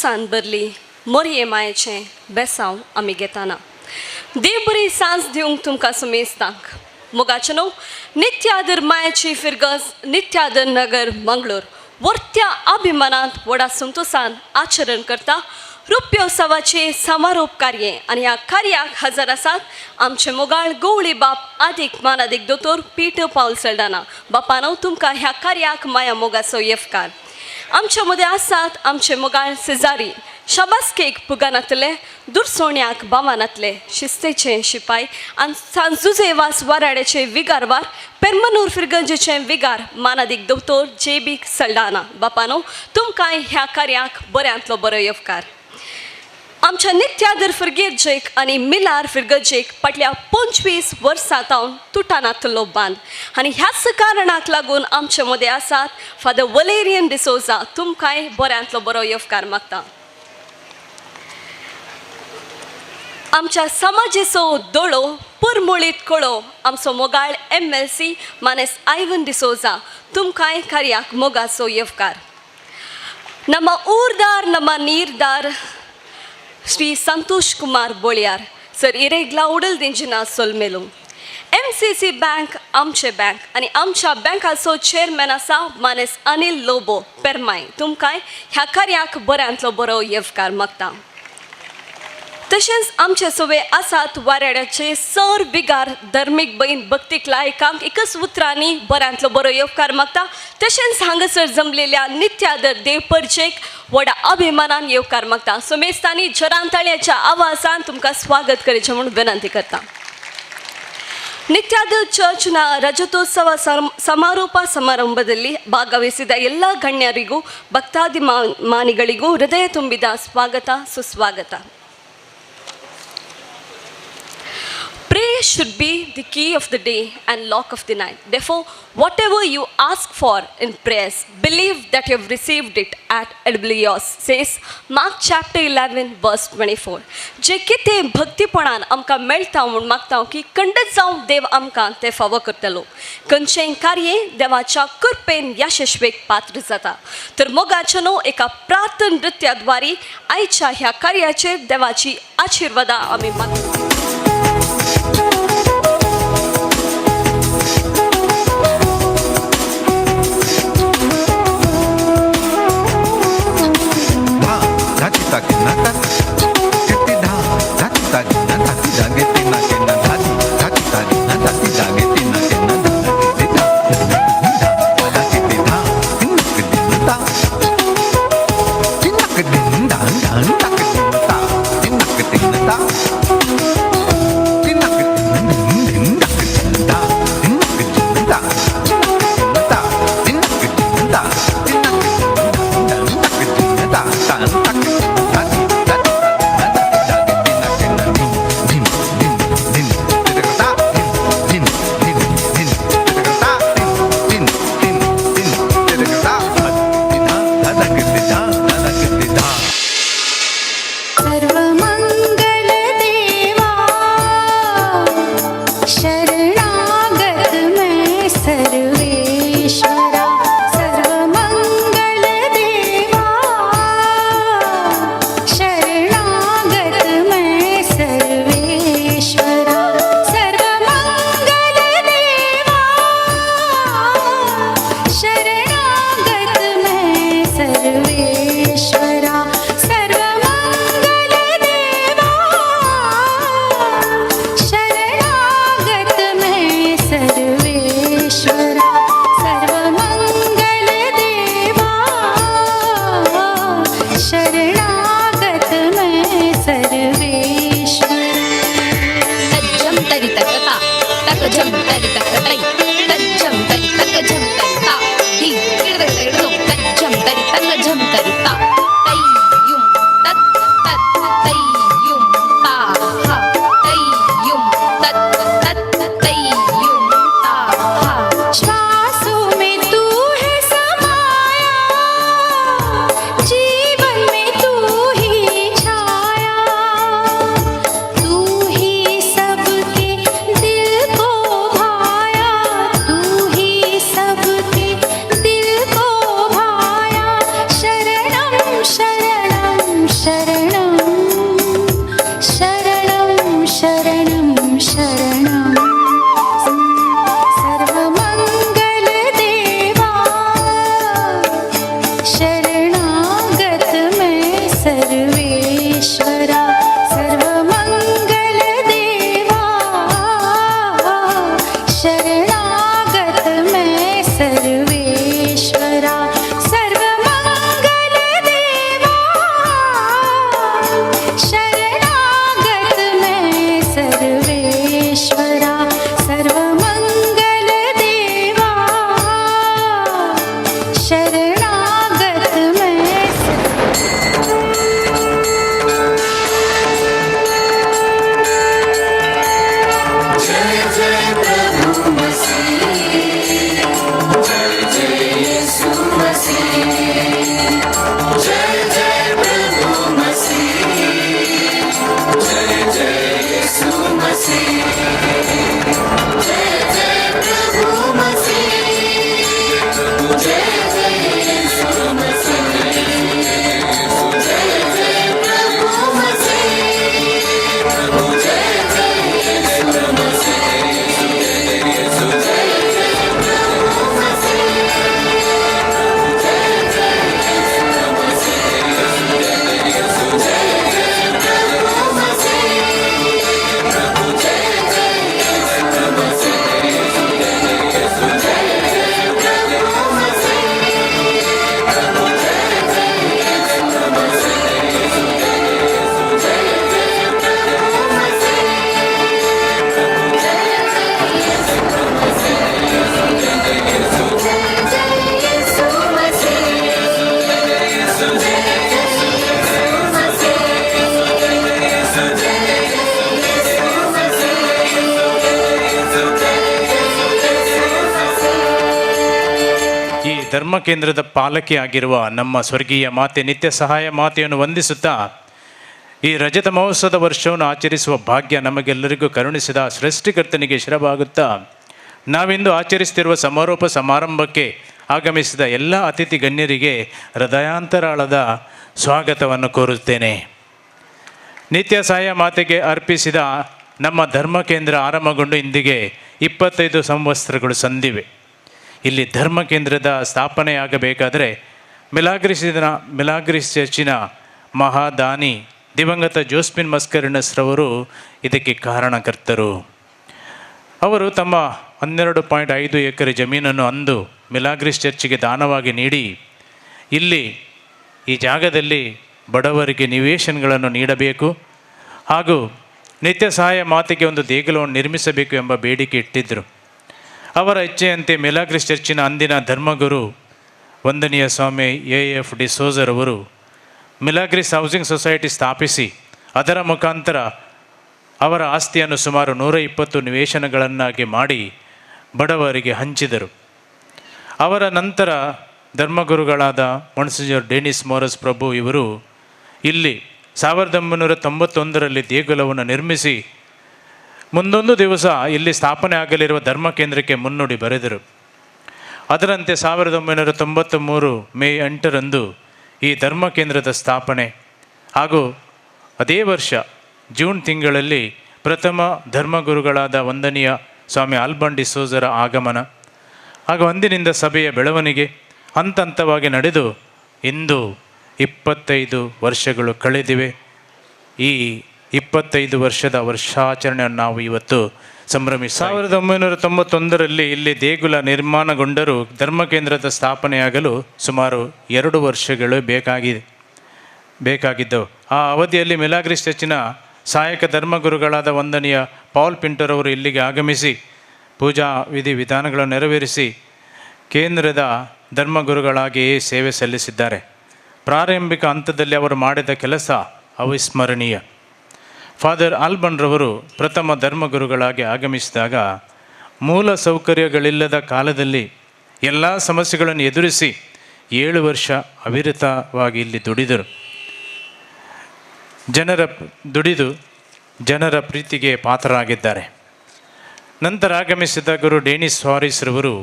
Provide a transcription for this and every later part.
संतोसान भरली मोरये मायेचें बेसांव आमी घेताना. देव बरी सांज दिवंक तुमकां सुमेस्तांक. मोगाचें न्हू नित्यादर मायेची फिरगज नित्यादर नगर मंगळूर वर्त्या अभिमानांत व्हडा संतोसान आचरण करता रुप्योत्सवाचे समारोप कार्य आनी ह्या कार्याक हजर आसात आमचे मोगाळ गवळी बाप आदीक मानादीक दोतोर पीटर पावल सल्डाना. बापानो तुमकां ह्या कार्याक माया मोगाचो येवकार. आमच्या मदें आसात आमचे मोगाळ शेजारी शाबासकेक पुगानातले दुरसोण्याक बावानातले शिस्तेचे शिपाय आनी सान जुजेवास वाराड्याचे विगारवार पेरमनूर फिरगंजेचे विगार मानादीक दोतोर जे बी सल्डाना. बापानो तुमकां ह्या कार्याक बऱ्यांतलो बरो येवकार. आमच्या नित्यादर फिरगेजेक आनी मिलार फिरगजेक फाटल्या 25 वर्सां तावन तुटानातलो बांद आनी ह्याच कारणाक लागून आमचे मदें आसात फादर वलेरियन डिसोजा. तुमकांय बऱ्यांतलो बरो येवकार मागता. आमच्या समाजेचो दोळो पुरमुळीत कळो आमचो मोगाळ MLC मानेस आयवन डिसोजा. तुमकांय कार्याक मोगाचो येवकार. ನಮ್ಮ ಊರ್ದಾರ್ ನಮ್ಮ ನೀರ್ದಾರ್ ಶ್ರೀ ಸಂತೋಷ್ ಕುಮಾರ್ ಬೋಳಿಯಾರ್ ಸರ್ ಇರೆಗ್ಲಾ उडल दिंजिना सोलमेलू. MCC bank आमचे बँक आनी आमच्या बँकाचो चेअरमॅन आसा मानेस अनिल लोबो पेरमाय. तुमकांय ह्या कार्याक बऱ्यांतलो बरो येवकार मागता. तशेंच आमचे सोवे आसात वाऱ्याड्याचे सर बिगार धर्मीक बहीण भक्तीक लायकांक एकच उतरांनी बऱ्यांतलो बरो येवकार मागता. तशेंच हांगासर जमलेल्या नित्यादर देव परजेक व्हडा अभिमानान येवकार मागता. सुमेस्तांनी जरांताळ्याच्या आवाजान तुमकां स्वागत करचें म्हूण विनंती करता. ನಿತ್ಯಾದ ಚರ್ಚ್ನ ರಜತೋತ್ಸವ ಸಮಾರೋಪ ಸಮಾರಂಭದಲ್ಲಿ ಭಾಗವಹಿಸಿದ ಎಲ್ಲ ಗಣ್ಯರಿಗೂ ಭಕ್ತಾದಿ ಮಾನಿಗಳಿಗೂ ಹೃದಯ ತುಂಬಿದ ಸ್ವಾಗತ ಸುಸ್ವಾಗತ. Prayer should be the key of the day and lock of the night. Therefore, whatever you ask for in prayers, believe that you have received it at yours, says Mark chapter 11, verse 24. जे कितें भक्तीपणान आमकां मेळटा म्हूण मागता की खंडत जावं देव आमकां तें फावो करतलो. खंयचेंय कार्य देवाच्या कृपेन यशस्वीक पात्र जाता. तर मोगाचें न्हू एका प्रार्थना नृत्याद्वारे आयच्या ह्या कार्याचेर देवाची आशिर्वादां आमी मागता. तू ही सबके दिल को भाया। ಧರ್ಮ ಕೇಂದ್ರದ ಪಾಲಕಿಯಾಗಿರುವ ನಮ್ಮ ಸ್ವರ್ಗೀಯ ಮಾತೆ ನಿತ್ಯ ಸಹಾಯ ಮಾತೆಯನ್ನು ವಂದಿಸುತ್ತಾ ಈ ರಜತ ಮಹೋತ್ಸವದ ವರ್ಷವನ್ನು ಆಚರಿಸುವ ಭಾಗ್ಯ ನಮಗೆಲ್ಲರಿಗೂ ಕರುಣಿಸಿದ ಸೃಷ್ಟಿಕರ್ತನಿಗೆ ಶಿರಬಾಗುತ್ತಾ ನಾವಿಂದು ಆಚರಿಸುತ್ತಿರುವ ಸಮಾರೋಪ ಸಮಾರಂಭಕ್ಕೆ ಆಗಮಿಸಿದ ಎಲ್ಲ ಅತಿಥಿ ಗಣ್ಯರಿಗೆ ಹೃದಯಾಂತರಾಳದ ಸ್ವಾಗತವನ್ನು ಕೋರುತ್ತೇನೆ. ನಿತ್ಯ ಸಹಾಯ ಮಾತೆಗೆ ಅರ್ಪಿಸಿದ ನಮ್ಮ ಧರ್ಮ ಕೇಂದ್ರ ಆರಂಭಗೊಂಡು ಇಂದಿಗೆ 25 ಸಂವತ್ಸರಗಳು ಸಂದಿವೆ. ಇಲ್ಲಿ ಧರ್ಮ ಕೇಂದ್ರದ ಸ್ಥಾಪನೆಯಾಗಬೇಕಾದರೆ ಮಿಲಾಗ್ರಿಸ್ ಚರ್ಚಿನ ಮಹಾದಾನಿ ದಿವಂಗತ ಜೋಸ್ಪಿನ್ ಮಸ್ಕರಿನಸ್ರವರು ಇದಕ್ಕೆ ಕಾರಣಕರ್ತರು. ಅವರು ತಮ್ಮ 12.5 ಎಕರೆ ಜಮೀನನ್ನು ಅಂದು ಮಿಲಾಗ್ರಿಸ್ ಚರ್ಚಿಗೆ ದಾನವಾಗಿ ನೀಡಿ ಇಲ್ಲಿ ಈ ಜಾಗದಲ್ಲಿ ಬಡವರಿಗೆ ನಿವೇಶನಗಳನ್ನು ನೀಡಬೇಕು ಹಾಗೂ ನಿತ್ಯ ಸಹಾಯ ಮಾತೆಗೆ ಒಂದು ದೇಗುಲವನ್ನು ನಿರ್ಮಿಸಬೇಕು ಎಂಬ ಬೇಡಿಕೆ ಇಟ್ಟಿದ್ದರು. ಅವರ ಇಚ್ಛೆಯಂತೆ ಮಿಲಾಗ್ರಿಸ್ ಚರ್ಚಿನ ಅಂದಿನ ಧರ್ಮಗುರು ವಂದನೀಯ ಸ್ವಾಮಿ ಎ.ಎಫ್. ಡಿಸೋಜರ್ ಅವರು ಮಿಲಾಗ್ರಿಸ್ ಹೌಸಿಂಗ್ ಸೊಸೈಟಿ ಸ್ಥಾಪಿಸಿ ಅದರ ಮುಖಾಂತರ ಅವರ ಆಸ್ತಿಯನ್ನು ಸುಮಾರು 120 ನಿವೇಶನಗಳನ್ನಾಗಿ ಮಾಡಿ ಬಡವರಿಗೆ ಹಂಚಿದರು. ಅವರ ನಂತರ ಧರ್ಮಗುರುಗಳಾದ ಮೊನ್ಸಿಜರ್ ಡೆನಿಸ್ ಮೋರಸ್ ಪ್ರಭು ಇವರು ಇಲ್ಲಿ 1991ರಲ್ಲಿ ದೇಗುಲವನ್ನು ನಿರ್ಮಿಸಿ ಮುಂದೊಂದು ದಿವಸ ಇಲ್ಲಿ ಸ್ಥಾಪನೆ ಆಗಲಿರುವ ಧರ್ಮ ಕೇಂದ್ರಕ್ಕೆ ಮುನ್ನುಡಿ ಬರೆದರು. ಅದರಂತೆ 1993 ಮೇ 8ರಂದು ಈ ಧರ್ಮ ಕೇಂದ್ರದ ಸ್ಥಾಪನೆ ಹಾಗೂ ಅದೇ ವರ್ಷ ಜೂನ್ ತಿಂಗಳಲ್ಲಿ ಪ್ರಥಮ ಧರ್ಮಗುರುಗಳಾದ ವಂದನೀಯ ಸ್ವಾಮಿ ಆಲ್ಬನ್ ಡಿಸೋಜರ ಆಗಮನ ಹಾಗೂ ಅಂದಿನಿಂದ ಸಭೆಯ ಬೆಳವಣಿಗೆ ಹಂತ ಹಂತವಾಗಿ ನಡೆದು ಇಂದು 25 ವರ್ಷಗಳು ಕಳೆದಿವೆ. ಈ 25 ವರ್ಷದ ವರ್ಷಾಚರಣೆಯನ್ನು ನಾವು ಇವತ್ತು ಸಂಭ್ರಮಿಸಿ 1991ರಲ್ಲಿ ಇಲ್ಲಿ ದೇಗುಲ ನಿರ್ಮಾಣಗೊಂಡರೂ ಧರ್ಮ ಕೇಂದ್ರದ ಸ್ಥಾಪನೆಯಾಗಲು ಸುಮಾರು 2 ವರ್ಷಗಳು ಬೇಕಾಗಿದ್ದವು. ಆ ಅವಧಿಯಲ್ಲಿ ಮಿಲಾಗ್ರಿಸ್ ಚರ್ಚಿನ ಸಹಾಯಕ ಧರ್ಮಗುರುಗಳಾದ ವಂದನೀಯ ಪಾಲ್ ಪಿಂಟರ್ ಅವರು ಇಲ್ಲಿಗೆ ಆಗಮಿಸಿ ಪೂಜಾ ವಿಧಿ ವಿಧಾನಗಳನ್ನು ನೆರವೇರಿಸಿ ಕೇಂದ್ರದ ಧರ್ಮಗುರುಗಳಾಗಿಯೇ ಸೇವೆ ಸಲ್ಲಿಸಿದ್ದಾರೆ. ಪ್ರಾರಂಭಿಕ ಹಂತದಲ್ಲಿ ಅವರು ಮಾಡಿದ ಕೆಲಸ ಅವಿಸ್ಮರಣೀಯ. ಫಾದರ್ ಆಲ್ಬನ್ರವರು ಪ್ರಥಮ ಧರ್ಮಗುರುಗಳಾಗಿ ಆಗಮಿಸಿದಾಗ ಮೂಲ ಸೌಕರ್ಯಗಳಿಲ್ಲದ ಕಾಲದಲ್ಲಿ ಎಲ್ಲ ಸಮಸ್ಯೆಗಳನ್ನು ಎದುರಿಸಿ 7 ವರ್ಷ ಅವಿರತವಾಗಿ ಇಲ್ಲಿ ದುಡಿದರು. ಜನರ ಪ್ರೀತಿಗೆ ಪಾತ್ರರಾಗಿದ್ದಾರೆ. ನಂತರ ಆಗಮಿಸಿದ ಗುರು ಡೇನಿಸ್ ಹಾರಿಸ್ರವರು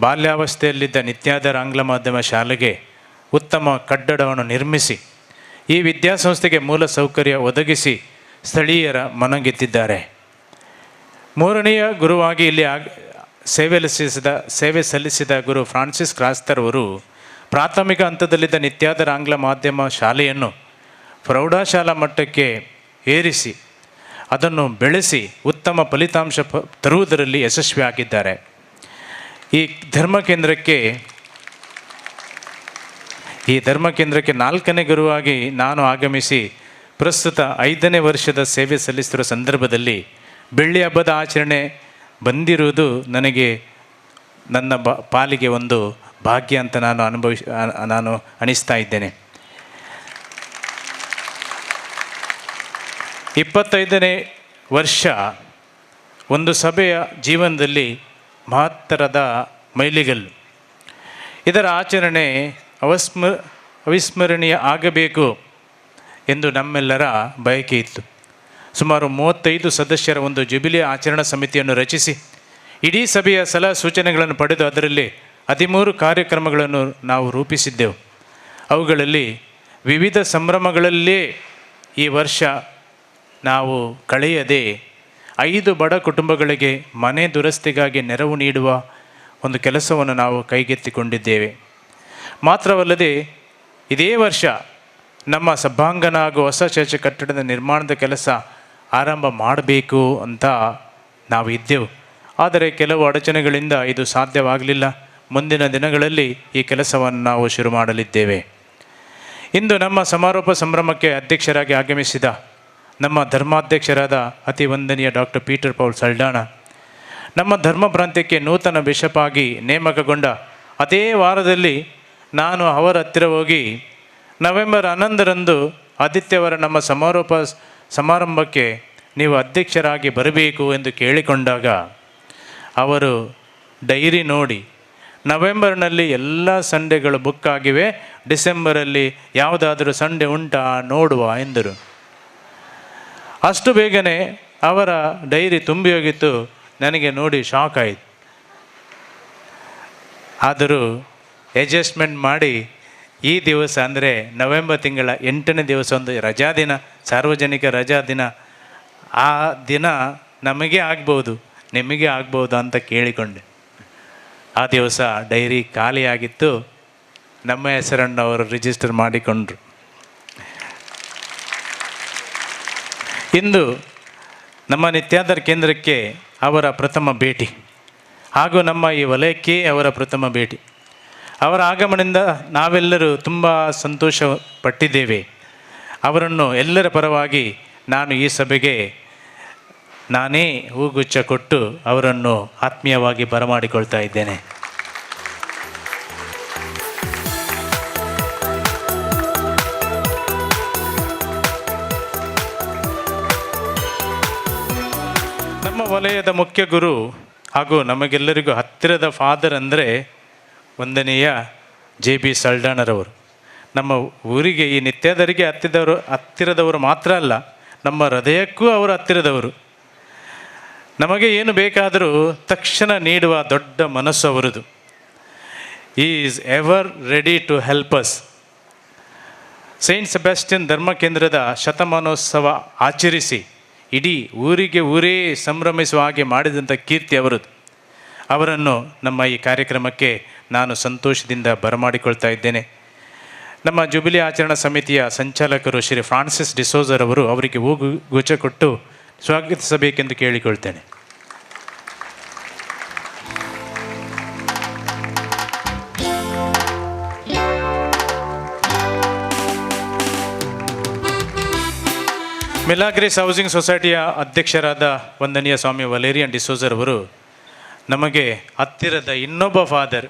ಬಾಲ್ಯಾವಸ್ಥೆಯಲ್ಲಿದ್ದ ನಿತ್ಯಾದರ ಆಂಗ್ಲ ಮಾಧ್ಯಮ ಶಾಲೆಗೆ ಉತ್ತಮ ಕಟ್ಟಡವನ್ನು ನಿರ್ಮಿಸಿ ಈ ವಿದ್ಯಾಸಂಸ್ಥೆಗೆ ಮೂಲ ಸೌಕರ್ಯ ಒದಗಿಸಿ ಸ್ಥಳೀಯರ ಮನಗೆದ್ದಿದ್ದಾರೆ. ಮೂರನೆಯ ಗುರುವಾಗಿ ಇಲ್ಲಿ ಸೇವೆ ಸಲ್ಲಿಸಿದ ಗುರು ಫ್ರಾನ್ಸಿಸ್ ಕ್ರಾಸ್ತರ್ ಅವರು ಪ್ರಾಥಮಿಕ ಹಂತದಲ್ಲಿದ್ದ ನಿತ್ಯಾದರ ಆಂಗ್ಲ ಮಾಧ್ಯಮ ಶಾಲೆಯನ್ನು ಪ್ರೌಢಶಾಲಾ ಮಟ್ಟಕ್ಕೆ ಏರಿಸಿ ಅದನ್ನು ಬೆಳೆಸಿ ಉತ್ತಮ ಫಲಿತಾಂಶ ತರುವುದರಲ್ಲಿ ಯಶಸ್ವಿಯಾಗಿದ್ದಾರೆ. ಈ ಧರ್ಮ ಕೇಂದ್ರಕ್ಕೆ 4ನೇ ಗುರುವಾಗಿ ನಾನು ಆಗಮಿಸಿ ಪ್ರಸ್ತುತ 5ನೇ ವರ್ಷದ ಸೇವೆ ಸಲ್ಲಿಸಿರುವ ಸಂದರ್ಭದಲ್ಲಿ ಬೆಳ್ಳಿ ಹಬ್ಬದ ಆಚರಣೆ ಬಂದಿರುವುದು ನನಗೆ ನನ್ನ ಪಾಲಿಗೆ ಒಂದು ಭಾಗ್ಯ ಅಂತ ನಾನು ಅನಿಸ್ತಾ ಇದ್ದೇನೆ. 25ನೇ ವರ್ಷ ಒಂದು ಸಭೆಯ ಜೀವನದಲ್ಲಿ ಮಹತ್ತರದ ಮೈಲಿಗಲ್ಲು. ಇದರ ಆಚರಣೆ ಅವಿಸ್ಮರಣೀಯ ಆಗಬೇಕು ಎಂದು ನಮ್ಮೆಲ್ಲರ ಬಯಕೆ ಇತ್ತು. ಸುಮಾರು 35 ಸದಸ್ಯರ ಒಂದು ಜುಬಿಲಿ ಆಚರಣಾ ಸಮಿತಿಯನ್ನು ರಚಿಸಿ ಇಡೀ ಸಭೆಯ ಸಲಹಾ ಸೂಚನೆಗಳನ್ನು ಪಡೆದು ಅದರಲ್ಲಿ 13 ಕಾರ್ಯಕ್ರಮಗಳನ್ನು ನಾವು ರೂಪಿಸಿದ್ದೆವು. ಅವುಗಳಲ್ಲಿ ವಿವಿಧ ಸಂಭ್ರಮಗಳಲ್ಲೇ ಈ ವರ್ಷ ನಾವು ಕಳೆಯದೆ 5 ಬಡ ಕುಟುಂಬಗಳಿಗೆ ಮನೆ ದುರಸ್ತಿಗಾಗಿ ನೆರವು ನೀಡುವ ಒಂದು ಕೆಲಸವನ್ನು ನಾವು ಕೈಗೆತ್ತಿಕೊಂಡಿದ್ದೇವೆ. ಮಾತ್ರವಲ್ಲದೆ ಇದೇ ವರ್ಷ ನಮ್ಮ ಸಭಾಂಗಣ ಹಾಗೂ ಹೊಸ ಚರ್ಚ್ ಕಟ್ಟಡದ ನಿರ್ಮಾಣದ ಕೆಲಸ ಆರಂಭ ಮಾಡಬೇಕು ಅಂತ ನಾವು ಇದ್ದೆವು. ಆದರೆ ಕೆಲವು ಅಡಚಣೆಗಳಿಂದ ಇದು ಸಾಧ್ಯವಾಗಲಿಲ್ಲ. ಮುಂದಿನ ದಿನಗಳಲ್ಲಿ ಈ ಕೆಲಸವನ್ನು ನಾವು ಶುರು ಮಾಡಲಿದ್ದೇವೆ. ಇಂದು ನಮ್ಮ ಸಮಾರೋಪ ಸಂಭ್ರಮಕ್ಕೆ ಅಧ್ಯಕ್ಷರಾಗಿ ಆಗಮಿಸಿದ ನಮ್ಮ ಧರ್ಮಾಧ್ಯಕ್ಷರಾದ ಅತಿ ವಂದನೀಯ ಡಾಕ್ಟರ್ ಪೀಟರ್ ಪೌಲ್ ಸಲ್ಡಾಣ, ನಮ್ಮ ಧರ್ಮ ಪ್ರಾಂತ್ಯಕ್ಕೆ ನೂತನ ಬಿಷಪ್ ಆಗಿ ನೇಮಕಗೊಂಡ ಅದೇ ವಾರದಲ್ಲಿ ನಾನು ಅವರ ಹತ್ತಿರ ಹೋಗಿ ನವೆಂಬರ್ 11ರಂದು ಆದಿತ್ಯವರ ನಮ್ಮ ಸಮಾರೋಪ ಸಮಾರಂಭಕ್ಕೆ ನೀವು ಅಧ್ಯಕ್ಷರಾಗಿ ಬರಬೇಕು ಎಂದು ಕೇಳಿಕೊಂಡಾಗ ಅವರು ಡೈರಿ ನೋಡಿ ನವೆಂಬರ್ನಲ್ಲಿ ಎಲ್ಲ ಸಂಡೆಗಳು ಬುಕ್ ಆಗಿವೆ, ಡಿಸೆಂಬರಲ್ಲಿ ಯಾವುದಾದರೂ ಸಂಡೆ ಉಂಟಾ ನೋಡುವ ಎಂದರು. ಅಷ್ಟು ಬೇಗನೆ ಅವರ ಡೈರಿ ತುಂಬಿ ಹೋಗಿತ್ತು. ನನಗೆ ನೋಡಿ ಶಾಕ್ ಆಯಿತು. ಆದರೂ ಅಡ್ಜಸ್ಟ್ಮೆಂಟ್ ಮಾಡಿ ಈ ದಿವಸ ಅಂದರೆ ನವೆಂಬರ್ ತಿಂಗಳ 8ನೇ ದಿವಸ ಒಂದು ರಜಾ ದಿನ, ಸಾರ್ವಜನಿಕ ರಜಾ ದಿನ, ಆ ದಿನ ನಮಗೆ ಆಗ್ಬೋದು ನಿಮಗೆ ಆಗ್ಬೋದು ಅಂತ ಕೇಳಿಕೊಂಡೆ. ಆ ದಿವಸ ಡೈರಿ ಖಾಲಿಯಾಗಿತ್ತು. ನಮ್ಮ ಹೆಸರನ್ನು ಅವರು ರಿಜಿಸ್ಟರ್ ಮಾಡಿಕೊಂಡ್ರು. ಇಂದು ನಮ್ಮ ನಿತ್ಯಾಧಾರ್ ಕೇಂದ್ರಕ್ಕೆ ಅವರ ಪ್ರಥಮ ಭೇಟಿ ಹಾಗೂ ನಮ್ಮ ಈ ವಲಯಕ್ಕೆ ಅವರ ಪ್ರಥಮ ಭೇಟಿ. ಅವರ ಆಗಮನದಿಂದ ನಾವೆಲ್ಲರೂ ತುಂಬ ಸಂತೋಷ ಪಟ್ಟಿದ್ದೇವೆ. ಅವರನ್ನು ಎಲ್ಲರ ಪರವಾಗಿ ನಾನು ಈ ಸಭೆಗೆ ನಾನೇ ಹೂಗುಚ್ಛ ಕೊಟ್ಟು ಅವರನ್ನು ಆತ್ಮೀಯವಾಗಿ ಬರಮಾಡಿಕೊಳ್ತಾ ಇದ್ದೇನೆ. ನಮ್ಮ ವಲಯದ ಮುಖ್ಯ ಗುರು ಹಾಗೂ ನಮಗೆಲ್ಲರಿಗೂ ಹತ್ತಿರದ ಫಾದರ್ ಅಂದರೆ ವಂದನೀಯ ಜೆ ಬಿ ಸಲ್ಡಾಣರವರು. ನಮ್ಮ ಊರಿಗೆ ಈ ನಿತ್ಯದರಿಗೆ ಹತ್ತಿರದವರು ಮಾತ್ರ ಅಲ್ಲ, ನಮ್ಮ ಹೃದಯಕ್ಕೂ ಅವರು ಹತ್ತಿರದವರು. ನಮಗೆ ಏನು ಬೇಕಾದರೂ ತಕ್ಷಣ ನೀಡುವ ದೊಡ್ಡ ಮನಸ್ಸು ಅವರದು. Is ever ready to help us. Saint Sebastian ಧರ್ಮ ಕೇಂದ್ರದ ಶತಮಾನೋತ್ಸವ ಆಚರಿಸಿ ಇಡೀ ಊರಿಗೆ ಊರೇ ಸಂಭ್ರಮಿಸುವ ಹಾಗೆ ಮಾಡಿದಂಥ ಕೀರ್ತಿ ಅವರದ್ದು. ಅವರನ್ನು ನಮ್ಮ ಈ ಕಾರ್ಯಕ್ರಮಕ್ಕೆ ನಾನು ಸಂತೋಷದಿಂದ ಬರಮಾಡಿಕೊಳ್ತಾ ಇದ್ದೇನೆ. ನಮ್ಮ ಜುಬಿಲಿ ಆಚರಣಾ ಸಮಿತಿಯ ಸಂಚಾಲಕರು ಶ್ರೀ ಫ್ರಾನ್ಸಿಸ್ ಡಿಸೋಜರ್ ಅವರು ಅವರಿಗೆ ಹೂಗುಚ್ಛ ಕೊಟ್ಟು ಸ್ವಾಗತಿಸಬೇಕೆಂದು ಕೇಳಿಕೊಳ್ತೇನೆ. ಮಿಲಾಗ್ರಿಸ್ ಹೌಸಿಂಗ್ ಸೊಸೈಟಿಯ ಅಧ್ಯಕ್ಷರಾದ ವಂದನೀಯ ಸ್ವಾಮಿ ವಲೇರಿಯನ್ ಡಿಸೋಜರ್ ಅವರು ನಮಗೆ ಹತ್ತಿರದ ಇನ್ನೊಬ್ಬ ಫಾದರ್.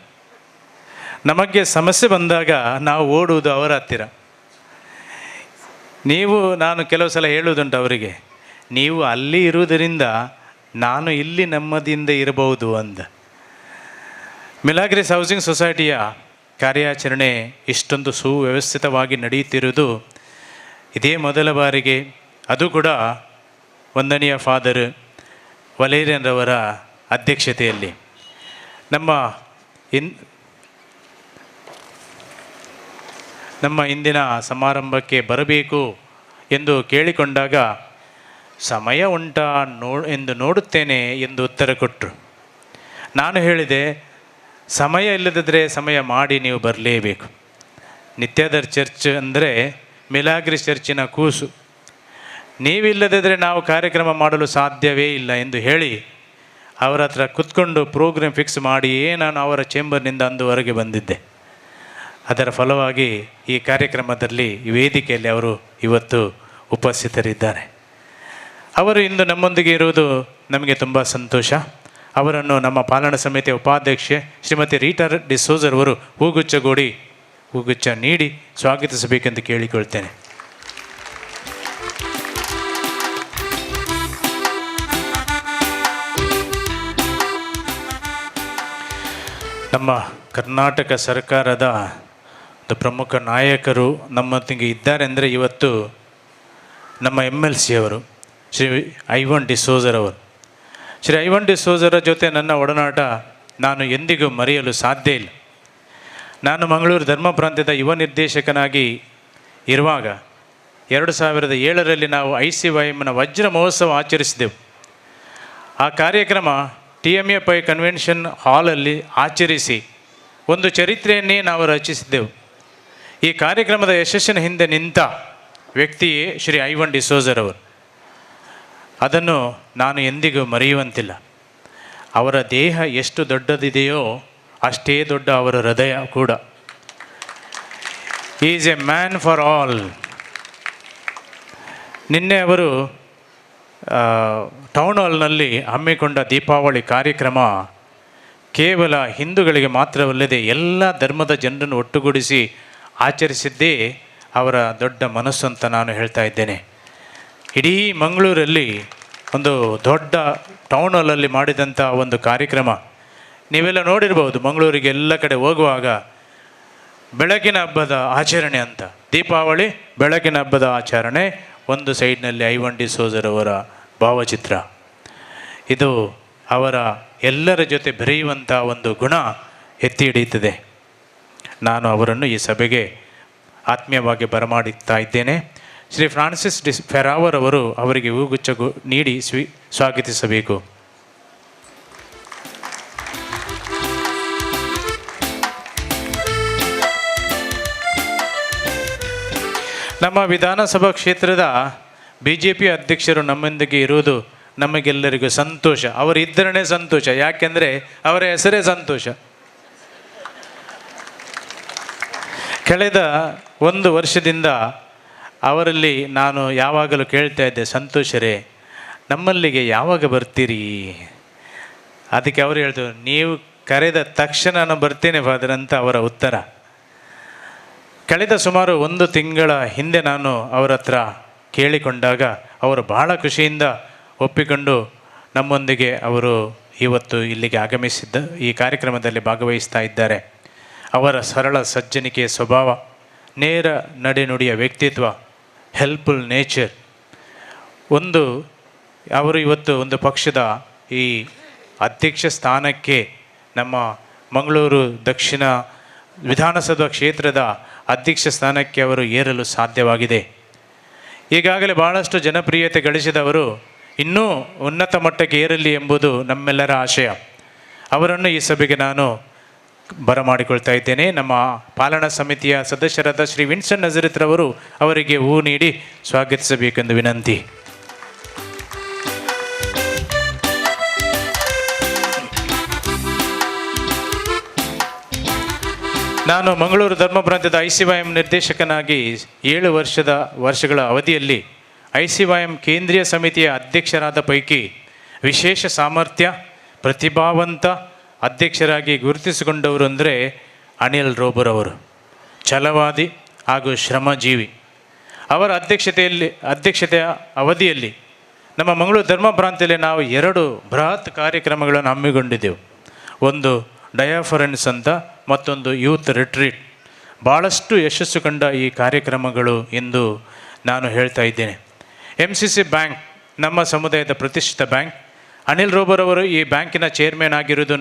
ನಮಗೆ ಸಮಸ್ಯೆ ಬಂದಾಗ ನಾವು ಓಡುವುದು ಅವರ ಹತ್ತಿರ. ನಾನು ಕೆಲವು ಸಲ ಹೇಳುವುದುಂಟು ಅವರಿಗೆ, ನೀವು ಅಲ್ಲಿ ಇರುವುದರಿಂದ ನಾನು ಇಲ್ಲಿ ನೆಮ್ಮದಿಯಿಂದ ಇರಬಹುದು ಅಂದ. ಮಿಲಾಗ್ರಿಸ್ ಹೌಸಿಂಗ್ ಸೊಸೈಟಿಯ ಕಾರ್ಯಾಚರಣೆ ಇಷ್ಟೊಂದು ಸುವ್ಯವಸ್ಥಿತವಾಗಿ ನಡೆಯುತ್ತಿರುವುದು ಇದೇ ಮೊದಲ ಬಾರಿಗೆ. ಅದು ಕೂಡ ವಂದನೀಯ ಫಾದರ್ ವಲೇರಿಯನ್ರವರ ಅಧ್ಯಕ್ಷತೆಯಲ್ಲಿ. ನಮ್ಮ ಇಂದಿನ ಸಮಾರಂಭಕ್ಕೆ ಬರಬೇಕು ಎಂದು ಕೇಳಿಕೊಂಡಾಗ ಸಮಯ ಉಂಟಾ ಎಂದು ನೋಡುತ್ತೇನೆ ಎಂದು ಉತ್ತರ ಕೊಟ್ಟರು. ನಾನು ಹೇಳಿದೆ, ಸಮಯ ಇಲ್ಲದಿದ್ದರೆ ಸಮಯ ಮಾಡಿ ನೀವು ಬರಲೇಬೇಕು. ನಿತ್ಯಾಧಾರ್ ಚರ್ಚ್ ಅಂದರೆ ಮಿಲಾಗ್ರಿಸ್ ಚರ್ಚಿನ ಕೂಸು. ನೀವಿಲ್ಲದಿದ್ದರೆ ನಾವು ಕಾರ್ಯಕ್ರಮ ಮಾಡಲು ಸಾಧ್ಯವೇ ಇಲ್ಲ ಎಂದು ಹೇಳಿ ಅವರ ಹತ್ರ ಕೂತ್ಕೊಂಡು ಪ್ರೋಗ್ರಾಮ್ ಫಿಕ್ಸ್ ಮಾಡಿಯೇ ನಾನು ಅವರ ಚೇಂಬರ್ನಿಂದ ಅಂದುವರೆಗೆ ಬಂದಿದ್ದೆ. ಅದರ ಫಲವಾಗಿ ಈ ಕಾರ್ಯಕ್ರಮದಲ್ಲಿ ಈ ವೇದಿಕೆಯಲ್ಲಿ ಅವರು ಇವತ್ತು ಉಪಸ್ಥಿತರಿದ್ದಾರೆ. ಅವರು ಇಂದು ನಮ್ಮೊಂದಿಗೆ ಇರುವುದು ನಮಗೆ ತುಂಬ ಸಂತೋಷ. ಅವರನ್ನು ನಮ್ಮ ಪಾಲನಾ ಸಮಿತಿಯ ಉಪಾಧ್ಯಕ್ಷೆ ಶ್ರೀಮತಿ ರೀಟಾ ಡಿಸೋಜರ್ ಅವರು ಹೂಗುಚ್ಛ ನೀಡಿ ಸ್ವಾಗತಿಸಬೇಕೆಂದು ಕೇಳಿಕೊಳ್ತೇನೆ. ನಮ್ಮ ಕರ್ನಾಟಕ ಸರ್ಕಾರದ ಒಂದು ಪ್ರಮುಖ ನಾಯಕರು ನಮ್ಮೊತ್ತಿಗೆ ಇದ್ದಾರೆ ಅಂದರೆ ಇವತ್ತು ನಮ್ಮ MLC ಅವರು ಶ್ರೀ ಐವನ್ ಡಿಸೋಜರವರು. ಶ್ರೀ ಐವನ್ ಡಿಸೋಜರ ಜೊತೆ ನನ್ನ ಒಡನಾಟ ನಾನು ಎಂದಿಗೂ ಮರೆಯಲು ಸಾಧ್ಯ ಇಲ್ಲ. ನಾನು ಮಂಗಳೂರು ಧರ್ಮ ಪ್ರಾಂತ್ಯದ ಯುವ ನಿರ್ದೇಶಕನಾಗಿ ಇರುವಾಗ 2007ರಲ್ಲಿ ನಾವು ICYMನ ವಜ್ರ ಮಹೋತ್ಸವ ಆಚರಿಸಿದೆವು. ಆ ಕಾರ್ಯಕ್ರಮ TMA pi convention ಹಾಲಲ್ಲಿ ಆಚರಿಸಿ ಒಂದು ಚರಿತ್ರೆಯನ್ನೇ ನಾವು ರಚಿಸಿದ್ದೆವು. ಈ ಕಾರ್ಯಕ್ರಮದ ಯಶಸ್ಸಿನ ಹಿಂದೆ ನಿಂತ ವ್ಯಕ್ತಿಯೇ ಶ್ರೀ ಐವನ್ ಡಿಸೋಜರವರು. ಅದನ್ನು ನಾನು ಎಂದಿಗೂ ಮರೆಯುವಂತಿಲ್ಲ. ಅವರ ದೇಹ ಎಷ್ಟು ದೊಡ್ಡದಿದೆಯೋ ಅಷ್ಟೇ ದೊಡ್ಡ ಅವರ ಹೃದಯ ಕೂಡ. Is a man for all. ನಿನ್ನೆ ಅವರು ಟೌನ್ ಹಾಲ್ನಲ್ಲಿ ಹಮ್ಮಿಕೊಂಡ ದೀಪಾವಳಿ ಕಾರ್ಯಕ್ರಮ ಕೇವಲ ಹಿಂದೂಗಳಿಗೆ ಮಾತ್ರವಲ್ಲದೆ ಎಲ್ಲ ಧರ್ಮದ ಜನರನ್ನು ಒಟ್ಟುಗೂಡಿಸಿ ಆಚರಿಸಿದ್ದೇ ಅವರ ದೊಡ್ಡ ಮನಸ್ಸು ಅಂತ ನಾನು ಹೇಳ್ತಾ ಇದ್ದೇನೆ. ಇಡೀ ಮಂಗಳೂರಲ್ಲಿ ಒಂದು ದೊಡ್ಡ ಟೌನ್ ಹಾಲಲ್ಲಿ ಮಾಡಿದಂಥ ಒಂದು ಕಾರ್ಯಕ್ರಮ ನೀವೆಲ್ಲ ನೋಡಿರ್ಬೋದು. ಮಂಗಳೂರಿಗೆ ಎಲ್ಲ ಕಡೆ ಹೋಗುವಾಗ ಬೆಳಕಿನ ಹಬ್ಬದ ಆಚರಣೆ ಅಂತ, ದೀಪಾವಳಿ ಬೆಳಕಿನ ಹಬ್ಬದ ಆಚರಣೆ, ಒಂದು ಸೈಡ್ನಲ್ಲಿ ಐವನ್ ಡಿಸೋಜರವರ ಭಾವಚಿತ್ರ. ಇದು ಅವರ ಎಲ್ಲರ ಜೊತೆ ಬೆರೆಯುವಂಥ ಒಂದು ಗುಣ ಎತ್ತಿ ಹಿಡಿಯುತ್ತದೆ. ನಾನು ಅವರನ್ನು ಈ ಸಭೆಗೆ ಆತ್ಮೀಯವಾಗಿ ಬರಮಾಡುತ್ತಾ ಇದ್ದೇನೆ. ಶ್ರೀ ಫ್ರಾನ್ಸಿಸ್ ಫೆರಾವರ್ ಅವರು ಅವರಿಗೆ ಹೂಗುಚ್ಛ ನೀಡಿ ಸ್ವಾಗತಿಸಬೇಕು. ನಮ್ಮ ವಿಧಾನಸಭಾ ಕ್ಷೇತ್ರದ BJP ಅಧ್ಯಕ್ಷರು ನಮ್ಮೊಂದಿಗೆ ಇರುವುದು ನಮಗೆಲ್ಲರಿಗೂ ಸಂತೋಷ. ಅವರಿದ್ದರೇ ಸಂತೋಷ, ಯಾಕೆಂದರೆ ಅವರ ಹೆಸರೇ ಸಂತೋಷ. ಕಳೆದ ಒಂದು ವರ್ಷದಿಂದ ಅವರಲ್ಲಿ ನಾನು ಯಾವಾಗಲೂ ಕೇಳ್ತಾ ಇದ್ದೆ, ಸಂತೋಷರೇ ನಮ್ಮಲ್ಲಿಗೆ ಯಾವಾಗ ಬರ್ತೀರಿ? ಅದಕ್ಕೆ ಅವರು ಹೇಳ್ತಾರೆ, ನೀವು ಕರೆದ ತಕ್ಷಣ ನಾನು ಬರ್ತೇನೆ ಫಾದರ್ ಅಂತ ಅವರ ಉತ್ತರ. ಕಳೆದ ಸುಮಾರು ಒಂದು ತಿಂಗಳ ಹಿಂದೆ ನಾನು ಅವರ ಹತ್ರ ಕೇಳಿಕೊಂಡಾಗ ಅವರು ಬಹಳ ಖುಷಿಯಿಂದ ಒಪ್ಪಿಕೊಂಡು ನಮ್ಮೊಂದಿಗೆ ಅವರು ಇವತ್ತು ಇಲ್ಲಿಗೆ ಆಗಮಿಸಿದ್ದ ಈ ಕಾರ್ಯಕ್ರಮದಲ್ಲಿ ಭಾಗವಹಿಸ್ತಾ ಇದ್ದಾರೆ. ಅವರ ಸರಳ ಸಜ್ಜನಿಕೆಯ ಸ್ವಭಾವ, ನೇರ ನಡೆನುಡಿಯ ವ್ಯಕ್ತಿತ್ವ, ಹೆಲ್ಪ್ಫುಲ್ ನೇಚರ್, ಒಂದು ಅವರು ಇವತ್ತು ಒಂದು ಪಕ್ಷದ ಈ ಅಧ್ಯಕ್ಷ ಸ್ಥಾನಕ್ಕೆ ನಮ್ಮ ಮಂಗಳೂರು ದಕ್ಷಿಣ ವಿಧಾನಸಭಾ ಕ್ಷೇತ್ರದ ಅಧ್ಯಕ್ಷ ಸ್ಥಾನಕ್ಕೆ ಅವರು ಏರಲು ಸಾಧ್ಯವಾಗಿದೆ. ಈಗಾಗಲೇ ಭಾಳಷ್ಟು ಜನಪ್ರಿಯತೆ ಗಳಿಸಿದವರು ಇನ್ನೂ ಉನ್ನತ ಮಟ್ಟಕ್ಕೆ ಏರಲಿ ಎಂಬುದು ನಮ್ಮೆಲ್ಲರ ಆಶಯ. ಅವರನ್ನು ಈ ಸಭೆಗೆ ನಾನು ಬರಮಾಡಿಕೊಳ್ತಾ ಇದ್ದೇನೆ. ನಮ್ಮ ಪಾಲನಾ ಸಮಿತಿಯ ಸದಸ್ಯರಾದ ಶ್ರೀ ವಿನ್ಸನ್ ನಜರಿತ್ರವರು ಅವರಿಗೆ ಹೂ ನೀಡಿ ಸ್ವಾಗತಿಸಬೇಕೆಂದು ವಿನಂತಿ. ನಾನು ಮಂಗಳೂರು ಧರ್ಮ ಪ್ರಾಂತ್ಯದ ICYM ನಿರ್ದೇಶಕನಾಗಿ 7 ವರ್ಷಗಳ ಅವಧಿಯಲ್ಲಿ ICYM ಕೇಂದ್ರೀಯ ಸಮಿತಿಯ ಅಧ್ಯಕ್ಷರಾದ ಪೈಕಿ ವಿಶೇಷ ಸಾಮರ್ಥ್ಯ ಪ್ರತಿಭಾವಂತ ಅಧ್ಯಕ್ಷರಾಗಿ ಗುರುತಿಸಿಕೊಂಡವರು ಅಂದರೆ ಅನಿಲ್ ರೋಬರ್ ಅವರು. ಛಲವಾದಿ ಹಾಗೂ ಶ್ರಮಜೀವಿ. ಅವರ ಅಧ್ಯಕ್ಷತೆಯ ಅವಧಿಯಲ್ಲಿ ನಮ್ಮ ಮಂಗಳೂರು ಧರ್ಮ ಪ್ರಾಂತ್ಯದಲ್ಲಿ ನಾವು 2 ಬೃಹತ್ ಕಾರ್ಯಕ್ರಮಗಳನ್ನು ಹಮ್ಮಿಕೊಂಡಿದ್ದೆವು. ಒಂದು ಡಯಾಫರೆನ್ಸ್ ಅಂತ, ಮತ್ತೊಂದು ಯೂತ್ ರಿಟ್ರೀಟ್. ಭಾಳಷ್ಟು ಯಶಸ್ಸು ಕಂಡ ಈ ಕಾರ್ಯಕ್ರಮಗಳು ಎಂದು ನಾನು ಹೇಳ್ತಾ ಇದ್ದೇನೆ. MCC bank ನಮ್ಮ ಸಮುದಾಯದ ಪ್ರತಿಷ್ಠಿತ ಬ್ಯಾಂಕ್. ಅನಿಲ್ ರೋಬರ್ ಅವರು ಈ ಬ್ಯಾಂಕಿನ ಚೇರ್ಮನ್ ಆಗಿರುವುದು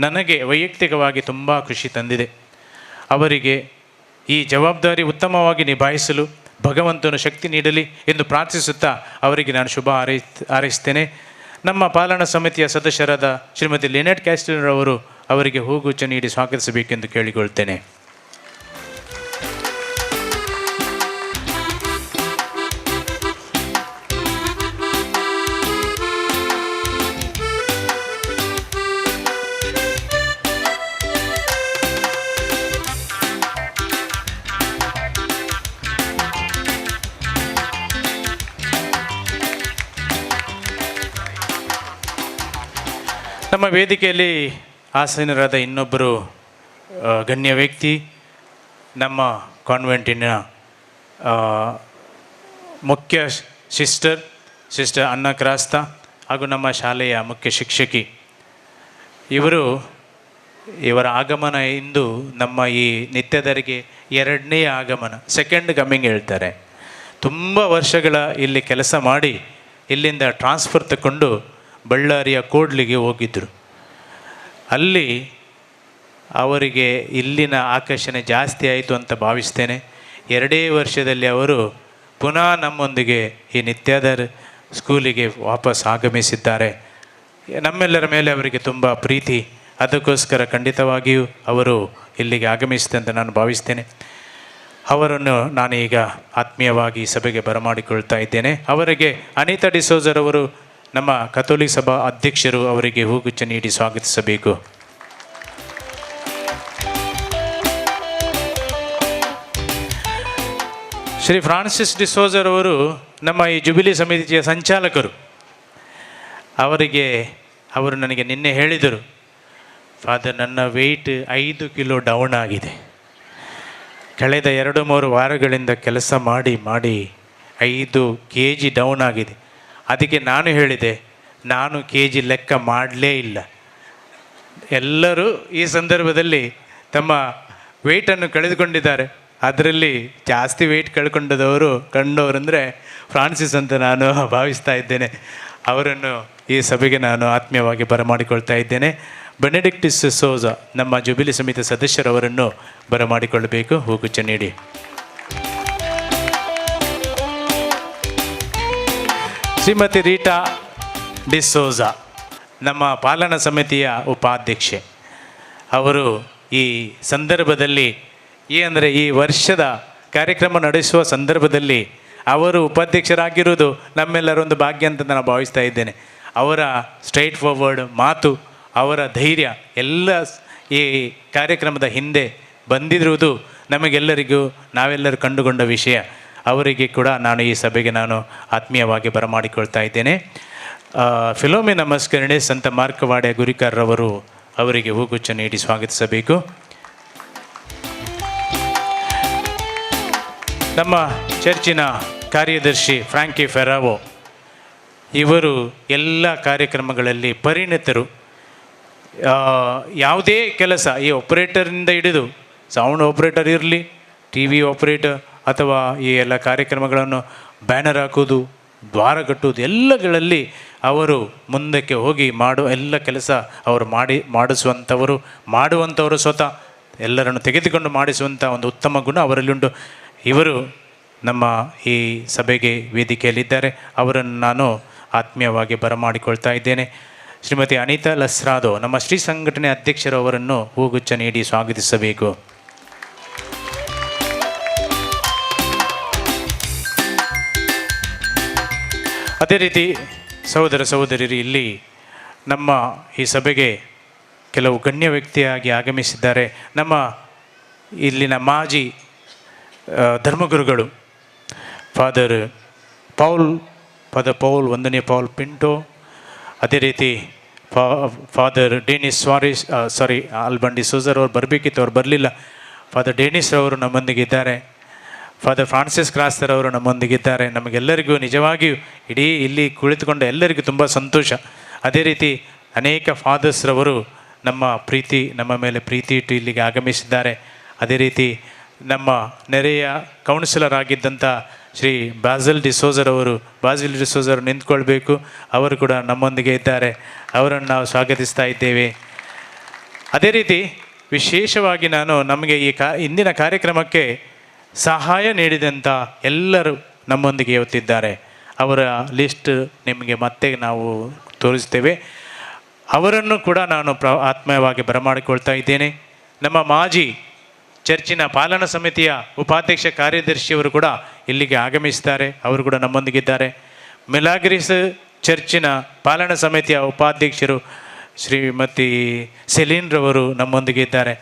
ನನಗೆ ವೈಯಕ್ತಿಕವಾಗಿ ತುಂಬ ಖುಷಿ ತಂದಿದೆ. ಅವರಿಗೆ ಈ ಜವಾಬ್ದಾರಿ ಉತ್ತಮವಾಗಿ ನಿಭಾಯಿಸಲು ಭಗವಂತನು ಶಕ್ತಿ ನೀಡಲಿ ಎಂದು ಪ್ರಾರ್ಥಿಸುತ್ತಾ ಅವರಿಗೆ ನಾನು ಶುಭ ಹಾರೈಸ್ತೇನೆ. ನಮ್ಮ ಪಾಲನಾ ಸಮಿತಿಯ ಸದಸ್ಯರಾದ ಶ್ರೀಮತಿ ಲಿನೆಟ್ ಕ್ಯಾಸ್ಟಿನರವರು ಅವರಿಗೆ ಹೂಗುಚ್ಛ ನೀಡಿ ಸ್ವಾಗತಿಸಬೇಕೆಂದು ಕೇಳಿಕೊಳ್ತೇನೆ. ನಮ್ಮ ವೇದಿಕೆಯಲ್ಲಿ ಆಸೀನರಾದ ಇನ್ನೊಬ್ಬರು ಗಣ್ಯ ವ್ಯಕ್ತಿ, ನಮ್ಮ ಕಾನ್ವೆಂಟಿನ ಮುಖ್ಯ ಸಿಸ್ಟರ್ ಅನ್ನ ಕ್ರಾಸ್ತ ಹಾಗೂ ನಮ್ಮ ಶಾಲೆಯ ಮುಖ್ಯ ಶಿಕ್ಷಕಿ. ಇವರು ಇವರ ಆಗಮನ ಇಂದು ನಮ್ಮ ಈ ನಿತ್ಯದರಿಗೆ ಎರಡನೇ ಆಗಮನ, ಸೆಕೆಂಡ್ ಕಮ್ಮಿಂಗ್ ಹೇಳ್ತಾರೆ. ತುಂಬ ವರ್ಷಗಳ ಇಲ್ಲಿ ಕೆಲಸ ಮಾಡಿ ಇಲ್ಲಿಂದ ಟ್ರಾನ್ಸ್ಫರ್ ತಗೊಂಡು ಬಳ್ಳಾರಿಯ ಕೂಡ್ಲಿಗೆ ಹೋಗಿದ್ದರು. ಅಲ್ಲಿ ಅವರಿಗೆ ಇಲ್ಲಿನ ಆಕರ್ಷಣೆ ಜಾಸ್ತಿ ಆಯಿತು ಅಂತ ಭಾವಿಸ್ತೇನೆ. 2 ವರ್ಷದಲ್ಲಿ ಅವರು ಪುನಃ ನಮ್ಮೊಂದಿಗೆ ಈ ನಿತ್ಯಾದರ್ ಸ್ಕೂಲಿಗೆ ವಾಪಸ್ ಆಗಮಿಸಿದ್ದಾರೆ. ನಮ್ಮೆಲ್ಲರ ಮೇಲೆ ಅವರಿಗೆ ತುಂಬ ಪ್ರೀತಿ, ಅದಕ್ಕೋಸ್ಕರ ಖಂಡಿತವಾಗಿಯೂ ಅವರು ಇಲ್ಲಿಗೆ ಆಗಮಿಸಿದೆ ಅಂತ ನಾನು ಭಾವಿಸ್ತೇನೆ. ಅವರನ್ನು ನಾನೀಗ ಆತ್ಮೀಯವಾಗಿ ಸಭೆಗೆ ಬರಮಾಡಿಕೊಳ್ತಾ ಇದ್ದೇನೆ. ಅವರಿಗೆ ಅನಿತಾ ಡಿಸೋಜರವರು, ನಮ್ಮ ಕಥೋಲಿಕ್ ಸಭಾ ಅಧ್ಯಕ್ಷರು, ಅವರಿಗೆ ಹೂಗುಚ್ಛ ನೀಡಿ ಸ್ವಾಗತಿಸಬೇಕು. ಶ್ರೀ ಫ್ರಾನ್ಸಿಸ್ ಡಿಸೋಜರವರು ನಮ್ಮ ಈ ಜುಬಿಲಿ ಸಮಿತಿಯ ಸಂಚಾಲಕರು. ಅವರು ನನಗೆ ನಿನ್ನೆ ಹೇಳಿದರು, ಫಾದರ್ ನನ್ನ ವೆಯ್ಟ್ 5 ಕಿಲೋ ಡೌನ್ ಆಗಿದೆ, ಕಳೆದ 2-3 ವಾರಗಳಿಂದ ಕೆಲಸ ಮಾಡಿ ಮಾಡಿ 5 kg down ಆಗಿದೆ. ಅದಕ್ಕೆ ನಾನು ಹೇಳಿದೆ, ನಾನು ಕೆ ಜಿ ಲೆಕ್ಕ ಮಾಡಲೇ ಇಲ್ಲ. ಎಲ್ಲರೂ ಈ ಸಂದರ್ಭದಲ್ಲಿ ತಮ್ಮ ವೆಯ್ಟನ್ನು ಕಳೆದುಕೊಂಡಿದ್ದಾರೆ. ಅದರಲ್ಲಿ ಜಾಸ್ತಿ ವೆಯ್ಟ್ ಕಳ್ಕೊಂಡದವರು ಕಂಡವರಂದರೆ ಫ್ರಾನ್ಸಿಸ್ ಅಂತ ನಾನು ಭಾವಿಸ್ತಾ ಇದ್ದೇನೆ. ಅವರನ್ನು ಈ ಸಭೆಗೆ ನಾನು ಆತ್ಮೀಯವಾಗಿ ಬರಮಾಡಿಕೊಳ್ತಾ ಇದ್ದೇನೆ. ಬೆನೆಡಿಕ್ಟಿಸ್ ಸೋಜಾ ನಮ್ಮ ಜುಬಿಲಿ ಸಮಿತಿ ಸದಸ್ಯರವರನ್ನು ಬರಮಾಡಿಕೊಳ್ಳಬೇಕು. ಹೂಗುಚ್ಛ ನೀಡಿ. ಶ್ರೀಮತಿ ರೀಟಾ ಡಿಸೋಜಾ ನಮ್ಮ ಪಾಲನಾ ಸಮಿತಿಯ ಉಪಾಧ್ಯಕ್ಷೆ. ಅವರು ಈ ಸಂದರ್ಭದಲ್ಲಿ ಅಂದರೆ ಈ ವರ್ಷದ ಕಾರ್ಯಕ್ರಮ ನಡೆಸುವ ಸಂದರ್ಭದಲ್ಲಿ ಅವರು ಉಪಾಧ್ಯಕ್ಷರಾಗಿರುವುದು ನಮ್ಮೆಲ್ಲರೊಂದು ಭಾಗ್ಯ ಅಂತ ನಾನು ಭಾವಿಸ್ತಾ ಇದ್ದೇನೆ. ಅವರ ಸ್ಟ್ರೈಟ್ ಫಾರ್ವರ್ಡ್ ಮಾತು, ಅವರ ಧೈರ್ಯ ಎಲ್ಲ ಈ ಕಾರ್ಯಕ್ರಮದ ಹಿಂದೆ ಬಂದಿರುವುದು ನಮಗೆಲ್ಲರಿಗೂ ನಾವೆಲ್ಲರೂ ಕಂಡುಕೊಂಡ ವಿಷಯ. ಅವರಿಗೆ ಕೂಡ ನಾನು ಈ ಸಭೆಗೆ ನಾನು ಆತ್ಮೀಯವಾಗಿ ಬರಮಾಡಿಕೊಳ್ತಾ ಇದ್ದೇನೆ. ಫಿಲೋಮಿನಾ ಮಸ್ಕರಣೆ ಸಂತ ಮಾರ್ಕವಾಡೆ ಗುರಿಕಾರರವರು ಅವರಿಗೆ ಹೂಗುಚ್ಛ ನೀಡಿ ಸ್ವಾಗತಿಸಬೇಕು. ನಮ್ಮ ಚರ್ಚಿನ ಕಾರ್ಯದರ್ಶಿ ಫ್ರಾಂಕಿ ಫೆರಾವೋ ಇವರು ಎಲ್ಲ ಕಾರ್ಯಕ್ರಮಗಳಲ್ಲಿ ಪರಿಣಿತರು. ಯಾವುದೇ ಕೆಲಸ ಈ ಆಪ್ರೇಟರ್ನಿಂದ ಹಿಡಿದು ಸೌಂಡ್ ಆಪ್ರೇಟರ್ ಇರಲಿ, ಟಿ ವಿ ಆಪ್ರೇಟರ್ ಅಥವಾ ಈ ಎಲ್ಲ ಕಾರ್ಯಕ್ರಮಗಳನ್ನು ಬ್ಯಾನರ್ ಹಾಕೋದು, ದ್ವಾರ ಕಟ್ಟುವುದು, ಎಲ್ಲಗಳಲ್ಲಿ ಅವರು ಮುಂದಕ್ಕೆ ಹೋಗಿ ಮಾಡುವ ಎಲ್ಲ ಕೆಲಸ ಅವರು ಮಾಡಿಸುವಂಥವರು, ಮಾಡುವಂಥವರು ಸ್ವತಃ ಎಲ್ಲರನ್ನು ತೆಗೆದುಕೊಂಡು ಮಾಡಿಸುವಂಥ ಒಂದು ಉತ್ತಮ ಗುಣ ಅವರಲ್ಲಿ ಉಂಟು. ಇವರು ನಮ್ಮ ಈ ಸಭೆಗೆ ವೇದಿಕೆಯಲ್ಲಿದ್ದಾರೆ. ಅವರನ್ನು ನಾನು ಆತ್ಮೀಯವಾಗಿ ಬರಮಾಡಿಕೊಳ್ತಾ ಇದ್ದೇನೆ. ಶ್ರೀಮತಿ ಅನಿತಾ ಲಸ್ರಾದೋ ನಮ್ಮ ಶ್ರೀ ಸಂಘಟನೆ ಅಧ್ಯಕ್ಷರು ಅವರನ್ನು ಹೂಗುಚ್ಛ ನೀಡಿ ಸ್ವಾಗತಿಸಬೇಕು. ಅದೇ ರೀತಿ ಸಹೋದರ ಸಹೋದರಿಯರು, ಇಲ್ಲಿ ನಮ್ಮ ಈ ಸಭೆಗೆ ಕೆಲವು ಗಣ್ಯ ವ್ಯಕ್ತಿಯಾಗಿ ಆಗಮಿಸಿದ್ದಾರೆ. ನಮ್ಮ ಇಲ್ಲಿನ ಮಾಜಿ ಧರ್ಮಗುರುಗಳು ಫಾದರ್ ಪೌಲ್ 1ನೇ ಪೌಲ್ ಪಿಂಟೋ, ಅದೇ ರೀತಿ ಫಾದರ್ ಡೇನಿಸ್ ಆಲ್ಬನ್ ಡಿಸೋಜರ್ ಅವರು ಬರಬೇಕಿತ್ತು, ಅವ್ರು ಬರಲಿಲ್ಲ. ಫಾದರ್ ಡೇನಿಸ್ ಅವರು ನಮ್ಮೊಂದಿಗೆ ಇದ್ದಾರೆ. ಫಾದರ್ ಫ್ರಾನ್ಸಿಸ್ ಕ್ರಾಸ್ತರ್ ಅವರು ನಮ್ಮೊಂದಿಗಿದ್ದಾರೆ. ನಮಗೆಲ್ಲರಿಗೂ ನಿಜವಾಗಿಯೂ ಇಡೀ ಇಲ್ಲಿ ಕುಳಿತುಕೊಂಡ ಎಲ್ಲರಿಗೂ ತುಂಬ ಸಂತೋಷ. ಅದೇ ರೀತಿ ಅನೇಕ ಫಾದರ್ಸ್ರವರು ನಮ್ಮ ಮೇಲೆ ಪ್ರೀತಿ ಇಟ್ಟು ಇಲ್ಲಿಗೆ ಆಗಮಿಸಿದ್ದಾರೆ. ಅದೇ ರೀತಿ ನಮ್ಮ ನೆರೆಯ ಕೌನ್ಸಿಲರ್ ಆಗಿದ್ದಂಥ ಶ್ರೀ ಬಾಸಿಲ್ ಡಿಸೋಜರ್ ನಿಂತ್ಕೊಳ್ಬೇಕು, ಅವರು ಕೂಡ ನಮ್ಮೊಂದಿಗೆ ಇದ್ದಾರೆ. ಅವರನ್ನು ನಾವು ಸ್ವಾಗತಿಸ್ತಾ ಇದ್ದೇವೆ. ಅದೇ ರೀತಿ ವಿಶೇಷವಾಗಿ ನಾನು ನಮಗೆ ಈ ಇಂದಿನ ಕಾರ್ಯಕ್ರಮಕ್ಕೆ ಸಹಾಯ ನೀಡಿದಂಥ ಎಲ್ಲರೂ ನಮ್ಮೊಂದಿಗೆ ಇವತ್ತಿದ್ದಾರೆ. ಅವರ ಲಿಸ್ಟ್ ನಿಮಗೆ ಮತ್ತೆ ನಾವು ತೋರಿಸ್ತೇವೆ. ಅವರನ್ನು ಕೂಡ ನಾನು ಆತ್ಮೀಯವಾಗಿ ಬರಮಾಡಿಕೊಳ್ತಾ ಇದ್ದೇನೆ. ನಮ್ಮ ಮಾಜಿ ಚರ್ಚಿನ ಪಾಲನಾ ಸಮಿತಿಯ ಉಪಾಧ್ಯಕ್ಷ ಕಾರ್ಯದರ್ಶಿಯವರು ಕೂಡ ಇಲ್ಲಿಗೆ ಆಗಮಿಸಿದ್ದಾರೆ, ಅವರು ಕೂಡ ನಮ್ಮೊಂದಿಗಿದ್ದಾರೆ. ಮಿಲಾಗ್ರಿಸ್ ಚರ್ಚಿನ ಪಾಲನಾ ಸಮಿತಿಯ ಉಪಾಧ್ಯಕ್ಷರು ಶ್ರೀಮತಿ ಸೆಲೀನ್ರವರು ನಮ್ಮೊಂದಿಗೆ ಇದ್ದಾರೆ.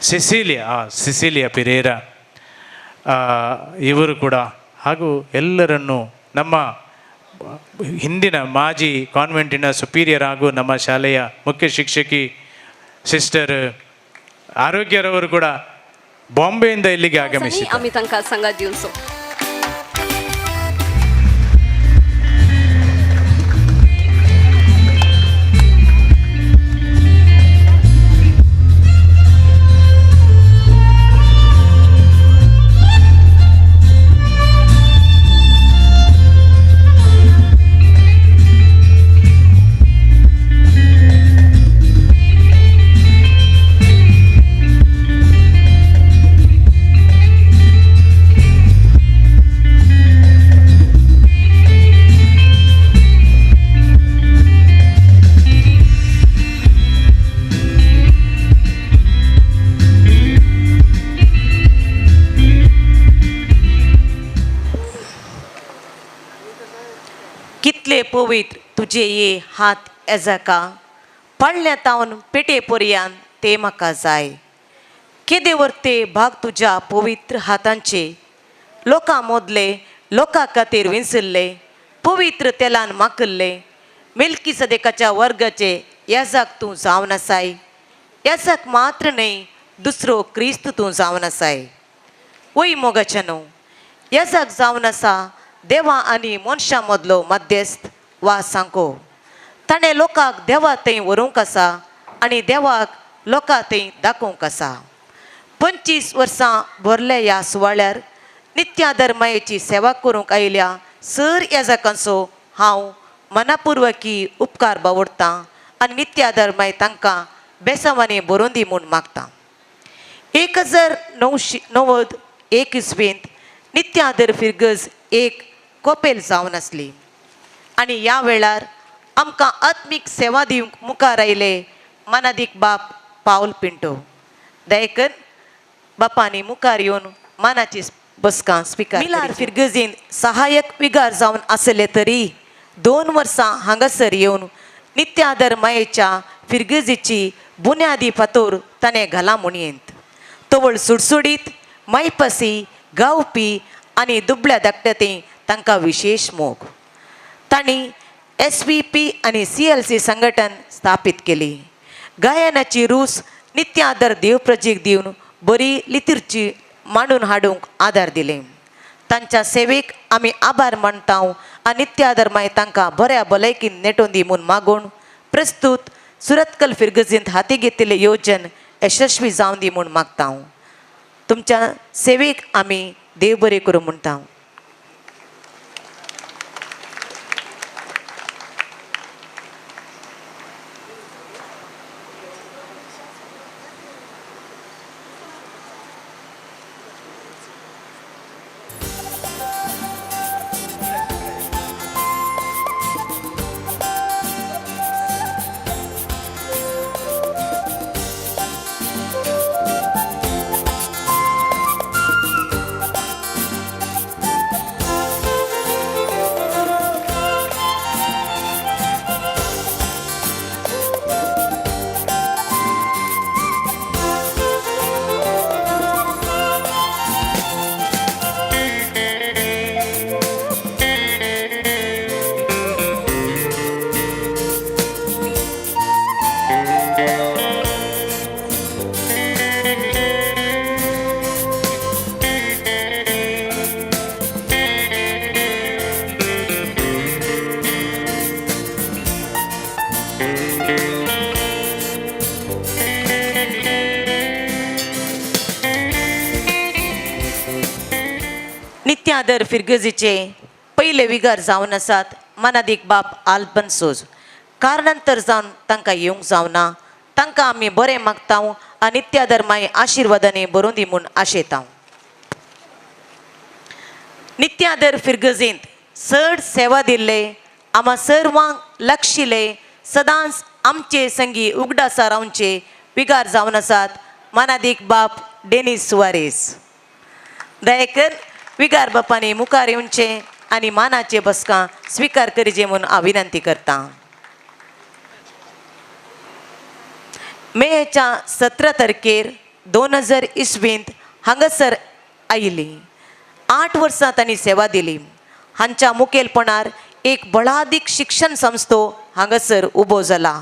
ಸಿಸಿಲಿಯಾ ಪಿರೇರಾ ಇವರು ಕೂಡ, ಹಾಗೂ ಎಲ್ಲರನ್ನು ನಮ್ಮ ಹಿಂದಿನ ಮಾಜಿ ಕಾನ್ವೆಂಟಿನ ಸುಪೀರಿಯರ್ ಹಾಗೂ ನಮ್ಮ ಶಾಲೆಯ ಮುಖ್ಯ ಶಿಕ್ಷಕಿ ಸಿಸ್ಟರ್ ಆರೋಗ್ಯರವರು ಕೂಡ ಬಾಂಬೆಯಿಂದ ಇಲ್ಲಿಗೆ ಆಗಮಿಸಿದ್ದಾರೆ. आमी तांकां सांगात दिवचो. पवित्र तुजे ये हात एजाका पाळण्या तावन पेटे पर्यान ते म्हाका जाय. केदे वर्ते भाग तुज्या पवित्र हातांचे लोकां मोदले लोकां खातीर विंचल्ले पवित्र तेलान माकल्ले मेलकी सदेकाच्या वर्गाचे याजाक तूं जावन आसाय. याजाक मात्र न्हय दुसरो क्रिस्त तूं जावन आसाय. वय मोगाच्या न्हू याजाक जावन आसा देवा आनी मनशां मदलो मध्यस्थ वा सांको. ताणें लोकांक देवा थंय व्हरूंक आसा आनी देवाक लोकां थंय दाखोवंक आसा. 25 वर्सां भरल्या ह्या सुवाळ्यार नित्याधर्मायेची सेवा करूंक आयिल्ल्या सर याजकांचो हांव मनापुर्वकी उपकार बावडटां आनी नित्याधर्माय तांकां बेसांवांनी बरोवन दी म्हूण मागतां. 1991 इस्वींत नित्यादर फिरगज एक कोपेल जावन आसली आनी ह्या वेळार आमकां आत्मीक सेवा दिवंक मुखार आयले मानादीक बाप पावल पिंटो. दयेकर बापांनी मुखार येवन मानाची बसकां स्विकार. मिलार फिरगजीन सहायक विगार जावन आसले तरी 2 वर्सां हांगासर येवन नित्यादर मायेच्या फिरगजीची बुन्यादी फातोर ताणें घाला म्हणयेंत. तवळ सुडसुडीत मायपासी गावपी आनी दुबळ्या धाकट्या तांकां विशेश मोग. तांणी SVP आनी CLC संघटन स्थापीत केली. गायनाची रूस नित्यादर देवप्रजीक दिवन बरी लितिरची मांडून हाडूंक आदार दिले. तांच्या सेवेक आमी आभार मानता आनी नित्यादर माय तांकां बऱ्या भलायकीन नेटोवन दी म्हूण मागून प्रस्तूत सुरतकल फिरगजींत हाती घेतिल्ले योजन यशस्वी जावन दी म्हूण मागता. तुमच्या सेवेक आमी देव बरें करूं म्हणटा. नित्यादर फिरगजीचे पयले विगार जावन आसात मानादीक बाप आल्बन सोज. कारणांतर जावन तांकां येवंक जावना. तांकां आमी बरें मागता आनी नित्यादर माय आशिर्वादांनी बरोवन दी म्हूण आशेता. नित्यादर फिरगजींत चड सेवा दिल्ले आमा सर्वांक लक्षिले सदांच आमचे संगी उगडासा रावचे विगार जावन आसात मानादीक बाप डेनीस सुवारेस. दयेकर विगार बापांनी मुखार येवचे आनी मानाचे बसकां स्विकार करचे म्हूण हांव विनंती करता. मेच्या 17 तारखेर 2000 इस्वींत हांगासर आयिल्ली. 8 वर्सां तांणी सेवा दिली. हांच्या मुखेलपणार एक बळादीक शिक्षण संस्थो हांगासर उबो जाला.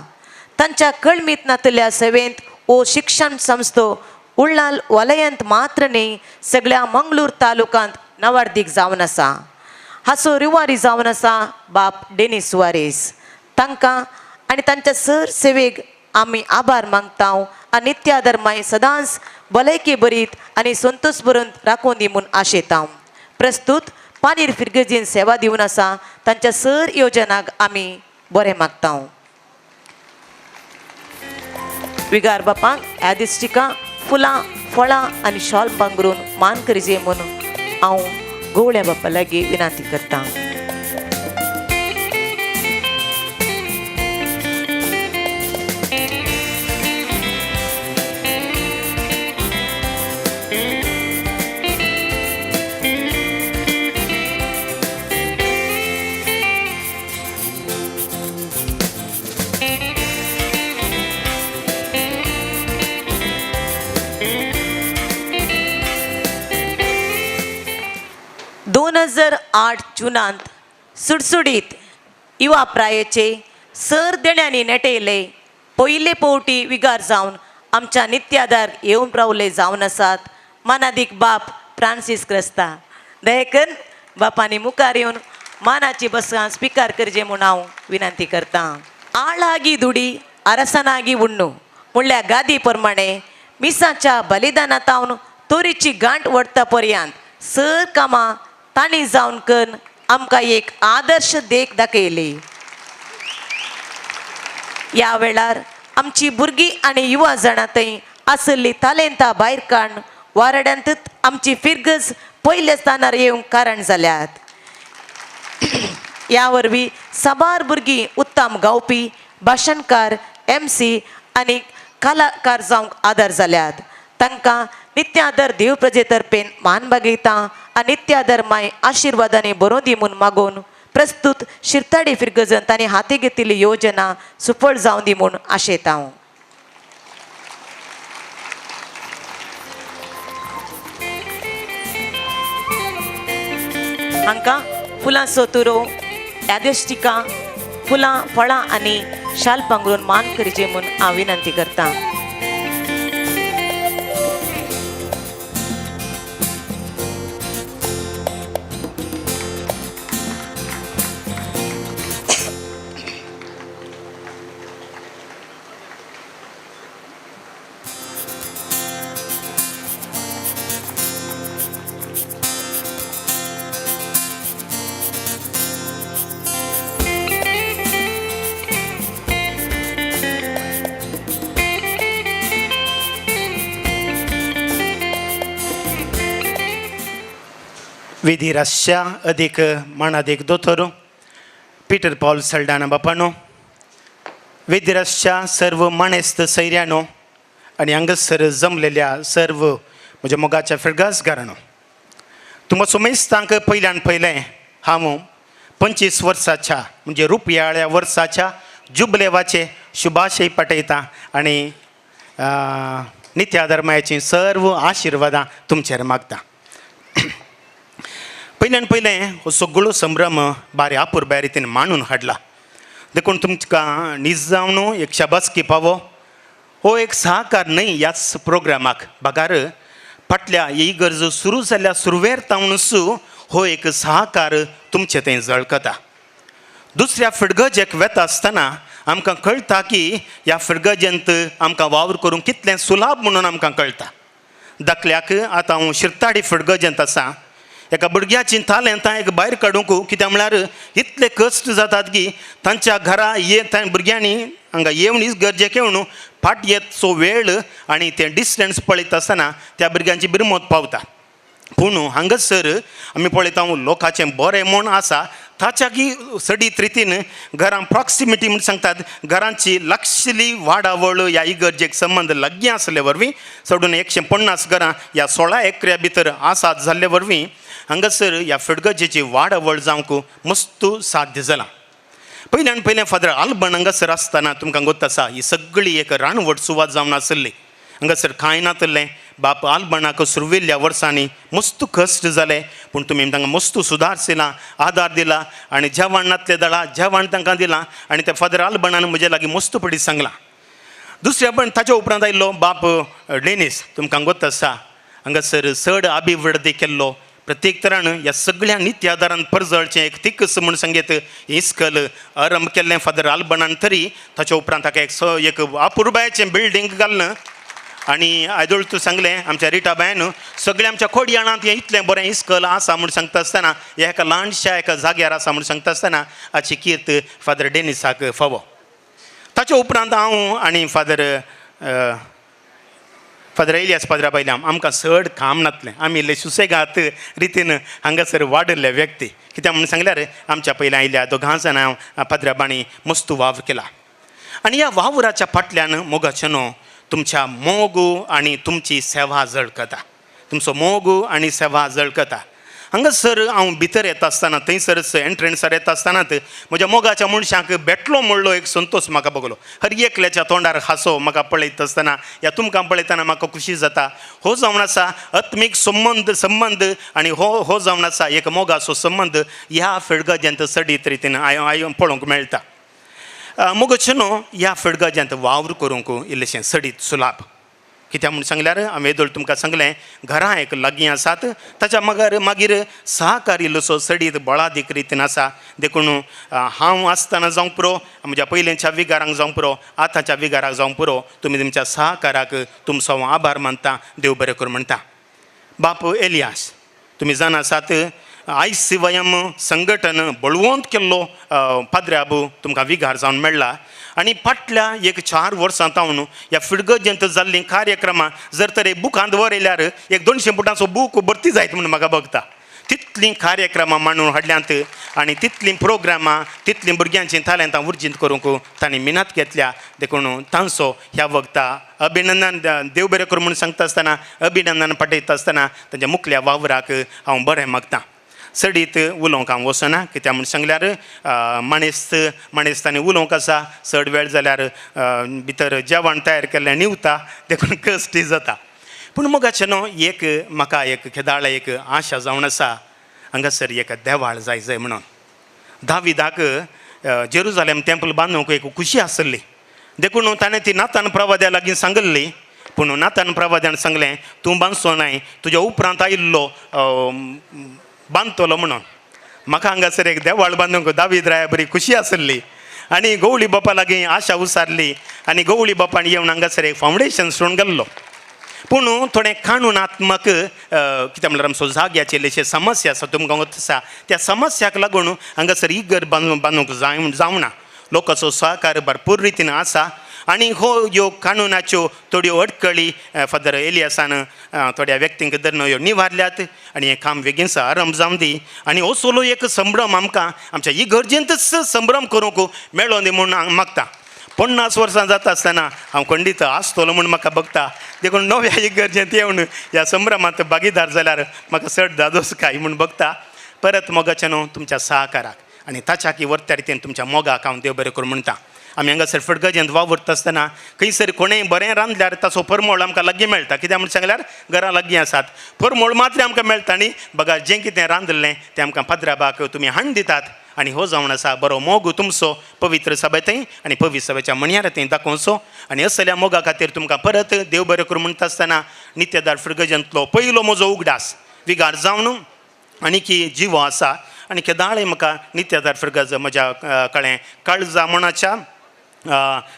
तांच्या कळमीत नातल्या सेवेंत हो शिक्षण संस्थो उळ्ळाल वलयांत मात्र न्हय सगळ्या मंगळूर तालुकांत नवार्दीक जावन आसा. हाचो रिवारी जावन आसा बाप डेनीस सुवारेस. तांकां आनी तांच्या सर सेवेक आमी आभार मागता आनी नित्यादर माय सदांच भलायकी बरीत आनी संतोश बरून राखून दी म्हूण आशेता. प्रस्तूत पानीर फिरगजीन सेवा दिवन आसा तांच्या सर योजनाक आमी बरें मागता. विगार बापांक ह्या दिश्टिकां फुलां फळां आनी शॉल पांगरून मान करचे म्हूण हांव गोवळ्या बापा लागीं विनंती करता. दोन 2008 जुनांत सुडसुडीत युवा प्रायेचे सर देण्यांनी नेटयले पयले पवटी विगार जावन आमच्या नित्यादार येवन रावले जावन आसात मानादीक बाप फ्रांसीस क्रिस्ता. दयेकन बापांनी मुखार येवन मानाची बसका स्विकार करचे म्हूण हांव विनंती करता. आळागी दुडी आरसनागी उण्णू म्हणल्यार गादी प्रमाणे मिसाच्या बलिदानातावन तोरीची गांठ वडता पर्यंत सर कामां तांणी जावन करून आमकां एक आदर्श देख दाखयली. ह्या वेळार आमची भुरगीं आनी युवा जाणां थंय आसली तालेंतां भायर काडून वारड्यांतच आमची फिरगज पयल्या स्थानार येवंक कारण जाल्यात. ह्या वरवीं साबार भुरगीं उत्तम गावपी, भाशणकार, MC आनी कलाकार जावंक आदार जाल्यात. तांकां नित्यादर देव प्रजे तर्फेन मान बागयता आनी नित्यादर माय आशिर्वादांनी बरोवन दी म्हूण मागून प्रस्तुत शिरताडी फिरगजन तांणी हाती घेतिल्ली योजना सुफळ जावं दी म्हूण आशेता हांव. हांकां फुलांचो तुरो, यादस्टिकां, फुलां, फळां आनी शाल पांगरून मान करचें म्हूण हांव विनंती करतां. विधी राश्या अधिक मानादीक दोतोर पीटर पॉल सल्डाना बापानो, विधी राश्या सर्व माणेस्त सैऱ्यानो आनी हांगासर जमलेल्या सर्व म्हज्या मोगाच्या फिरगासगारानो, तुमकां सुमेस्तांक पयल्यान पयलें हांव 25 वर्साच्या म्हणजे रुपयाळ्या वर्साच्या जुबलेवाचे शुभाशय पाठयता आनी नित्याधर्मायाचीं सर्व आशिर्वादां तुमचेर मागता. पयल्यान पयलें हो सगळो संभ्रम बारी अपुरबाय रितीन मांडून हाडला, देखून तुमकां नीज जावन एक शाबासकी पावो. हो एक सहकार न्हय ह्याच प्रोग्रामाक, बगार फाटल्या ही गरज सुरू जाल्ल्या सुरवेर तावनूच हो एक सहकार तुमचे थंय झळकता. दुसऱ्या फिडगजेक वेता आसतना आमकां कळटा की ह्या फिडगजेंत आमकां वावर करूंक कितलें सुलाभ म्हणून आमकां कळटा. दाखल्याक आतां हांव शिरताडी फिडगजेंत आसा, एका भुरग्याची तालेंतां एक भायर काडूंक कित्याक म्हळ्यार इतले कश्ट जातात की तांच्या घरा ये भुरग्यांनी हांगा येवन गरजेक येवन फाट येतसो वेळ आनी तें डिस्टन्स पळयता आसतना त्या भुरग्यांची बिरमत पावता. पूण हांगासर आमी पळयता लोकांचें बरें म्हूण आसा ताच्याकी सडीत रितीन घरां प्रॉक्सिमिटी म्हूण सांगतात, घरांची लागशिल्ली वाडावळ ह्या इगर्जेक संबंद लागीं आसले वरवीं सोडून 150 घरां ह्या 16 एकऱ्या भितर आसात जाल्ले वरवीं हांगासर ह्या फिडगर्जेची वाडावळ जावंक मस्त साध्य जालां. पयल्यान पयलें फादर आल्बन हांगासर आसतना तुमकां गोत आसा ही सगळी एक रानवट सुवात जावन आसली, हांगासर कांय नातलें. बाप आल्बनाक सुरवेल्ल्या वर्सांनी मस्त कश्ट जाले, पूण तुमी तांकां मस्त सुदार दिला, आदार दिला आनी जेवण नातलें दळा जेवण तांकां दिलां आनी त्या फादर आल्बनान म्हजे लागीं मस्त पडी सांगलां. दुसऱ्या पण ताच्या उपरांत आयिल्लो बाप डेनीस, तुमकां गोत आसा हांगासर चड अभिवृद्धी केल्लो प्रत्येक तरान ह्या सगळ्या नित्यादारान परजळचें एक तिकस म्हूण सांगेत इस्कल आरंभ केल्लें फादर आल्बनान, तरी ताच्या उपरांत ताका एक अपुरबायेचें बिल्डींग घालून आनी आयदोळ तूं सांगलें आमच्या रिटा बायन सगळ्या आमच्या खोडयाणांत हें इतलें बरें इस्कल आसा म्हूण सांगता आसतना ह्या एका ल्हानशा एका जाग्यार आसा म्हूण सांगता आसतना हाची कीर्त फादर डेनिसाक फावो. ताच्या उपरांत हांव आनी फादर फादर एलियास पाद्रा पयल्या आमकां चड काम नातलें, आमी इल्ले सुसेगात रितीन हांगासर वाडिल्ले व्यक्ती, कित्याक म्हूण सांगल्यार आमच्या पयल्या आयल्या दोगां जाणां पाद्राबांनी मस्त वावर केला आनी ह्या वावराच्या फाटल्यान मोगाचें न्हू तुमच्या मोग आनी तुमची सेवा झळकता, तुमचो मोग आनी सेवा झळकता. हांगासर हांव भितर येता आसतना थंयसरच एंट्रन्सार येता आसतनाच म्हज्या मोगाच्या मनशांक भेटलो म्हणलो एक संतोश म्हाका बगलो. हर एकल्याच्या तोंडार हांसो म्हाका पळयत आसतना या तुमकां पळयतना म्हाका खुशी जाता. हो जावन आसा आत्मीक संबंद संबंद आनी हो हो जावन आसा एक मोगाचो संबंद ह्या फिरगर्जेंत सडीत रितीन हांव पळोवंक मेळटा. मोगाचें न्हू ह्या फिरगर्जेंत वावर करूंक इल्लेशें सडीत सुलाभ. कित्याक म्हूण सांगल्यार हांवें येदोळ तुमकां सांगलें घरां एक लागीं आसात ताच्या मगर मागीर सहकार इल्लोसो सडीत बळादीक रितीन आसा. देखून हांव आसतना जावंक पुरो, म्हज्या पयलींच्या विगारांक जावंक पुरो, आतांच्या विगाराक जावंक पुरो, तुमी तुमच्या सहकाराक तुमचो हांव आभार मानता. देव बरें करूं म्हणटा. बाप एलियास, तुमी जाणा आसात आयसीवायम संघटन बळवंत केल्लो पाद्रे आबू तुमकां विगार जावन मेळ्ळा आनी फाटल्या एक 4 वर्सां तावन ह्या फिरगर्जेंत जाल्लीं कार्यक्रमां जर तर एक बुकांत बरयल्यार एक 200 फुटांचो बूक भरती जायत म्हूण म्हाका बगता. तितलीं कार्यक्रमां मांडून हाडल्यांत आनी तितलीं प्रोग्रामां तितलीं भुरग्यांचीं तालेंतां उर्जीत करूंक तांणी मिनत घेतल्या. देखून तांचो ह्या वखता अभिनंदन देव बरें करूं म्हूण सांगता आसतना अभिनंदन पाठयता आसतना तांच्या मुखल्या वावराक हांव बरें मागता. सडीत उलोवंक हांव वचना कित्याक म्हूण सांगल्यार माणेस्त माणेस्तांनी उलोवंक आसा चड वेळ जाल्यार भितर जेवण तयार केल्लें न्हिवता देखून कश्टी जाता. पूण मोगाचें न्हू एक म्हाका एक खेदाळ एक आशा जावन आसा हांगासर एक देवाळ जाय जाय म्हणून. दाविदाक जेरुजालेम टेम्पल बांदूंक एक खुशी आसली देखून ताणें ती नातान प्रवाद्या लागीं सांगिल्ली. पूण नातान प्रवाद्यान सांगलें तूं बांदचो नाय, तुज्या उपरांत आयिल्लो बांदतलो म्हणून. म्हाका हांगासर एक देवाळ बांदूंक दावीद राया बरी खुशी आसली आनी गवळी बापा लागीं आशा उसारली आनी गवळी बापान येवन हांगासर एक फावंडेशन सोडून गेल्लो. पूण थोडें कानुनात्मक कितें म्हणल्यार आमचो जाग्याची इल्लीशी समस्या आसा तुमकां आसा त्या समस्याक लागून हांगासर इगर बांदूंक जावना. लोकांचो सहकार भरपूर रितीन आसा आनी हो ह्यो कानुनाच्यो थोड्यो अडकळी फादर एलियासान थोड्या व्यक्तींक धरून ह्यो निवारल्यात आनी हें काम बेगीन आरंभ जावं दी आनी हो सोलो एक संभ्रम आमकां आमच्या इगर्जेंतच संभ्रम करूंक मेळों दी म्हूण हांव मागता. 50 वर्सां जाता आसतना हांव खंडीत आसतलो म्हूण म्हाका बगता. देखून नव्या इगर्जेंत येवन ह्या संभ्रमांत भागीदार जाल्यार म्हाका चड दादोस काय म्हूण बगता. परत मोगाचें न्हू तुमच्या सहकाराक आनी ताच्या वरत्या रितीन तुमच्या मोगाक हांव देव बरें करूं म्हणटा. आमी हांगासर फिरगर्जेंत वावुरता आसतना खंयसर कोणेंय बरें रांदल्यार ताचो परमळ आमकां लागीं मेळटा. कित्याक म्हूण सांगल्यार घरां लागीं आसात परमळ मात्र आमकां मेळटा न्ही बघा जें कितें रांदलें तें आमकां पाद्राबाक तुमी हाडून दितात आनी हो जावन आसा बरो मोग तुमचो पवित्र सभेंतय आनी पवित्र सभेच्या म्हणयार थंय दाखोवचो आनी असल्या मोगा खातीर तुमकां परत देव बरें करूं म्हणटा आसतना नित्यदार फिरगर्जेंतलो पयलो म्हजो उगडास विगार जावन आनी की जिवो आसा आनी केदाळय म्हाका नित्यदार फिरगर्ज म्हज्या कळ्ळें काळजा मनाच्या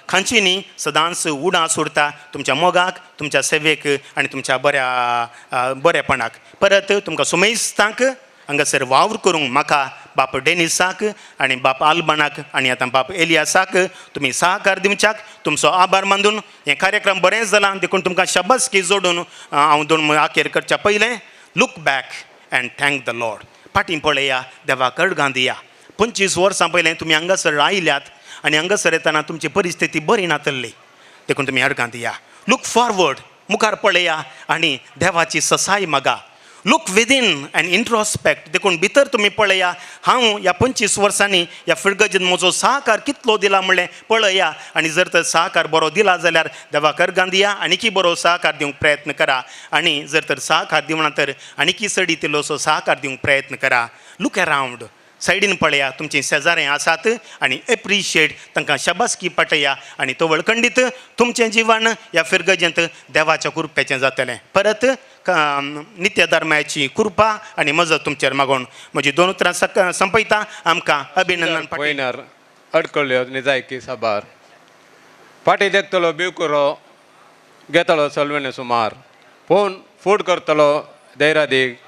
खांचींनी सदांच उडास उरता तुमच्या मोगाक तुमच्या सेवेक आनी तुमच्या बऱ्या बरेपणाक. परत तुमकां सुमेस्तांक हांगासर वावर करूंक म्हाका बाप डेनिसाक आनी बाप आल्बनाक आनी आतां बाप एलियासाक तुमी सहकार दिवच्याक तुमचो आभार मानून हें कार्यक्रम बरें जालां देखून तुमकां शाबासकी जोडून हांव दोन आखेर करच्या पयलें look back and thank the Lord. फाटीं पळया देवाक अडगां दिया. 25 वर्सां पयलें तुमी हांगासर आयल्यात आनी हांगासर येतना तुमची परिस्थिती बरी नातल्ली देखून तुमी अडगां दिया. लूक फॉरवर्ड मुखार पळया आनी देवाची ससाय मागा. लूक विदीन एंड इंट्रोस्पेक्ट देखून भितर तुमी पळया हांव ह्या 25 वर्सांनी ह्या फिरगर्जेन म्हजो सहकार कितलो दिला म्हणलें पळया आनी जर तर सहकार बरो दिला जाल्यार देवाक अर्गां दिया आनीकी बरो सहकार दिवंक प्रयत्न करा आनी जर तर सहकार दिवना तर आनीकी चड इल्लोसो सहकार दिवंक प्रयत्न करा. लूक अरावंड सायडीन पळया तुमची शेजारे आसात आनी एप्रिशिएट तांकां शाबासकी पाटया आनी तवळ खंडीत तुमचें जिवन ह्या फिरगर्जेंत देवाच्या कृपेचें जातलें. परत नित्यधर्माची कृपा आनी मजत तुमचेर मागून म्हजी 2 उतरां संपयता. आमकां अभिनंदन पयनार अडकळ्यो निजायकी साबार फाटीं देखतलो बिवकुरो घेतलो सलवेणे सुमार फोन फूड करतलो धैरादीक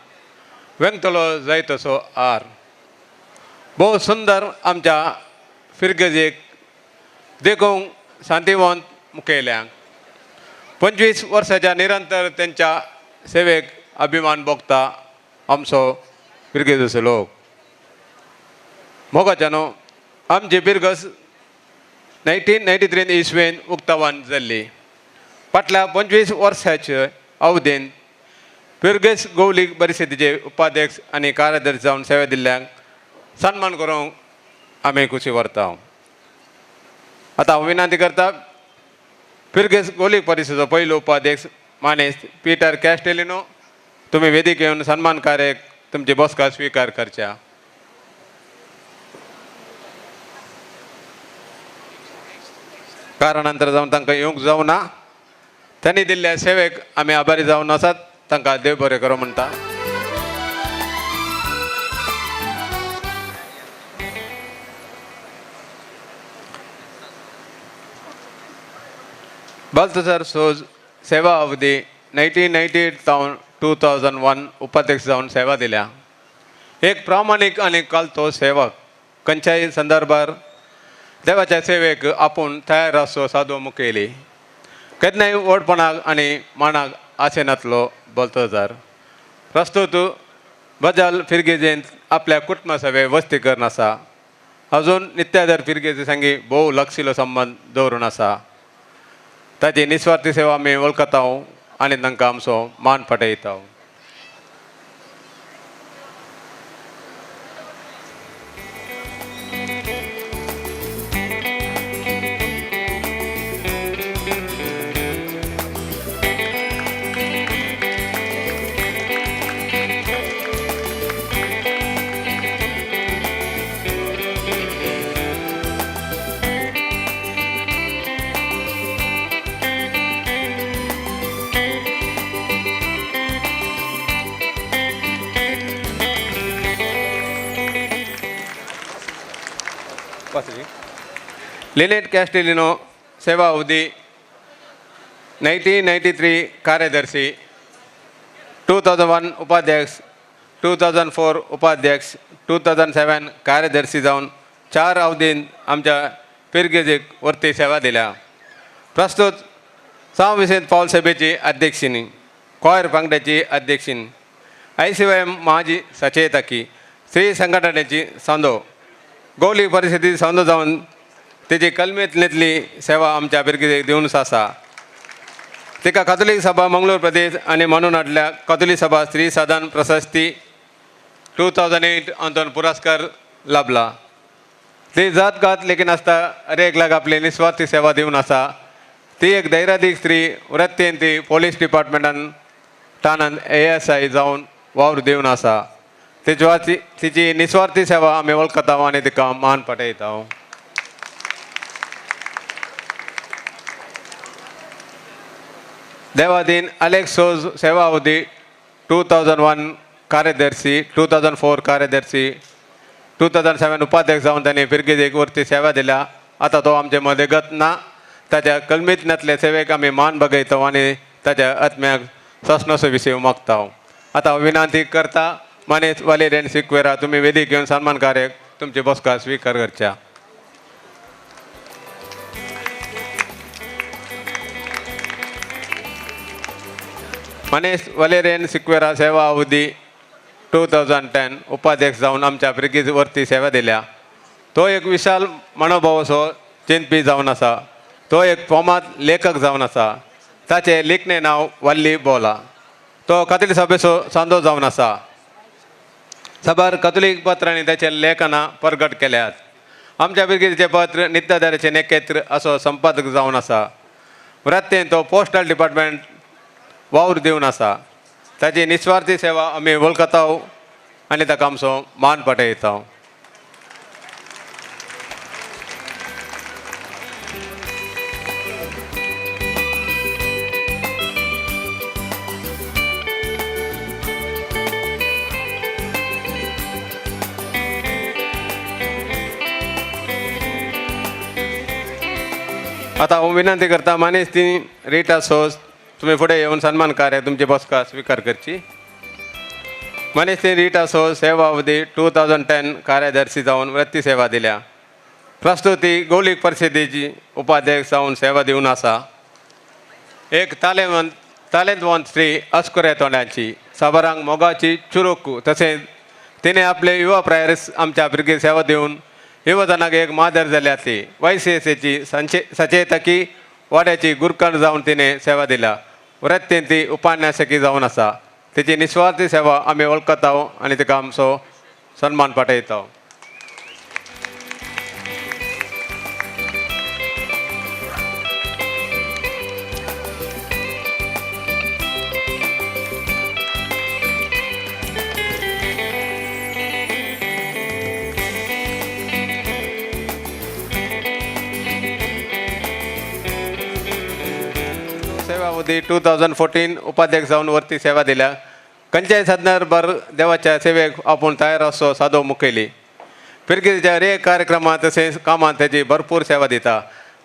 वेंगतलो जाय तसो आर. भोव सुंदर आमच्या फिरगर्जेक देखूंक शांतिवंत मुखेल्यांक 25 वर्साच्या निरंतर तेंच्या सेवेक अभिमान भोगता आमचो फिरगर्जेचो लोक. मोगाच्या न्हू आमची फिरगर्ज 1993 इसवेन उक्तावण जाल्ली. फाटल्या 25 वर्साचे अवधीन पिरगेज गोवलीक परिशदेचे उपाध्यक्ष आनी कार्यदर्शी जावन सेवा दिल्ल्यांक सन्मान करूंक आमी खुशी व्हरता. आतां हांव विनंती करता पिरगेज गोलीक परिशदेचो पयलो उपाध्यक्ष मानेस्त पीटर कॅस्टेलिनो तुमी वेदीक येवन सन्मान कार्याक तुमची बसका स्विकार करच्या. कारणांतर जावन तांकां येवंक जावना तांणी दिल्ल्या सेवेक आमी आभारी जावन आसात. तांकां देव बरें करूं म्हणटा. बाल्तसार सोज सेवा अवधी 1998 सावन 2001 उपाध्यक्ष जावन सेवा दिल्या. एक प्रामाणीक आनी कालतो सेवक खंयच्याय संदर्भार देवाच्या सेवेक आपूण तयार आसचो सादो मुखेली केन्नाय व्हडपणाक आनी मानाक आसेनातलो बलतजार. प्रस्तुत बजाल फिरगेजेंत आपल्या कुटुंबा सवे वस्ती करून आसा. अजून नित्यादर फिरगेजे संगी भोव लक्षिलो संबंद दवरून आसा. ताची निस्वार्थी सेवा आमी वळखता आनी तांकां आमचो मान पटयता. लिनेट कॅस्टेलिनो सेवा अवधी 1993 कार्यदर्शी, 2001 उपाध्यक्ष, 2004 उपाध्यक्ष, 2007 कार्यदर्शी जावन 4 अवधीन आमच्या पिरगेजेक वरती सेवा दिल्या. प्रस्तुत सांव विसेंत पावल सभेची अध्यक्षिणी, कॉयर पंगडाची अध्यक्षिणी, ICYM माजी सचेतकी, स्त्री संघटनेची सांदो, गोली परिस्थिती सांदो जावन तेजी कलमेंतली सेवा आमच्या पिरगेजेक दिवन आसा. तिका कातोलीक सभा मंगळूर प्रदेश आनी म्हणून हाडल्या कातोलीक सभा स्त्री साधन प्रशस्ती 2008 अंतोन पुरस्कार लाभला. ती जात घात लेगीत आसता हर एक लाख आपली निस्वार्थी सेवा दिवन आसा. ती एक धैर्यादीक स्त्री वृत्तीन ती पोलीस डिपार्टमेंटान ठाण्यान ASI जावन वावर दिवन आसा. तिची निस्वार्थी सेवा आमी वळखता आनी तिका मान पटयता. देवादीन अलेक्स सोज सेवा अवधी 2001 कार्यदर्शी, 2004 कार्यदर्शी, 2007 उपाध्यक्ष जावन तांणी फिरगेजेक वरती सेवा दिल्या. आतां तो आमचे मदगत ना. ताच्या कलमीतल्यांतले सेवेक आमी मान बगयता आनी ताच्या आत्म्याक ससनसो विशय मागता. आतां हांव विनंती करता मानेस्त वालेरियन सिक्वेरा तुमी वेदीक घेवन सन्मान कार्याक तुमची बसका स्विकार करच्या. मनीस वलेरियन सिक्वेरा सेवा अवधी 2010 उपाध्यक्ष जावन आमच्या फिरगेज वरती सेवा दिल्या. तो एक विशाल मनोभावाचो चिंतपी जावन आसा. तो एक फोमाद लेखक जावन आसा. ताचें लेखणे नांव वल्ली बोला. तो कातोलीक सभेचो सांदो जावन आसा. साबार कातोलीक पत्रांनी ताचें लेखनां प्रगट केल्यात. आमच्या फिरगेजेचें पत्र नित्यादाराचें नेकेत्र असो संपादक जावन आसा. वृत्तेन तो पोस्टल डिपार्टमेंट वावर दिवन आसा. ताची निस्वार्थी सेवा आमी वळखता आनी ताका आमचो मान पटयता. आतां हांव विनंती करता मानेस्त ती रिटा सोज तुमी फुडें येवन सन्मान कार्य तुमची बसका स्विकार करची. मनीस रिटा सोज सेवा अवधी 2010 कार्यदर्शी जावन वृत्ती सेवा दिल्या. प्रस्तुती गोलीक परिशदेची उपाध्यक्ष जावन सेवा दिवन आसा. एक तालेंतवंत स्त्री अस्कुऱ्या तोंडाची साबारांक मोगाची चुरोक तशेंच तिणें आपले युवा प्रायर आमच्या भुरगीं सेवा दिवन युवजनाक एक मादर जाल्या. ती YCSAची सचेतकी वाड्याची गुरकण जावन तिणें सेवा दिल्या. वृत्तीन ती उपन्यासकी जावन आसा. तेची निस्वार्थी सेवा आमी वळखता आनी ताका आमचो सन्मान पाठयता. सेवावधी 2014 उपाध्यक्ष जावन वरती सेवा दिल्या. खंयच्याय साधनार देवाच्या सेवेक आपूण तयार आसचो सादो मुखेली. फिरगेच्या हर एक कार्यक्रमांत तशेंच कामांत तेजी भरपूर सेवा दिता.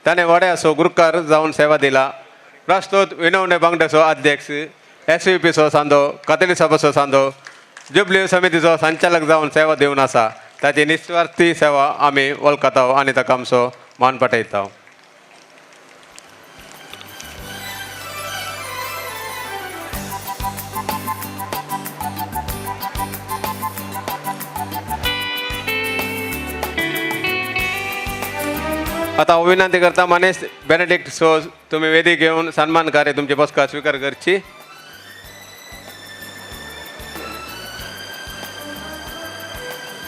ताणें वाड्याचो गुरुकार जावन सेवा दिला. राष्ट्रोत विनवणे बांगड्याचो अध्यक्ष, SVPचो सांदो, कातली सभाचो सांदो, जुबली समितीचो संचालक जावन सेवा दिवन आसा. ताची निस्वार्थी सेवा आमी वळखता आनी ताका आमचो मान पाठयता. आता हांव विनंती करता मानेस बेनेडिक्ट सोज तुमी वेदी घेवन सन्मान कार्य तुमची बसका स्विकार करची.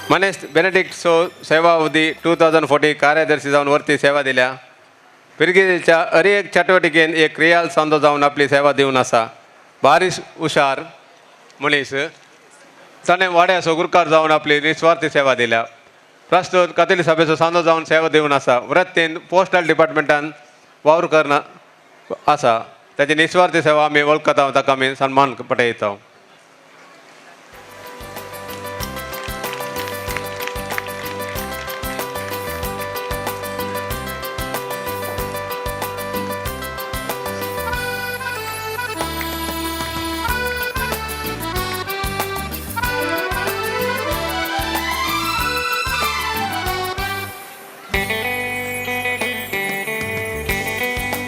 मानेस बेनेडिक्ट सोज सेवा अवधी 2014 कार्यदर्शी जावन वरती सेवा दिल्या. फिरगेच्या हर एक चटवटिकेन एक क्रियाल सांदो जावन आपली सेवा दिवन आसा. बारीस हुशार मनीस ताणें वाड्याचो गुरकार जावन आपली निस्वार्थी सेवा दिल्या. प्रस्तुत कातली सभेचो सांदो जावन सेवा दिवन आसा. वृत्तीन पोस्टल डिपार्टमेंटान वावर करना आसा. ताची निस्वार्थी सेवा आमी वळखता, ताका आमी सन्मान पटयता.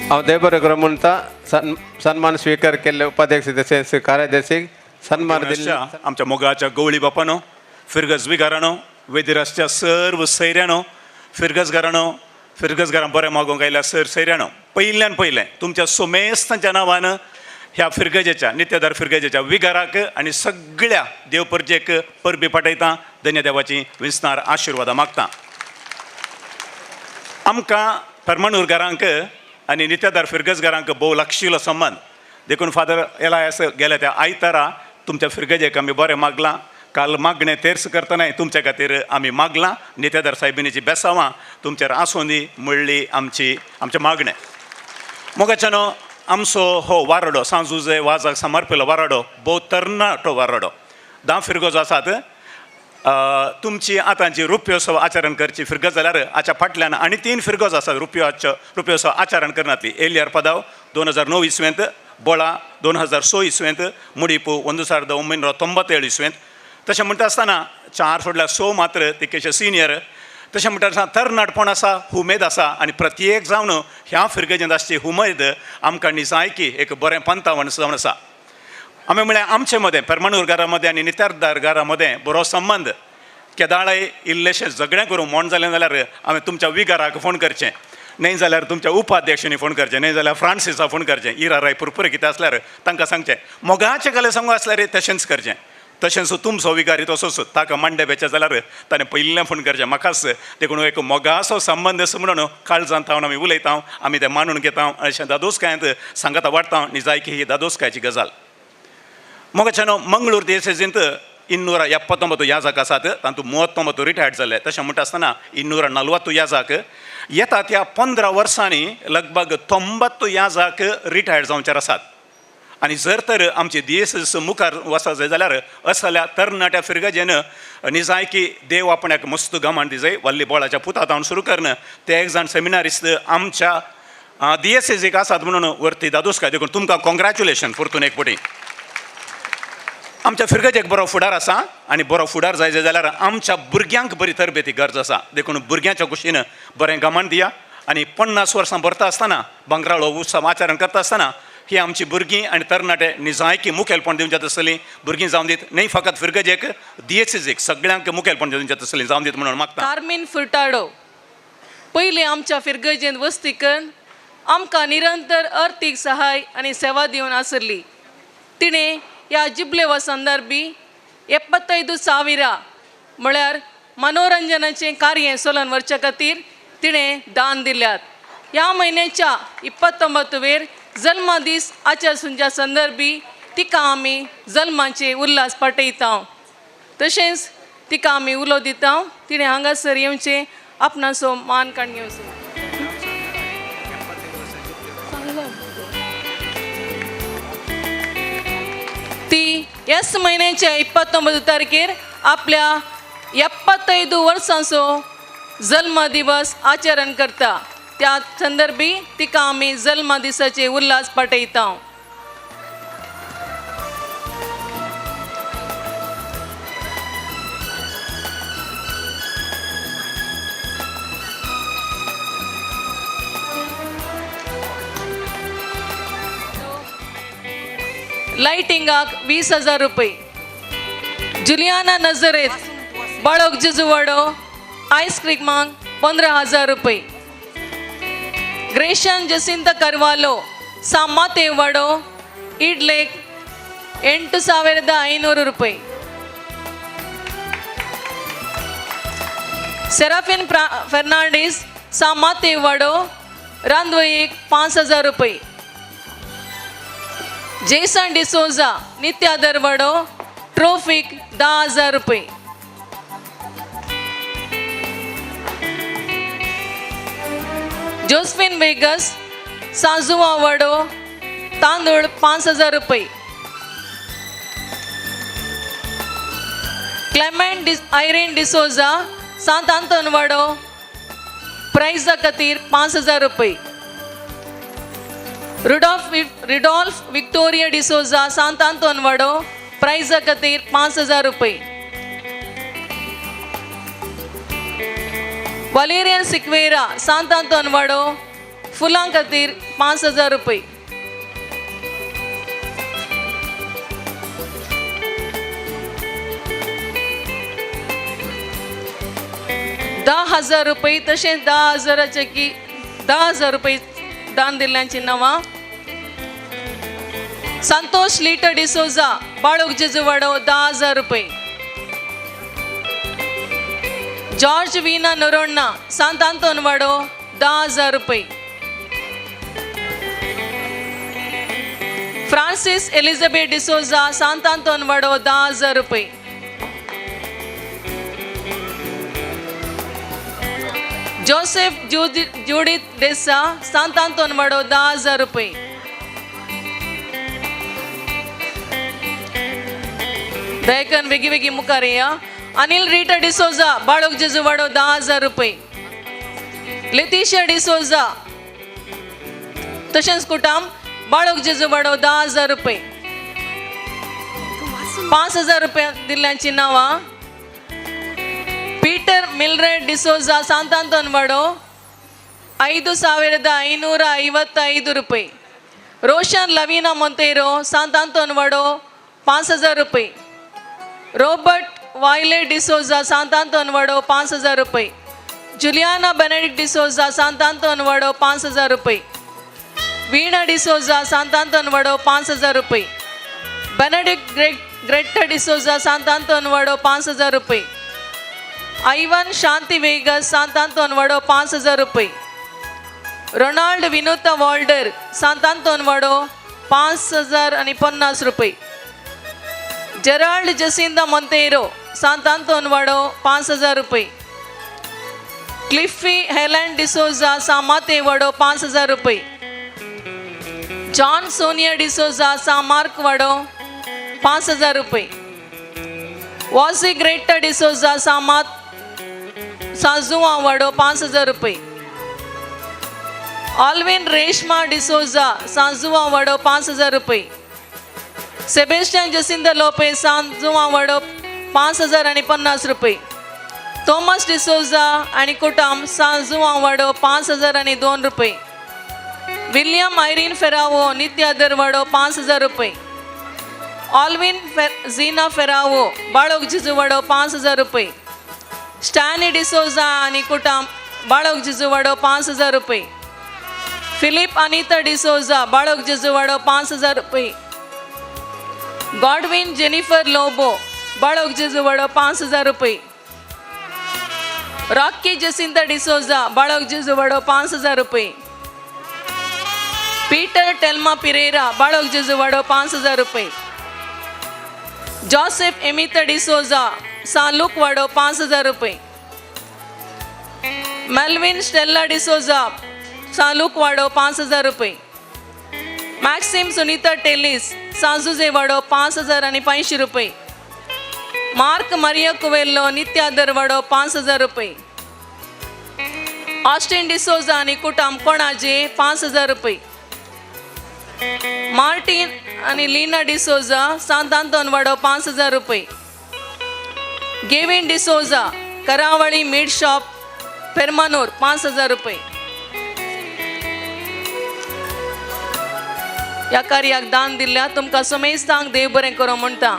हांव देवबरें म्हणटा सन्मान स्विकार केल्ले उपाध्यक्ष तशेंच कार्यदर्शी सन्मान दिल्ले आमच्या मोगाच्या गवळी बापानो, फिरगज विगारानो, वेदिरासच्या सर्व सैऱ्यानो, फिरगजगारानो, फिरगजगारां बरें मागोवंक आयल्या सर सैऱ्यानो, पयल्यान पयलें तुमच्या सोमेस्तांच्या नांवान ह्या फिरगजेच्या नित्यदार फिरगजेच्या विगाराक आनी सगळ्या देवपर्जेक परबी पाठयता. धन्य देवाची विसनार आशिर्वादां मागता. आमकां परमाणूरगारांक आनी नित्यादार फिरगजगारांक भोव लागशिल्लो संबंद. देखून फादर एलायस गेल्या त्या आयतारा तुमच्या फिरगजेक आमी बरें मागलां. काल मागणें तेर्स करतनाय तुमच्या खातीर आमी मागलां. नित्यादार सायबिनीची बेसावां तुमचेर आसूं दी म्हणली आमची आमचें मागणें. मोगाच्यानो आमचो हो वारडो सांजुजे वाजाक समर्पिल्लो वारडो भोव तरणाटो वारडो. 10 फिरगजो आसात. तुमची आतांची रुप्योत्सव आचरण करची फिरगज जाल्यार आच्या फाटल्यान आनी 3 फिरगज आसात रुप्योत्सव आचरण करनातली. एलियर पदाव 2009 इस्वेंत, बोळा 2006 इस्वेंत, मुडीपू 1997 इस्वेंत. तशें म्हणटा आसतना 4 सोडल्यार 6 मात्र तिकेशे सिनियर. तशें म्हणटा आसतना तरणाटपण आसा, हुमेद आसा आनी प्रत्येक जावन ह्या फिरगजेंत आसची हुमेद आमकां निजायकी एक बरें पंथावण जावन आसा. आमी म्हळ्यार आमचे मदें परमाणूरगारा मदें आनी नित्यारदारगारा मदें बरो संबंद. केदाळाय इल्लेशें झगडें करूं मोण जालें जाल्यार हांवें तुमच्या विगाराक फोन करचें, न्हय जाल्यार तुमच्या उपाध्यक्षांनी फोन करचें, न्हय जाल्यार फ्रांसिसा फोन करचें, इरा राय पुरपुरे कितें आसल्यार तांकां सांगचें. मोगाचें गले सांगू आसल्यार तशेंच करचें. तशेंच तुमचो विगारी तसोच ताका मांडे बेचे जाल्यार ताणें पयलें फोन करचें म्हाकाच. देखून एक मोगाचो संबंद असो म्हणून काळजांत हांव आमी उलयता, आमी तें मानून घेता अशें दादोसकायेंत सांगाता वाडटा. निजायकी ही दादोसकायची गजाल. मोगाच्यानो मंगळूर देसेजींत 279 याजाक आसात, तातूंत 39 रिटायर्ड जाले. तशें म्हणटा आसतना 240 याजाक येता त्या 15 वर्सांनी लगभग 90 याजाक रिटायर्ड जावचेर आसात. आनी जर तर आमची देश मुखार वचत जाय जाल्यार असल्या तरणाट्या फिरगजेन निजायकी देव आपणाक मस्त गमान दिजाय. वल्ली बोळाच्या पुतात हांव सुरू करन ते एक जाण सेमिनारिस्त आमच्या डीएसएजीक आसात म्हणून वरती दादोसकाय. देखून तुमकां कॉंग्रॅच्युलेशन परतून एक पटी. आमच्या फिरगजेक बरो फुडार आसा आनी बरो फुडार जाय जाल्यार आमच्या भुरग्यांक बरी तरबेती गरज आसा. देखून भुरग्यांच्या कुशीन बरें गमान दिया. आनी 50 वर्सां भरता आसतना भांगराळो उत्सव आचरण करता आसतना ही आमची भुरगीं आनी तरणाटे निजायकी मुखेलपण दिवंक जाता आसतलीं. भुरगीं जावन दीत न्हय फकत फिरगजेक, डीएसएजीक सगळ्यांक मुखेलपण दिवंक जाता आसतलीं जावन दीत म्हणून मागता. कार्मीन फुर्टाडो पयलीं आमच्या फिरगजेंत वस्ती करून आमकां निरंतर अर्थीक सहाय आनी सेवा दिवन आसली. तिणें ह्या जिबलेवा संदर्भी 75,000 म्हळ्यार मनोरंजनाचें कार्य सोलन व्हरच्या खातीर तिणें दान दिल्यात. ह्या म्हयन्याच्या 29 वेर जल्मदीस आचरसुंच्या संदर्भी तिका आमी जल्माचे उल्हास पाठयता. तशेंच तिका आमी उलो दिता तिणें हांगासर येवचें आपणाचो मान काडून घेवचो. ती ह्याच म्हयन्याच्या 29 तारखेर आपल्या 75 वर्सांचो जल्मदिवस आचरण करता. त्या संदर्भी तिका आमी जल्मदिसाचे उल्हास पाठयता. लायटिंगाक 20,000 रुपये. जुलियाना नजरेत बाळक जुजुवाडो आयस्क्रीमाक 15,000 रुपये. ग्रेशन जसिंत करवालो सामातेवाडो इडलेक 8,500 रुपये. सेराफिन फेर्नांडीस सामातेवाडो रांदवयेक 5,000 रुपये. जेसन डिसोजा नित्यादरवाडो ट्रॉफीक 10,000 रुपये. जोस्फिन वेगस साजुवा वाडो तांदूळ 5,000 रुपये. क्लेमेंट आयरीन डिसोजा सांत आंतोन वाडो प्रायजा खातीर 5,000 रुपये. रिडॉल्फ विक्टोरिया डिसोजा सांत आंतोन वाडो प्रायजा खातीर 5,000 रुपये. वालेरियन सिक्वेरा सांत आंतोन वाडो फुलां खातीर 5,000 रुपये. 10,000 रुपये. तशेंच 10,000 की 10,000 रुपये दान दिल्ल्यांची नांवां संतोष लिटर डिसोजा बाळोक जेजुवाडो 10,000 रुपये. जॉर्ज वीना नोरोण्णा सांत आंतोन वाडो 10,000 रुपये. फ्रांसीस एलिझाबेथ डिसोजा सांत आंतोन वाडो 10,000 रुपये. जोसेफ जुडीत डेसा सांत आंतोन वाडो 10,000 रुपये. दयकन वेगी वेगी मुखार या. अनिल रीटा डिसोजा बाळोक जेजुवाडो 10,000 रुपये. लेतिशा डिसोजा तशेंच कुटाम बाळोक जेजुवाडो 10,000 रुपये. 5,000 रुपये दिल्ल्यांची नांवां पीटर मिल्रेड डिसोजा सांत आंतोन वाडो 5,555 रुपये. रोशन लवीना मोंतेरो सांत आंतोन वाडो 5,000 रुपये. रॉबर्ट वायले डिसोजा सांत आंतोन वाडो 5,000 रुपये. जुलियाना बेनेडिक्ट डिसोजा सांत आंतोन वाडो 5,000 रुपये. वीणा डिसोजा सांत आंतोन वाडो 5,000 रुपये. बेनेडिक्ट ग्रेटा डिसोजा सांत आंतोन वाडो 5,000 रुपये. आयवन शांती वेगस सांत आंतोन वाडो 5,000 रुपये. रोनाल्ड विनोता वॉल्डर सांत आंतोन वाडो 5,050 रुपये. जेराल्ड जसिंदा मोंतेरो सांत आंतोन वाडो 5,000 रुपये. क्लिफी हेलन डिसोजा सामाते वाडो 5,000 रुपये. जॉन सोनिया डिसोजा सामार्क वाडो 5,000 रुपये. वासी ग्रेटा डिसोजा सामात साजुआ वाडो 5,000 रुपये. ऑल्विन रेशमा डिसोजा साजुआ वाडो 5,000 रुपये. सेबेस्टियन जसिंदा लोपेज सांजुआ वाडो 5,050 रुपये. थॉमस डिसोजा आनी कुटाम सांजुआ वाडो 5,002 रुपये. विलियम आयरीन फेरावो नित्यादर वाडो 5,000 रुपये. ऑल्विन झीना फेरावो बाळोक जिजू वाडो 5,000 रुपये. स्टॅनी डिसोजा आनी कुटाम बाळोक जिजू वाडो 5,000 रुपये. फिलीप अनिता डिसोजा बाळोक जिजू वाडो 5,000 रुपये. गॉडविन जेनिफर लोबो बाळोक जेजू वाडो 5,000 रुपये. रॉकी जसिंता डिसोजा बाळोक जेजू वाडो 5,000 रुपये. पीटर टेल्मा पिरेरा बाळोक जेजू वाडो 5,000 रुपये. जोसेफ एमिता डिसोजा सालूक वाडो 5,000 रुपये. मेल्विन स्टेल्ला डिसोजा सालूक वाडो 5,000 रुपये. मॅक्सिम सुनीता टेलिस साजुजे वाडो 5,500 रुपये. मार्क मरिया कुवेल्लो नित्यादर वाडो 5,000 रुपये. ऑस्टिन डिसोजा आनी कुटाम कोणाजे 5,000 रुपये. मार्टीन आनी लीना डिसोजा सांत आंतोन वाडो 5,000 रुपये. गेविन डिसोजा करावळी मीट शॉप पेरमानूर 5,000 रुपये. ह्या कार्याक दान दिल्ल्या तुमकां समेस्तांक देव बरें करूं म्हणटा.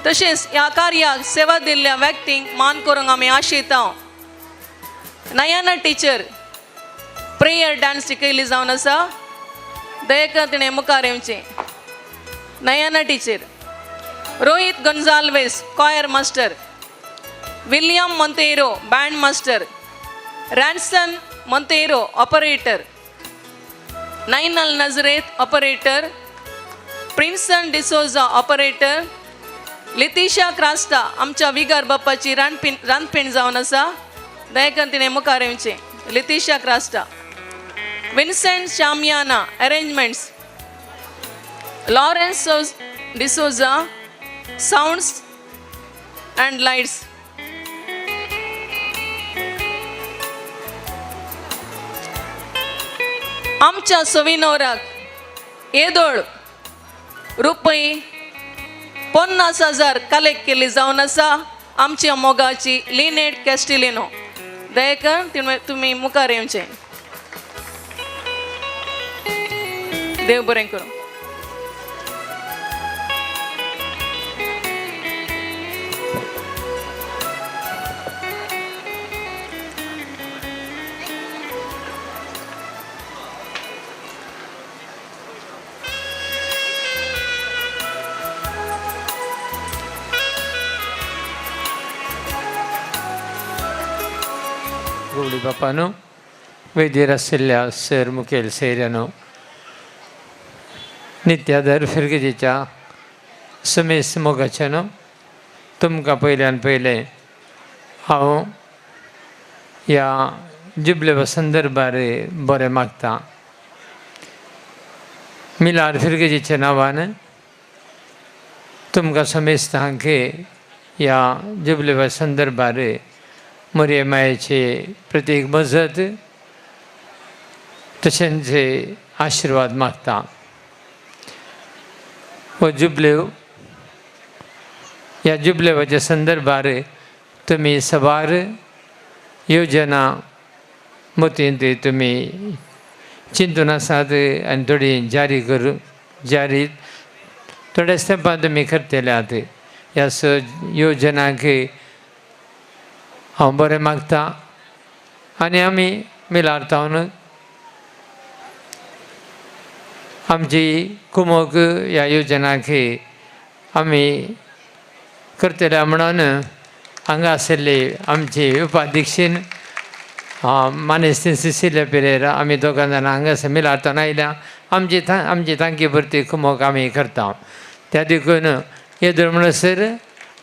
तशेंच ह्या कार्याक सेवा दिल्ल्या व्यक्तींक मान करूंक आमी आशेता. नयाना टिचर प्रेयर डांस शिकयली जावन आसा, दयेकर तिणें मुखार येवचें. Nayana teacher, Rohit Gonsalves choir master, William Monteiro band master, Ranson Monteiro operator, Nainal Nazareth operator, Prinson D'Souza operator, Litisha Crasta आमच्या विगार बाप्पाची रांदपीण जावन आसा, दयेकर तिणें मुखार येवचें. Litisha Crasta, Vincent Shamiana arrangements, Lawrence D'Souza sounds and lights. आमच्या सोविनोराक येदोळ रुपये 50,000 कलेक्ट केली जावन आसा आमच्या मोगाची लिनेट कॅस्टिलिनो. दयेकर तुमी मुखार येवचें. देव बरें करूं. गवळी बापानो, वेदीर आशिल्ल्या सर मुखेल सैऱ्यानो, नित्यादर फिरगेजीच्या समेस्त मोगाच्यानो, तुमकां पयल्यान पयलें हांव ह्या जुबले संदर्भार बरें मागता. मिलार फिरगेजीच्या नांवान तुमकां समेस्तांक ह्या जुबले संदर्भार मरिये मायेचे प्रतीक मजत तशेंच आशिर्वाद मागता. हो जुबलेव, ह्या जुबलेवाच्या संदर्भार तुमी सबार योजना मतींत तुमी चिंतून आसात आनी थोडी जारी करूं जारी थोड्याच तेंपान तुमी करतले आहात. ह्या स योजनांक हांव बरें मागता आनी आमी मिलार्तावन आमची कुमोक ह्या योजनाक आमी करतले म्हणून हांगा आशिल्ले आमची उपाध्यक्षीन मानेस्त सिसिलिया पेरेरा आमी दोगां जाणां हांगासर मिलार्तावन आयल्या. आमची आमची तांकी भरती कुमोक आमी करता. त्या देखून येदोळ म्हणसर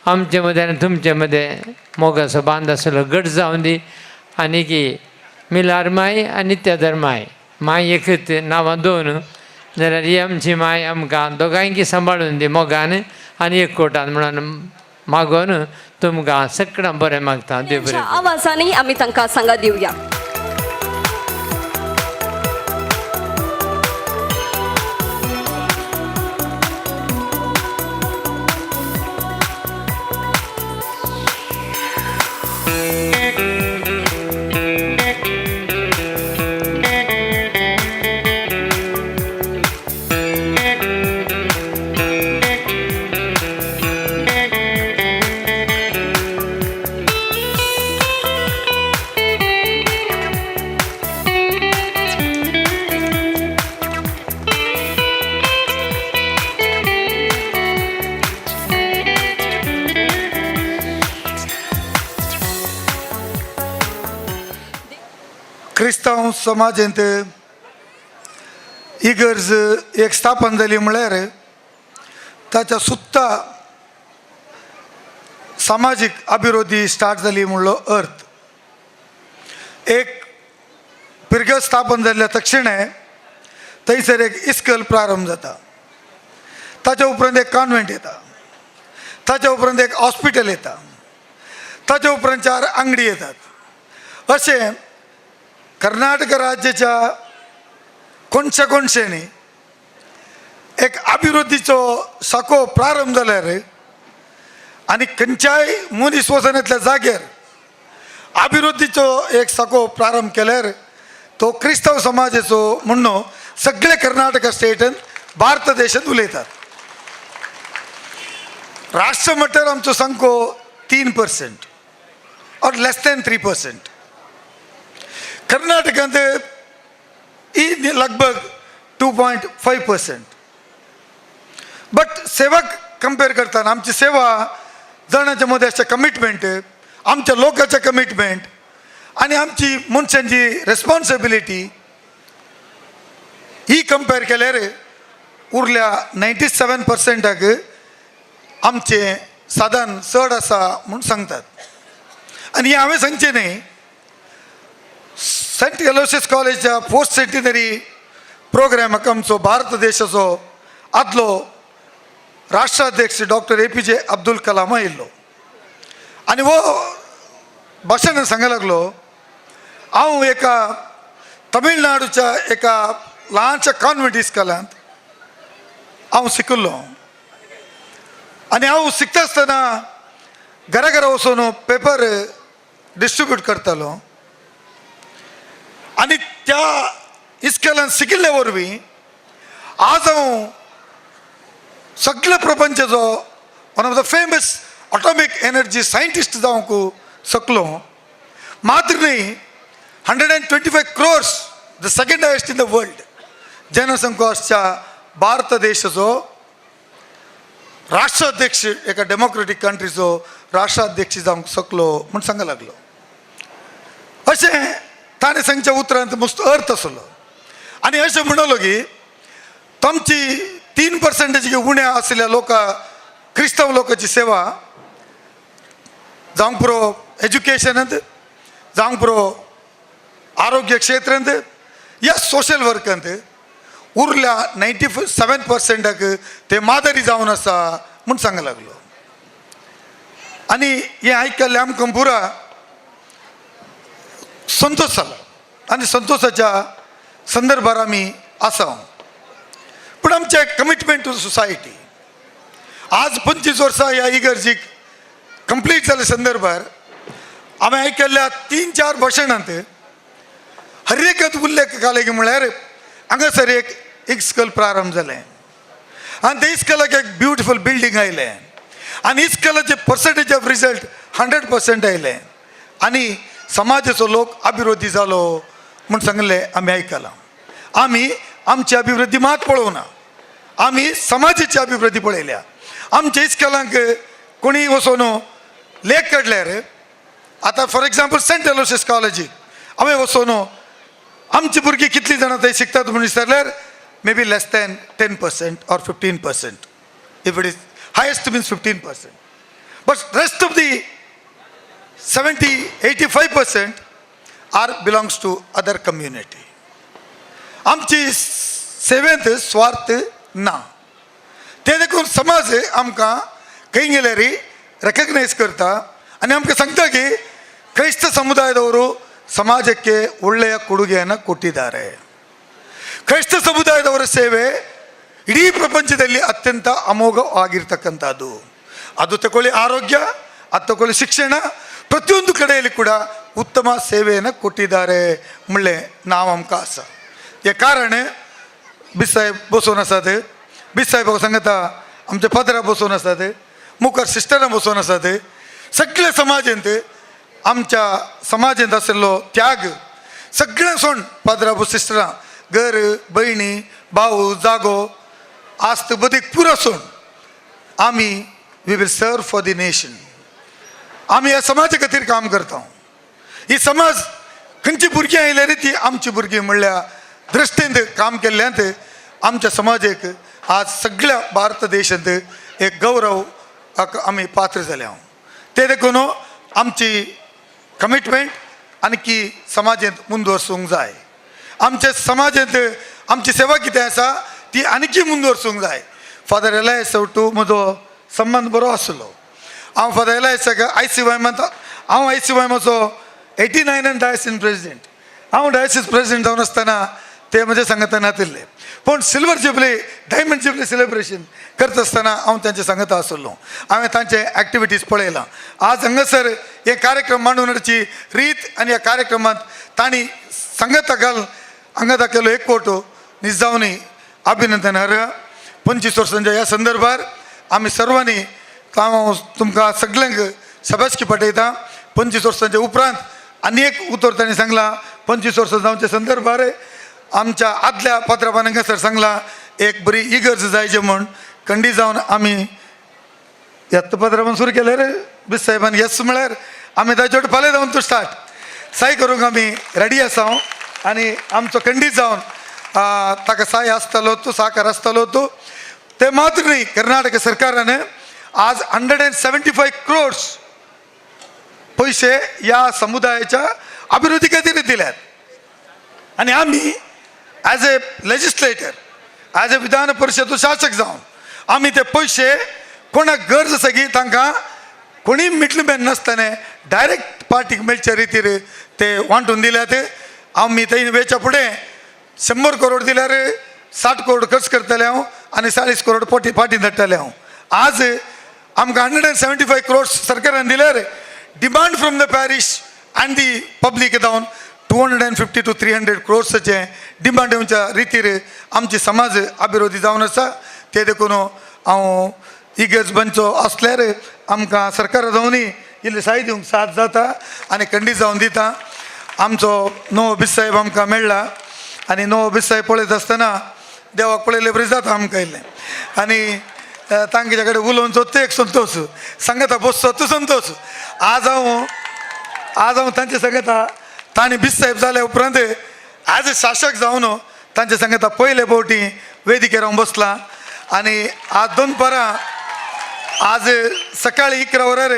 आमचे मदें आनी तुमचे मदें मोगाचो बांद आसलो घट जावन दी. आनी की मिलार माय आनी नित्यादर माय, माय एकच नांवां दोन जाल्यार ही आमची माय आमकां दोगांयकी सांबाळून दी मोगान आनी एकवटान म्हणून मागून तुमकां सगळ्यांक बरें मागता. देव बरें. आवाजांनी आमी तांकां सांगा दिवया. क्रिस्तांव समाजेंत इगर्ज एक स्थापन जाली म्हळ्यार ताच्या सुत्ता सामाजीक अभिवृद्धी स्टार्ट जाली म्हणलो अर्थ. एक पिरगज स्थापन जाल्ल्या तक्षणे थंयसर एक इस्कल प्रारंभ जाता, ताच्या उपरांत एक कॉन्वेंट येता, ताच्या उपरांत एक हॉस्पिटल येता, ताच्या उपरांत 4 आंगडी येतात. अशें कर्नाटक राज्याच्या कोनशा कोनशेंनी एक अभिवृद्धीचो साको प्रारंभ जाल्यार आनी खंयच्याय मनीस वचनातल्या जाग्यार अभिवृद्धीचो एक साको प्रारंभ केल्यार तो क्रिस्तांव समाजाचो म्हणून सगळे कर्नाटक स्टेटान भारत देशांत उलयतात. राष्ट्र म्हटल्यार आमचो सामको 3% ऑर लेस दॅन 3%. कर्नाटकांत ही लगभग 2.5%. बट सेवा कंपेर करताना आमची सेवा जाणांच्या मदें आसचें कमिटमेंट, आमच्या लोकांचें कमिटमेंट आनी आमची मनशांची रेस्पॉन्सिबिलिटी ही कंपेर केल्यार उरल्या 97% आमचें साधन चड आसा म्हूण सांगतात. आनी हें हांवें सांगचें न्हय, सेंट एलोसियस कॉलेजच्या फोर्थ सेंटिनरी प्रोग्रामाक आमचो भारत देशाचो आदलो राष्ट्राध्यक्ष डॉक्टर APJ Abdul Kalam आयिल्लो आनी हो भाशणान सांगूंक लागलो, हांव एका तमिळनाडूच्या एका ल्हानशा कॉन्वेंट इस्कॉलांत हांव शिकिल्लो आनी हांव शिकता आसतना घरा घरा वचून पेपर डिस्ट्रिब्यूट करतालो आनी त्या इस्कॉलान शिकिल्ले वरवीं आज हांव सगळ्या प्रपंचाचो one of the famous atomic energy scientist जावंक शकलो. मात्र न्हय, 125 crores, the second highest in the world जनसंख्या आसच्या भारत देशाचो राष्ट्राध्यक्ष, एका डेमोक्रेटीक कंट्रीचो राष्ट्राध्यक्ष जावंक शकलो म्हूण सांगूंक लागलो. अशें ताणें सांगच्या उतरांत मस्त अर्थ आसलो. आनी अशें म्हणलो की तांची 3% उण्या आशिल्ल्या लोकां क्रिस्तांव लोकांची सेवा जावंक पुरो एज्युकेशनांत, जावंक पुरो आरोग्य क्षेत्रांत या सोशल वर्कांत, उरल्या 97% ते मादरी जावन आसा म्हूण सांगूंक लागलो. आनी हें आयकल्लें आमकां पुरा संतोश जालो आनी संतोशाच्या संदर्भार आमी आसा. पूण आमचें कमिटमेंट टू सोसायटी आज 25 वर्सां ह्या इगर्जीक कंप्लीट जाल्या संदर्भार हांवें आयकल्ल्या 3-4 भाशणांत हर एकच उल्लेख घाले म्हळ्यार हांगासर एक इस्कॉल प्रारंभ जालें आनी त्या इस्कॉलाक एक ब्युटिफूल बिल्डींग आयलें आनी इस्कॉलाचें पर्संटेज ऑफ रिजल्ट 100% आयलें आनी समाजाचो लोक अभिवृद्धी जालो म्हूण सांगलें आमी आयकलां. आमी आमची अभिवृद्धी मात पळोवना, आमी समाजाची अभिवृद्धी पळयल्या. आमच्या इस्कॉलांक कोणीय वचून लेख काडल्यार आतां फॉर एग्जाम्पल सेंट एलोसियस कॉलेजीक हांवें वचून आमची भुरगीं कितलीं जाणां थंय शिकतात म्हणून विचारल्यार may be less than 10% or 15%, if it is highest means 15%, but rest of the 70-85% are belongs to other community. आमची सेवेंत स्वार्थ ना, ते देखून समाज आमकां खंय गेल्यार रेकग्नायज करता आनी आमकां सांगता की ಕ್ರೈಸ್ತ ಸಮುದಾಯದವರು ಸಮಾಜಕ್ಕೆ ಒಳ್ಳೆಯ ಕೊಡುಗೆಯನ್ನು ಕೊಟ್ಟಿದ್ದಾರೆ. ಕ್ರೈಸ್ತ ಸಮುದಾಯದವರ ಸೇವೆ ಇಡೀ ಪ್ರಪಂಚದಲ್ಲಿ ಅತ್ಯಂತ ಅಮೋಘವಾಗಿರ್ತಕ್ಕಂಥದ್ದು. ಅದು ತಗೊಳ್ಳಿ ಆರೋಗ್ಯ, ಅದು ತಗೊಳ್ಳಿ ಶಿಕ್ಷಣ, ಪ್ರತಿಯೊಂದು ಕಡೆಯಲ್ಲಿ ಕೂಡ ಉತ್ತಮ ಸೇವೆಯನ್ನು ಕೊಟ್ಟಿದ್ದಾರೆ ಮುಳ್ಳೆ ನಾವು आमकां आसा. हे कारण बीस साहेब बसोवन आसात, बीस साहेब संगता आमचे पदरा बसोवन आसात, मुखार सिस्टरां बसोवन आसात. सगळे समाजेंत आमच्या समाजेंत आशिल्लो त्याग सगळें सोड पाद्रा सिस्टरां घर भयणी भाऊ जागो आस्त बदीक पुरो सोड आमी we will serve for the nation. आमी ह्या समाजा खातीर काम करता. ही समाज खंयची भुरगीं आयल्यार ती आमची भुरगीं म्हणल्या दृश्टीन काम केल्ल्यांत आमच्या समाजेक आज सगळ्या भारत देशांत एक गौरव आमी पात्र जाले. ते देखून आमची कमिटमेंट आणखी समाजेंत मुंदवरसूंक जाय. आमच्या समाजेंत आमची सेवा कितें आसा ती आणखी मुंदवरसूंक जाय. फादर एलायस टू म्हजो संबंद बरो आसलो. हांव फादर एलायसाक I C वायमांत, हांव I C वायमाचो 89 डायसीन प्रेसिडेंट. हांव डायसीस प्रेसिडेंट जावन आसतना ते म्हजे सांगता नातिल्ले, पूण silver jubilee diamond jubilee celebration करता आसतना हांव तांचे सांगता आसलो. हांवें तांचे एक्टिविटीज पळयलां. आज हांगासर हे कार्यक्रम मांडून हाडची रीत आनी ह्या कार्यक्रमांत तांणी सांगता घाल हांगा दाखयलो एक कोटो निजावनी अभिनंदन अर्ह. 25 वर्सांच्या ह्या संदर्भार आमी सर्वांनी हांव तुमकां सगल्यांक शबासकी पाठयता. 25 वर्सांच्या उपरांत आनी एक उतर तांणी सांगलां. 25 वर्सां जावच्या संदर्भार आमच्या आदल्या पात्रापान हांगासर सांगलां एक बरी इगर्ज जायची म्हूण कंडी जावन आमी येत्त पात्रापान सुरू केल्यार बिस साहेबान येस म्हळ्यार आमी ताचे वटेन फाल्यां जावन तो स्टार्ट साय करूंक आमी रेडी आसा. आनी आमचो कंडी जावन ताका साय आसतालो तो साकार आसतालो तो ते मात्र न्ही, कर्नाटक सरकारान आज 175 crores पयशे ह्या समुदायाच्या अभिवृद्धी खातीर दिल्यात. आनी आमी as a legislator as a Vidhan Parishad शासक जावन आमी ते पयशे कोणाक गरज आसा की तांकां कोणी मिडलमॅन नासतना डायरेक्ट पार्टीक मेळच्या रितीर ते वांटून दिल्यात. आमी थंय वेच्या फुडें 100 करोड दिल्यार 60 करोड खर्च करतले हांव आनी 40 करोड पोटी फाटीं धाडटले हांव. आज आमकां 175 crores सरकारान दिल्यार demand from the parish and the public जावन 250 to 300 crores demand येवच्या रितीर आमची समाज अभिवृद्धी जावन आसा. ते देखून हांव इगर्ज बनचो आसल्यार आमकां सरकारा जावनूय इल्ली साय दिवंक साथ जाता आनी खंडीत जावन दिता. आमचो नवो बिस साहेब आमकां मेळ्ळा आनी नवो बिस साहेब पळयत आसतना देवाक पळयले बरी जाता आमकां इल्लें आनी तांच्या कडेन उलोवचो तो एक संतोश, सांगता बसचो तो संतोश. आज हांव तांचे सांगता तांणी बिस साहेब जाल्या उपरांत आज शासक जावन तांचे सांगता पयले फावटी वेदिकेर हांव बसलां आनी आज दनपारां आज सकाळी 11 वरार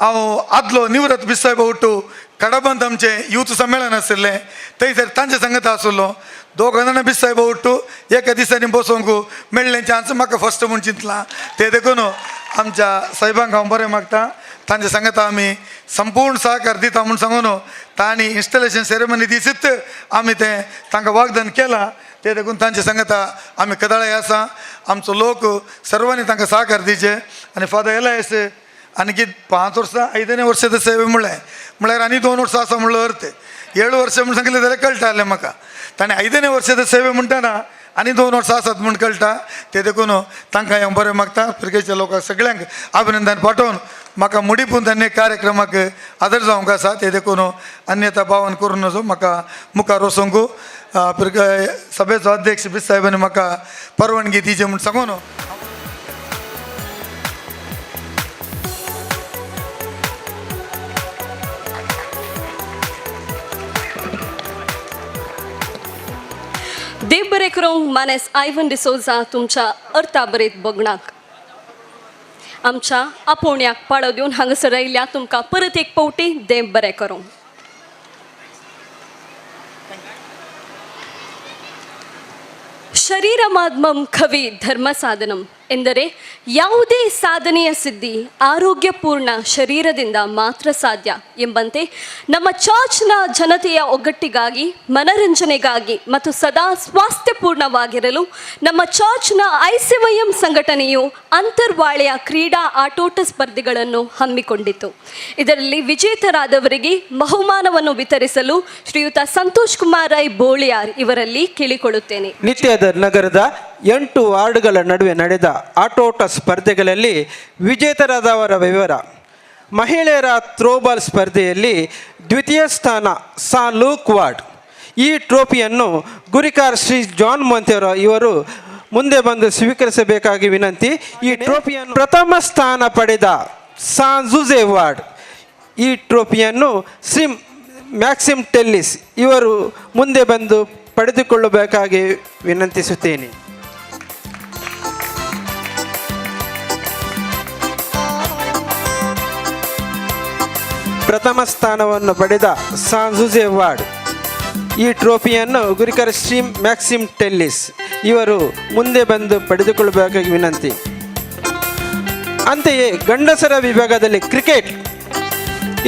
हांव आदलो निवृत्त बिस साहेब उठू कडबंत आमचें यूथ संमेलन आशिल्लें थंयसर तांचे सांगता आसलो. दोग जाणां बिस साहेब उठू एका दिसांनी बसोंक मेळ्ळें चान्स म्हाका फस्ट म्हूण चिंतलां. ते देखून आमच्या साहेबांक हांव बरें मागता. तांचे सांगता आमी संपूर्ण सहकार दिता म्हूण सांगून तांणी इन्स्टॉलेशन सेरेमनी दिसीत आमी तें तांकां वागदान केलां. ते देखून तांचे सांगता आमी कदळाय आसा. आमचो लोक सर्वांनी तांकां सहकार दिवचे. आनी फादर एलायस आनी 5 वर्सां 5 वर्सां सेवे म्हणलें म्हळ्यार आनी 2 वर्सां आसा म्हणलो अर्थ 7 वर्सां म्हूण सांगलें जाल्यार कळटालें म्हाका. ताणें 5 वर्सां सेवे म्हणटना आनी 2 वर्सां आसात म्हूण कळटा. ते देखून तांकां हांव बरें मागता. फिरगेच्या लोकांक सगळ्यांक अभिनंदन पाठोवन म्हाका मुडीपून तांणी कार्यक्रमाक आदर जावंक आसा. ते देखून अन्यथा भावन करून नजो म्हाका मुखार वचूंक फिरगे सभेचो अध्यक्ष बिस साहेबांनी म्हाका परवानगी दिवची म्हूण सांगून देव बरें करूंक मानेस आयवन डिसोजा तुमच्या अर्था बरेत बगणाक आमच्या आपोवण्याक पाळो दिवन हांगासर आयिल्ल्या तुमकां परत एक फावटी देव बरें करूंक. ಶರೀರಮಾದ್ಮಂ ಕವಿ ಧರ್ಮ ಸಾಧನಂ ಎಂದರೆ ಯಾವುದೇ ಸಾಧನೆಯ ಸಿದ್ಧಿ ಆರೋಗ್ಯಪೂರ್ಣ ಶರೀರದಿಂದ ಮಾತ್ರ ಸಾಧ್ಯ ಎಂಬಂತೆ ನಮ್ಮ ಚರ್ಚ್ನ ಜನತೆಯ ಒಗ್ಗಟ್ಟಿಗಾಗಿ, ಮನರಂಜನೆಗಾಗಿ ಮತ್ತು ಸದಾ ಸ್ವಾಸ್ಥ್ಯಪೂರ್ಣವಾಗಿರಲು ನಮ್ಮ ಚರ್ಚ್ನ ಐಸಿವೈಎಂ ಸಂಘಟನೆಯು ಅಂತರ್ವಾಳೆಯ ಕ್ರೀಡಾ ಆಟೋಟ ಸ್ಪರ್ಧೆಗಳನ್ನು ಹಮ್ಮಿಕೊಂಡಿತ್ತು. ಇದರಲ್ಲಿ ವಿಜೇತರಾದವರಿಗೆ ಬಹುಮಾನವನ್ನು ವಿತರಿಸಲು ಶ್ರೀಯುತ ಸಂತೋಷ್ ಕುಮಾರ್ ರೈ ಬೋಳಿಯಾರ್ ಇವರಲ್ಲಿ ಕೇಳಿಕೊಳ್ಳುತ್ತೇನೆ. ನಿತ್ಯದ ನಗರದ 8 ವಾರ್ಡ್ಗಳ ನಡುವೆ ನಡೆದ ಆಟೋಟ ಸ್ಪರ್ಧೆಗಳಲ್ಲಿ ವಿಜೇತರಾದವರ ವಿವರ. ಮಹಿಳೆಯರ ಥ್ರೋಬಾಲ್ ಸ್ಪರ್ಧೆಯಲ್ಲಿ ದ್ವಿತೀಯ ಸ್ಥಾನ ಸಾ ಲೂಕ್ ವಾರ್ಡ್. ಈ ಟ್ರೋಫಿಯನ್ನು ಗುರಿಕಾರ್ ಶ್ರೀ ಜಾನ್ ಮೊಂತೇರೋ ಇವರು ಮುಂದೆ ಬಂದು ಸ್ವೀಕರಿಸಬೇಕಾಗಿ ವಿನಂತಿ. ಈ ಟ್ರೋಫಿಯನ್ನು ಪ್ರಥಮ ಸ್ಥಾನ ಪಡೆದ ಸಾ ಜುಜೆ ವಾರ್ಡ್. ಈ ಟ್ರೋಫಿಯನ್ನು ಶ್ರೀ ಮ್ಯಾಕ್ಸಿಮ್ ಟೆಲ್ಲಿಸ್ ಇವರು ಮುಂದೆ ಬಂದು ಪಡೆದುಕೊಳ್ಳಬೇಕಾಗಿ ವಿನಂತಿಸುತ್ತೇನೆ. ಪ್ರಥಮ ಸ್ಥಾನವನ್ನು ಪಡೆದ ಸಾನ್ ಜೋಸೆ ವಾರ್ಡ್ ಈ ಟ್ರೋಫಿಯನ್ನು ಗುರಿಕರ್ ಶ್ರೀ ಮ್ಯಾಕ್ಸಿಮ್ ಟೆಲ್ಲಿಸ್ ಇವರು ಮುಂದೆ ಬಂದು ಪಡೆದುಕೊಳ್ಳಬೇಕಾಗಿ ವಿನಂತಿ. ಅಂತೆಯೇ ಗಂಡಸರ ವಿಭಾಗದಲ್ಲಿ ಕ್ರಿಕೆಟ್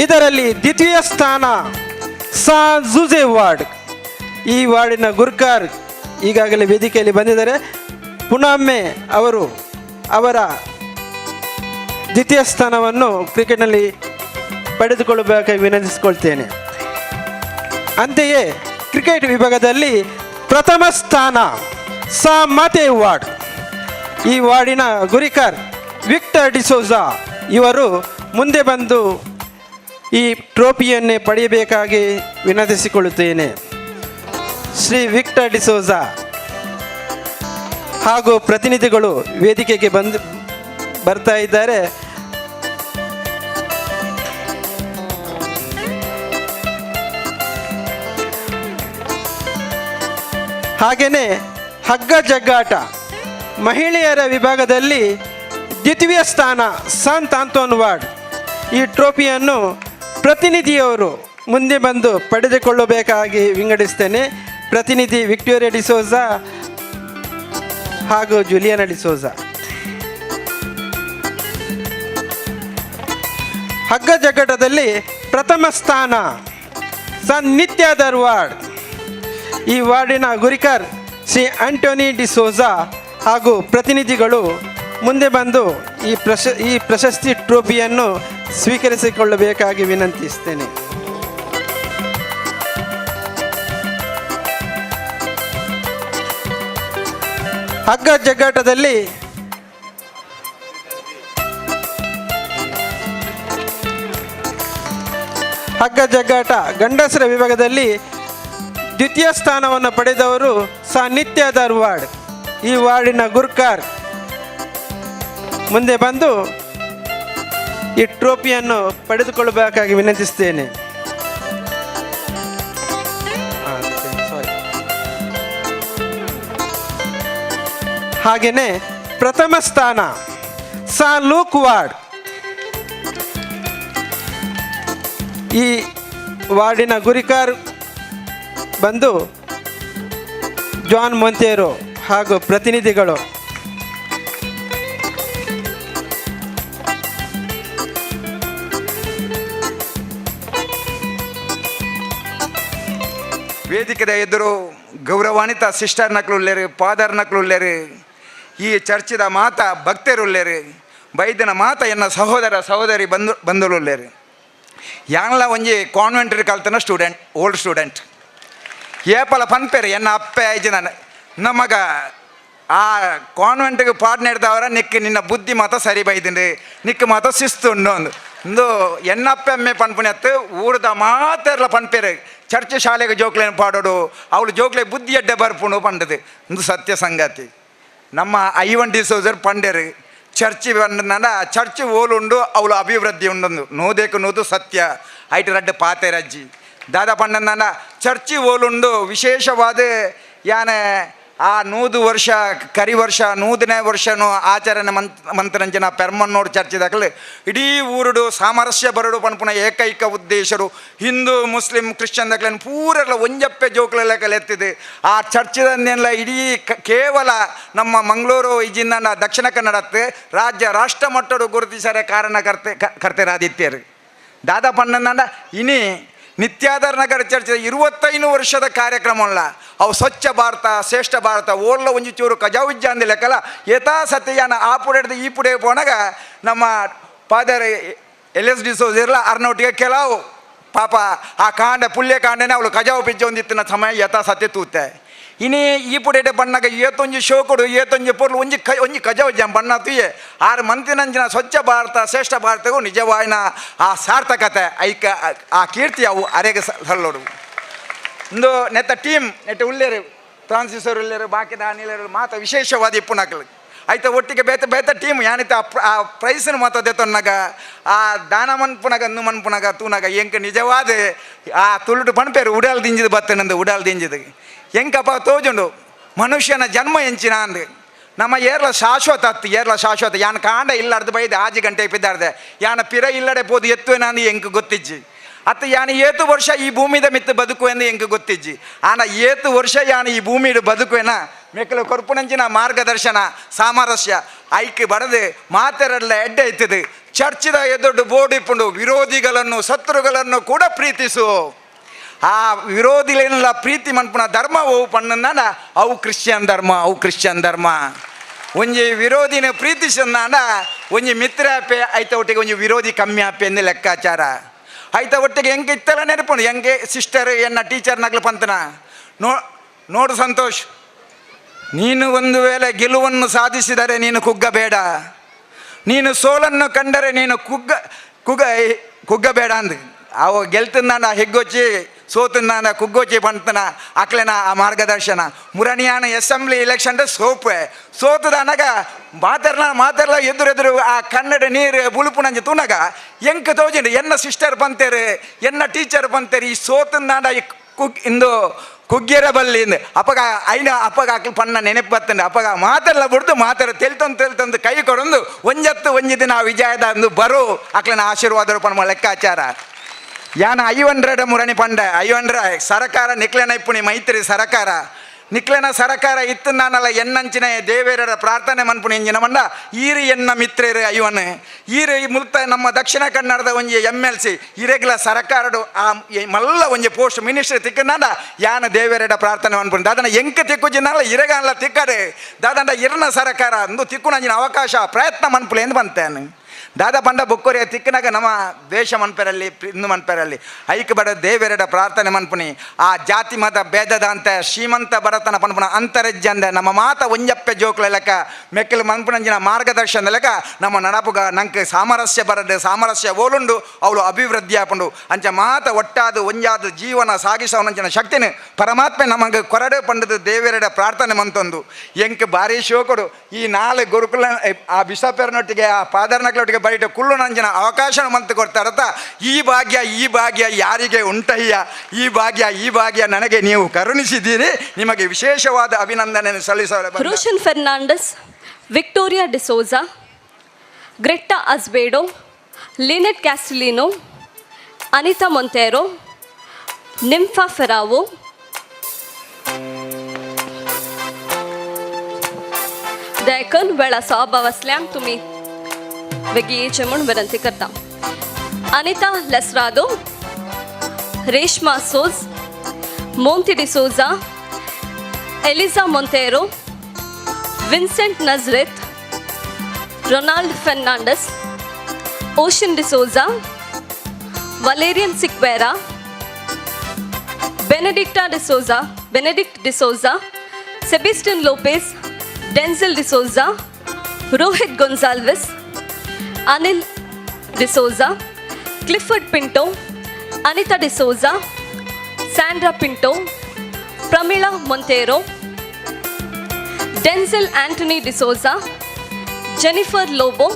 ಇದರಲ್ಲಿ ದ್ವಿತೀಯ ಸ್ಥಾನ ಸಾನ್ ಜೋಸೆ ವಾರ್ಡ್. ಈ ವಾರ್ಡಿನ ಗುರ್ಕಾರ್ ಈಗಾಗಲೇ ವೇದಿಕೆಯಲ್ಲಿ ಬಂದಿದ್ದಾರೆ. ಪುನೊಮ್ಮೆ ಅವರು ಅವರ ದ್ವಿತೀಯ ಸ್ಥಾನವನ್ನು ಕ್ರಿಕೆಟ್ನಲ್ಲಿ ಪಡೆದುಕೊಳ್ಳಬೇಕಾಗಿ ವಿನಂತಿಸಿಕೊಳ್ತೇನೆ. ಅಂತೆಯೇ ಕ್ರಿಕೆಟ್ ವಿಭಾಗದಲ್ಲಿ ಪ್ರಥಮ ಸ್ಥಾನ ಸಾ ಮಾತೆ ವಾರ್ಡ್. ಈ ವಾರ್ಡಿನ ಗುರಿಕಾರ್ ವಿಕ್ಟರ್ ಡಿಸೋಜಾ ಇವರು ಮುಂದೆ ಬಂದು ಈ ಟ್ರೋಫಿಯನ್ನೇ ಪಡೆಯಬೇಕಾಗಿ ವಿನಂತಿಸಿಕೊಳ್ಳುತ್ತೇನೆ. ಶ್ರೀ ವಿಕ್ಟರ್ ಡಿಸೋಜಾ ಹಾಗೂ ಪ್ರತಿನಿಧಿಗಳು ವೇದಿಕೆಗೆ ಬಂದು ಬರ್ತಾ ಇದ್ದಾರೆ. ಹಾಗೆಯೇ ಹಗ್ಗ ಜಗ್ಗಾಟ ಮಹಿಳೆಯರ ವಿಭಾಗದಲ್ಲಿ ದ್ವಿತೀಯ ಸ್ಥಾನ ಸಂತ್ ಆಂತೋನ್ ವಾರ್ಡ್. ಈ ಟ್ರೋಫಿಯನ್ನು ಪ್ರತಿನಿಧಿಯವರು ಮುಂದೆ ಬಂದು ಪಡೆದುಕೊಳ್ಳಬೇಕಾಗಿ ವಿಂಗಡಿಸ್ತೇನೆ. ಪ್ರತಿನಿಧಿ ವಿಕ್ಟೋರಿಯಾ ಡಿಸೋಜಾ ಹಾಗೂ ಜುಲಿಯಾನ ಡಿಸೋಜಾ. ಹಗ್ಗ ಜಗ್ಗಾಟದಲ್ಲಿ ಪ್ರಥಮ ಸ್ಥಾನ ಸನ್ ನಿತ್ಯಾದರ್ ವಾರ್ಡ್. ಈ ವಾರ್ಡಿನ ಗುರಿಕಾರ್ ಶ್ರೀ ಆಂಟೋನಿ ಡಿಸೋಜಾ ಹಾಗೂ ಪ್ರತಿನಿಧಿಗಳು ಮುಂದೆ ಬಂದು ಈ ಪ್ರಶಸ್ತಿ ಟ್ರೋಫಿಯನ್ನು ಸ್ವೀಕರಿಸಿಕೊಳ್ಳಬೇಕಾಗಿ ವಿನಂತಿಸ್ತೇನೆ. ಹಗ್ಗ ಜಗ್ಗಾಟದಲ್ಲಿ ಹಗ್ಗ ಜಗ್ಗಾಟ ಗಂಡಸರ ವಿಭಾಗದಲ್ಲಿ ದ್ವಿತೀಯ ಸ್ಥಾನವನ್ನು ಪಡೆದವರು ಸಾ ನಿತ್ಯಾದರ್ ವಾರ್ಡ್. ಈ ವಾರ್ಡಿನ ಗುರ್ಕಾರ್ ಮುಂದೆ ಬಂದು ಈ ಟ್ರೋಫಿಯನ್ನು ಪಡೆದುಕೊಳ್ಳಬೇಕಾಗಿ ವಿನಂತಿಸ್ತೇನೆ. ಸಾರಿ. ಹಾಗೆಯೇ ಪ್ರಥಮ ಸ್ಥಾನ ಸಾ ಲೂಕ್ ವಾರ್ಡ್. ಈ ವಾರ್ಡಿನ ಗುರಿಕಾರ್ ಬಂದು ಜಾನ್ ಮೊಂತೇರೋ ಹಾಗೂ ಪ್ರತಿನಿಧಿಗಳು. ವೇದಿಕೆದ ಎದುರು ಗೌರವಾನ್ವಿತ ಸಿಸ್ಟರ್ ನಕ್ಲುಲ್ಲೇರು, ಫಾದರ್ ನಕ್ಲುಲ್ಲೇರು, ಈ ಚರ್ಚಿದ ಮಾತಾ ಭಕ್ತರುಲ್ಲೇರು, ಬೈದನ ಮಾತ ಎನ್ನ ಸಹೋದರ ಸಹೋದರಿ ಬಂಧುಲುಲ್ಲೇರು. ಯಾನ್ಲ ಒಂಜಿ ಕಾನ್ವೆಂಟ್ ಕಲ್ತನ ಸ್ಟೂಡೆಂಟ್, ಓಲ್ಡ್ ಸ್ಟೂಡೆಂಟ್. ಏಪಲ ಪನ್ಪೇರು ಎನ್ನ ಅಪ್ಪೆ ಐಜಿ ನಾನು ನಮಗ ಆ ಕಾನ್ವೆಂಟ್ಗೆ ಪಾಠ ನಡೆದವರ ನಿಕ್ಕ ನಿನ್ನ ಬುದ್ಧಿ ಮಾತ ಸರಿ ಬೈದಿಂಡು, ನಿಕ್ಕ ಮಾತ ಶಿಸ್ತು ಉಂಡು ಅಂದು ಇಂದು ಎನ್ನಪ್ಪೆ ಅಮ್ಮೆ ಪನ್ಪುನತ್ತು ಊರದ ಮಾತೆರ್ಲ ಪನ್ಪೇರು ಚರ್ಚ್ ಶಾಲೆಗೆ ಜೋಕ್ಲೇನು ಪಾಡೋಡು, ಅವಳು ಜೋಕ್ಲೆ ಬುದ್ಧಿ ಎಡ್ಡೆ ಬರ್ಪುಣು ಪಂಡದು. ಇಂದು ಸತ್ಯ ಸಂಗತಿ. ನಮ್ಮ ಐವನ್ ಡಿಸೋಜರ್ ಪಂಡೇರು ಚರ್ಚ್ ಬಂದ ಚರ್ಚ್ ಓಲುಂಡು ಅವಳು ಅಭಿವೃದ್ಧಿ ಉಂಡೊಂದು ನೂದೇಕು ನೂದು ಸತ್ಯ. ಐಟು ರಡ್ಡು ಪಾತೆರಜ್ಜಿ ದಾದಾ ಪಂಡಂದ ಚರ್ಚಿ ಓಲುಂಡು ವಿಶೇಷವಾದ ಯಾನೆ ಆ 100 ವರ್ಷ ಕರಿ ವರ್ಷ 100ನೇ ವರ್ಷನು ಆಚರಣೆ ಮಂತ್ರಂಜನ ಪೆರ್ಮನ್ನೋಡು ಚರ್ಚಿದಾಗಲೇ ಇಡೀ ಊರುಡು ಸಾಮರಸ್ಯ ಬರಡು ಪನ್ಪುನ ಏಕೈಕ ಉದ್ದೇಶರು ಹಿಂದೂ ಮುಸ್ಲಿಂ ಕ್ರಿಶ್ಚಿಯನ್ ದಾಖಲೆ ಪೂರೆಲ್ಲ ಒಂಜಪ್ಪೆ ಜೋಕ್ಲೆಲ್ಲ ಎತ್ತಿದೆ. ಆ ಚರ್ಚಿದಂದೆಲ್ಲ ಇಡೀ ಕೇವಲ ನಮ್ಮ ಮಂಗಳೂರು ಇಜಿಂದ ದಕ್ಷಿಣ ಕನ್ನಡಕ್ಕೆ ರಾಜ್ಯ ರಾಷ್ಟ್ರ ಮಟ್ಟಡು ಗುರುತಿಸರೆ ಕಾರಣ ಕರ್ತೆರಾದಿತ್ಯರು. ದಾದಾ ಪಣ್ಣಂದ ಇನಿ ನಿತ್ಯಾಧಾರ ನಗರ ಚರ್ಚೆ 25 ವರ್ಷದ ಕಾರ್ಯಕ್ರಮ ಅಲ್ಲ ಅವು ಸ್ವಚ್ಛ ಭಾರತ ಶ್ರೇಷ್ಠ ಭಾರತ ಓರ್ಲ ಒಂಜಿ ಚೂರು ಕಜಾವುಜ್ಜ ಅಂದ ಲೆಕ್ಕಲ್ಲ ಯಥಾ ಸತ್ಯನ ಆ ಪುಡೆ ಹಿಡ್ದು ಈ ಪುಡೆ ಪೋನಾಗ ನಮ್ಮ ಫಾದರ್ ಎಲ್ ಎಸ್ ಡಿಸೋಜ್ ಇರಲ್ಲ ಅರ್ನೋಟಿಗೆ ಕೆಲವು ಪಾಪ ಆ ಕಾಂಡ ಪುಲ್ಯ ಕಾಂಡನೆ ಅವಳು ಕಜಾವು ಪಿಜ್ಜ ಒಂದಿತ್ತಿನ ಸಮಯ ಯಥಾ ಸತ್ಯ ತೂತೆ. ಇನಿ ಈ ಪುಡೇಟೆ ಬಣ್ಣಗ ಏತೊಂಜಿ ಶೋಕುಡು ಏತೊಂಜಿ ಪೊರ್ಲು ಒಂಜಿ ಒಂಜಿ ಕಜಾವು ಜ ಬಣ್ಣ ತುಯೆ ಆರು ಮಂತಿನಂಜಿನ ಸ್ವಚ್ಛ ಭಾರತ ಶ್ರೇಷ್ಠ ಭಾರತಗೂ ನಿಜವಾಯಿನ ಆ ಸಾರ್ಥಕತೆ ಐಕ ಆ ಕೀರ್ತಿ ಅವು ಅರೆಗೆ ಸಲ್ಲೋಡು. ಇಂದು ನೆತ್ತ ಟೀಮ್ ನೆಟ್ಟ ಉಳ್ಳೇರು ಫ್ರಾನ್ಸಿಸರು ಉಳ್ಳೇರು ಬಾಕಿದ ಅನಿಲೇರು ಮಾತ ವಿಶೇಷವಾದ ಇಪ್ಪುನಕಲು ಐತ ಒಟ್ಟಿಗೆ ಬೇತೆ ಬೇತೆ ಟೀಮ್ ಯಾನಿತ ಆ ಪ್ರೈಸ್ನ ಮಾತದೆ ತೊನ್ನಗ ಆ ದಾನ ಮನ್ಪುನಗ ಅಂದು ಮನ್ಪುನಗ ತೂನಗ ಎಂಕ ನಿಜವಾದ ಆ ತುಳುಟು ಪಣಪೇರು ಉಡಾಲ್ ದಿಂಜಿದ ಬತ್ತನಂದು ಉಡಾಲ್ ದಿಂಜಿದ ಎಂಕಪ್ಪ ತೋಜುಂಡು ಮನುಷ್ಯನ ಜನ್ಮ ಎಂಚಿನ ಅಂದು ನಮ್ಮ ಏರ್ಲ ಶಾಶ್ವತ ಅತ್ತು ಏರ್ಲ ಶಾಶ್ವತ ಯಾನ್ ಕಾಂಡ ಇಲ್ಲಾರ್ದು ಬೈದು ಆಜಿ ಗಂಟೆ ಇಪ್ಪಿದ್ದಾರ್ದೆ ಯಾನ ಪಿರ ಇಲ್ಲಡೆ ಪೋದು ಎತ್ತುವೆ ಎಂಕ್ ಗೊತ್ತಿಜ್ಜಿ ಅತ್ತ ಯಾನ ಏತು ವರ್ಷ ಈ ಭೂಮಿದ ಮಿತ್ತು ಬದುಕುವೆಂದು ಎಂಕ್ ಗೊತ್ತಿಜ್ಜಿ ಆನ ಏತು ವರ್ಷ ಯಾನ ಈ ಭೂಮಿಡು ಬದುಕುವೆನ ಮೆಕ್ಕಲು ಕೊರ್ಪುನಂಚಿನ ಮಾರ್ಗದರ್ಶನ ಸಾಮರಸ್ಯ ಐಕ್ ಬಡದು ಮಾತೆರಲ್ಲ ಎಡ್ಡೆ ಇತ್ತದು ಚರ್ಚಿದ ಎದೊಡ್ಡು ಬೋರ್ಡ್ ಇಪ್ಪುಂಡು ವಿರೋಧಿಗಳನ್ನು ಶತ್ರುಗಳನ್ನು ಕೂಡ ಪ್ರೀತಿಸು ಆ ವಿರೋಧಿಗಳನ್ನೆಲ್ಲ ಪ್ರೀತಿ ಮನ್ಪುನ ಧರ್ಮ ಅವು ಪಣ್ಣನ ಅವು ಕ್ರಿಶ್ಚಿಯನ್ ಧರ್ಮ ಅವು ಕ್ರಿಶ್ಚಿಯನ್ ಧರ್ಮ ಒಂಜಿ ವಿರೋಧಿನ ಪ್ರೀತಿಸಂದಾಂಡ ಒಂಜಿ ಮಿತ್ರ ಆಪೆ ಐತ ಒಟ್ಟಿಗೆ ಒಂಜಿ ವಿರೋಧಿ ಕಮ್ಮಿ ಆಪೆ ಎಂದು ಲೆಕ್ಕಾಚಾರ ಐತ ಒಟ್ಟಿಗೆ ಹೆಂಗೆ ಇತ್ತೆಲ್ಲ ನೆನಪುಂಡು ಹೆಂಗೆ ಸಿಸ್ಟರ್ ಎನ್ನ ಟೀಚರ್ನಾಗ್ಲು ಪಂತನ ನೋಡು ಸಂತೋಷ್, ನೀನು ಒಂದು ವೇಳೆ ಗೆಲುವನ್ನು ಸಾಧಿಸಿದರೆ ನೀನು ಕುಗ್ಗಬೇಡ, ನೀನು ಸೋಲನ್ನು ಕಂಡರೆ ನೀನು ಕುಗ್ಗಬೇಡ ಅಂದು ಅವ ಗೆಲ್ತಂದಾಂಡ ಹಿಗ್ಗೊಚ್ಚಿ ಸೋತಂದಾಂಡ ಕುಗ್ಗೋಚಿ ಪಂತನ ಅಕ್ಲೆನ ಆ ಮಾರ್ಗದರ್ಶನ ಮುರಣಿಯಾನ ಅಸೆಂಬ್ಲಿ ಎಲೆಕ್ಷನ್ ಸೋಪೆ ಸೋತದಾನಾಗ ಮಾತಾಡ್ಲ ಮಾತಾಡ್ಲ ಎದುರೆದುರು ಆ ಕನ್ನಡ ನೀರು ಬುಳುಪುನಂಜಿ ತೂನಾಗ ಎಂಕ ತೋಜಿಂಡು ಎನ್ನ ಸಿಸ್ಟರ್ ಬಂತೇರು ಎನ್ನ ಟೀಚರ್ ಬಂತೇರು ಈ ಸೋತಂದಾಂಡ ಈ ಕುಗ್ ಇಂದು ಕುಗ್ಗೆರ ಬಲ್ಲಿ ಅಪ್ಪಗ ಐನ ಅಪ್ಪಗ ಹಾಕಿ ಪಣ್ಣ ನೆನಪು ಬತ್ತಂಡೆ ಅಪ್ಪಗ ಮಾತೆಲ್ಲ ಬಿಡ್ದು ಮಾತಾಡ ತೆಲ್ತಂದು ತೆಲ್ತಂದು ಕೈ ಕೊಡೊಂದು ಒಂಜತ್ತು ಒಂಜಿ ದಿನ ವಿಜಯದ ಅಂದು ಬರೋ ಅಕ್ಲನ ಆಶೀರ್ವಾದ ಪಣ್ಮ ಲೆಕ್ಕಾಚಾರ ಯಾನ 500 ಮುರಣಿ ಪಂಡ 500 ಸರಕಾರ ನಿಕ್ಲೆನ ಇಪ್ಪುಣಿ ಮೈತ್ರಿ ಸರಕಾರ ನಿಕ್ಲೆನ ಸರಕಾರ ಇತ್ತು ನಾನಲ್ಲ ಎನ್ನಂಚಿನ ದೇವೇರರ ಪ್ರಾರ್ಥನೆ ಮನ್ಪುಣಿ ಎಂಜಿನ ಮಂಡ ಈರು ಎನ್ನ ಮಿತ್ರರು ಐವನ್ ಈರು ಮುಲ್ತ ನಮ್ಮ ದಕ್ಷಿಣ ಕನ್ನಡದ ಒಂಜಿ MLC ಇರೆಗ್ಲ ಸರಕಾರಡು ಆ ಮಲ್ಲ ಒಂಜಿ ಪೋಸ್ಟ್ ಮಿನಿಸ್ಟರ್ ತಿಕ್ಕನಾಡ ಯಾನ ದೇವೇರಡ ಪ್ರಾರ್ಥನೆ ಮನ್ಪುಣಿ ದಾದನ ಎಂಕ ತಿಕ್ಕುಜಿನಲ್ಲ ಇರೆಗಾನಲ್ಲ ತಿಕ್ಕಡೆ ದಾದಂಡ ಇರನ ಸರಕಾರ ಅಂದು ತಿಕ್ಕುನಂಜಿನ ಅವಕಾಶ ಪ್ರಯತ್ನ ಮನ್ಪುಲೆ ಎಂದು ಬಂತೇನೆ ದಾದಾ ಪಂಡ ಬೊಕ್ಕೊರಿಯ ತಿಕ್ಕನಾಗ ನಮ್ಮ ದ್ವೇಷ ಮನ್ಪೆರಲ್ಲಿ ಇಂದು ಮನ್ಪೆರಲ್ಲಿ ಐಕ್ ಬಡ ದೇವೆರಡ ಪ್ರಾರ್ಥನೆ ಮನ್ಪುನಿ ಆ ಜಾತಿ ಮತ ಭೇದದ ಅಂತ ಶ್ರೀಮಂತ ಬಡತನ ಪನ್ಪುನ ಅಂತರಜ್ಜಂದ ನಮ್ಮ ಮಾತ ಒಂಜಪ್ಪೆ ಜೋಕ್ಲ ಲೆಕ್ಕ ಮೆಕ್ಕಲು ಮನ್ಪುನಂಜಿನ ಮಾರ್ಗದರ್ಶನ ಲೆಕ್ಕ ನಮ್ಮ ನಡಪುಗ ನಂಗೆ ಸಾಮರಸ್ಯ ಬರಡು ಸಾಮರಸ್ಯ ಓಲುಂಡು ಅವಳು ಅಭಿವೃದ್ಧಿ ಆಪುಂಡು ಅಂಚ ಮಾತ ಒಟ್ಟಾದು ಒಂಜಾದು ಜೀವನ ಸಾಗಿಸವನಂಚಿನ ಶಕ್ತಿನ ಪರಮಾತ್ಮೆ ನಮಗೆ ಕೊರಡು ಪಂಡದು ದೇವೆರಡ ಪ್ರಾರ್ಥನೆ ಮಂತೊಂದು ಎಂಕ್ ಭಾರಿ ಶೋಕಡು ಈ ನಾಳೆ ಗುರುಕುಲ ಆ ಬಿಷಪೆರನೊಟ್ಟಿಗೆ ಆ ಪಾದರ್ನಕ್ಲೊಟ್ಟಿಗೆ ಬೈಟ ಕುಲ್ಲು ನಂಜಿನ ಅವಕಾಶ ಮಂತು ಕೊಡ್ತಾರತ್ತ ಈ ಭಾಗ್ಯ ಈ ಭಾಗ್ಯ ಯಾರಿಗೆ ಉಂಟಯ್ಯ ಈ ಭಾಗ್ಯ ಈ ಭಾಗ್ಯ ನನಗೆ ನೀವು ಕರುಣಿಸಿದ್ದೀರಿ ನಿಮಗೆ ವಿಶೇಷವಾದ ಅಭಿನಂದನೆ ಸಲ್ಲಿಸಲು. Roshan Fernandes, Victoria D'Souza, Greta Azevedo, Lynette Castellino, Anita Monteiro, Nympha Ferrao, दयाकन वेळा सभावासल्यांक तुमी वेगीं येवचें म्हूण विनंती करता. अनिता लेसरादो, रेशमा सोज, Monti D'Souza, Eliza Monteiro, Vincent Nazareth, Ronald Fernandes, Ocean D'Souza, Valerian Sequeira, Benedicta D'Souza, Benedict D'Souza, Sebastian Lopez, Denzel D'Souza, Rohit Gonsalves, Anil D'Souza, Clifford Pinto, Anita D'Souza, Sandra Pinto, Pramila Monteiro, Denzel Antony D'Souza, Jennifer Lobo,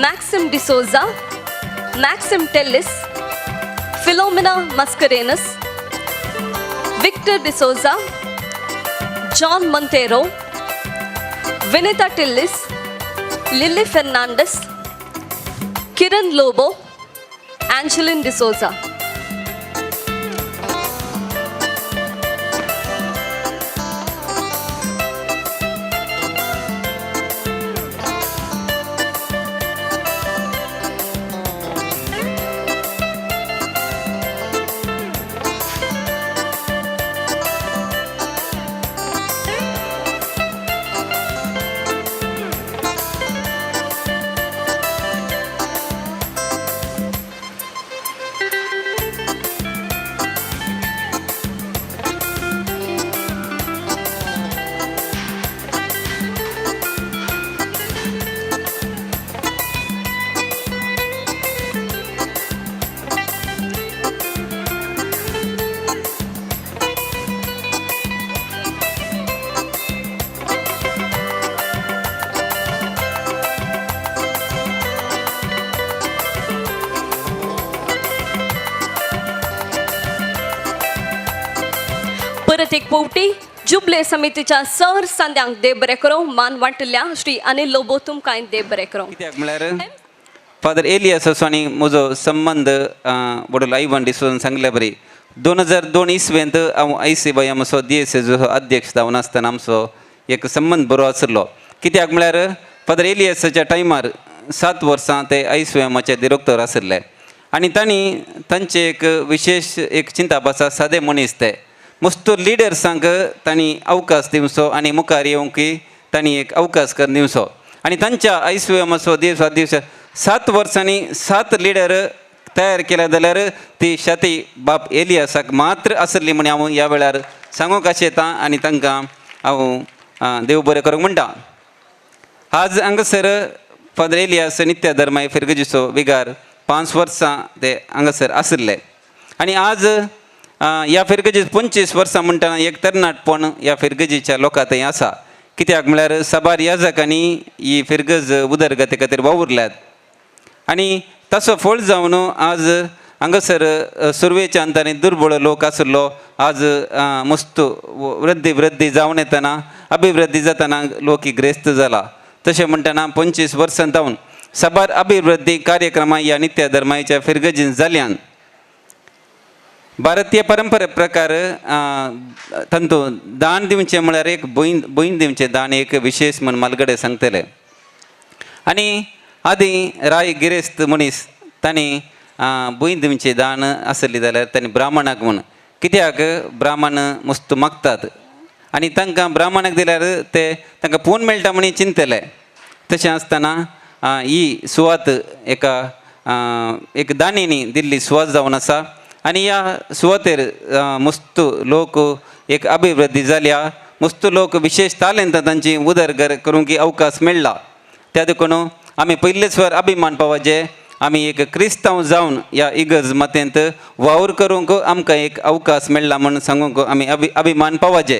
Maxim D'Souza, Maxim Tellis, Philomena Mascarenhas, Victor D'Souza, John Monteiro, Vinita Tillis, Lily Fernandes, Kiran Lobo, Angeline D'Souza. परत एक पोवटी जुबले समितीच्या sir सांद्यांक देव बरें करूं. मान वांटिल्ल्या श्री अनिल लोबो तुमकां देव बरें करूं. कित्याक म्हळ्यार फादर एलियास आनी म्हजो संबंद वडील आयवन डिसोजान सांगल्या बरी 2002 इसवेंत हांव I C Y आमचो डी एस एचो अध्यक्ष जावन आसतना आमचो एक संबंद बरो आशिल्लो. कित्याक म्हळ्यार फादर एलियासाच्या टायमार 7 वर्सां ते I C एमाचे दिरोक्तर आशिल्ले आनी तांणी तांचे एक विशेश एक चिंताप आसा. सादे मनीस ते मस्त लिडर्सांक तांणी अवकाश दिवचो आनी मुखार येवंक तांणी एक अवकाश करून दिवचो आनी तांच्या I C एमाचो देश अध्यक्ष 7 वर्सांनी 7 लिडर तयार केल्या जाल्यार ती शाती बाप एलियासाक मात्र आसली म्हण हांव ह्या वेळार सांगूंक आशेता आनी तांकां हांव देव बरें करूंक म्हणटा. आज हांगासर फादर एलियास नित्य धर्माय फिरगजीचो विगार 5 वर्सां ते हांगासर आशिल्ले आनी आज ह्या फिरगजीत 25 वर्सां म्हणटना एक तरणाटपण ह्या फिरगजीच्या लोकां थंय आसा. कित्याक म्हळ्यार साबार याजकांनी ही फिरगज उदरगती खातीर वावुरल्यात आनी ताचो फळ जावन आज हांगासर सुरवेच्या अंतानी दुर्बळ लोक आशिल्लो आज मस्त वृद्धी वृद्धी जावन येतना अभिवृद्धी जातना लोक ग्रेस्त जाला. तशें म्हणटना 25 वर्सां जावन साबार अभिवृद्धी कार्यक्रमां ह्या नित्य धर्माच्या फिरगजीन जाल्यान. भारतीय परंपरे प्रकार तांतूं दान दिवचें म्हळ्यार एक भूंय भूंय दिवचें दान एक विशेश म्हण मालगडे सांगतले. आनी आदीं राय गिरेस्त मनीस तांणी भूंय दिवचें दान आसली जाल्यार तांणी ब्राह्मणाक म्हूण कित्याक ब्राह्मण मस्त मागतात आनी तांकां ब्राह्मणाक दिल्यार ते तांकां पूण मेळटा म्हण चिंतले. तशें आसतना ही सुवात एका एक दानींनी दिल्ली सुवात जावन आसा आनी ह्या सुवातेर मस्त लोक एक अभिवृद्धी जाल्या. मस्त लोक विशेश तालेंतां तांची उदरगत करूंक अवकाश मेळ्ळा. त्या देखून आमी पयलेच फावट अभिमान पावचे आमी एक क्रिस्तांव जावन ह्या इगर्ज मातेंत वावर करूंक आमकां एक अवकाश मेळ्ळा म्हूण सांगूंक आमी अभिमान पावचे.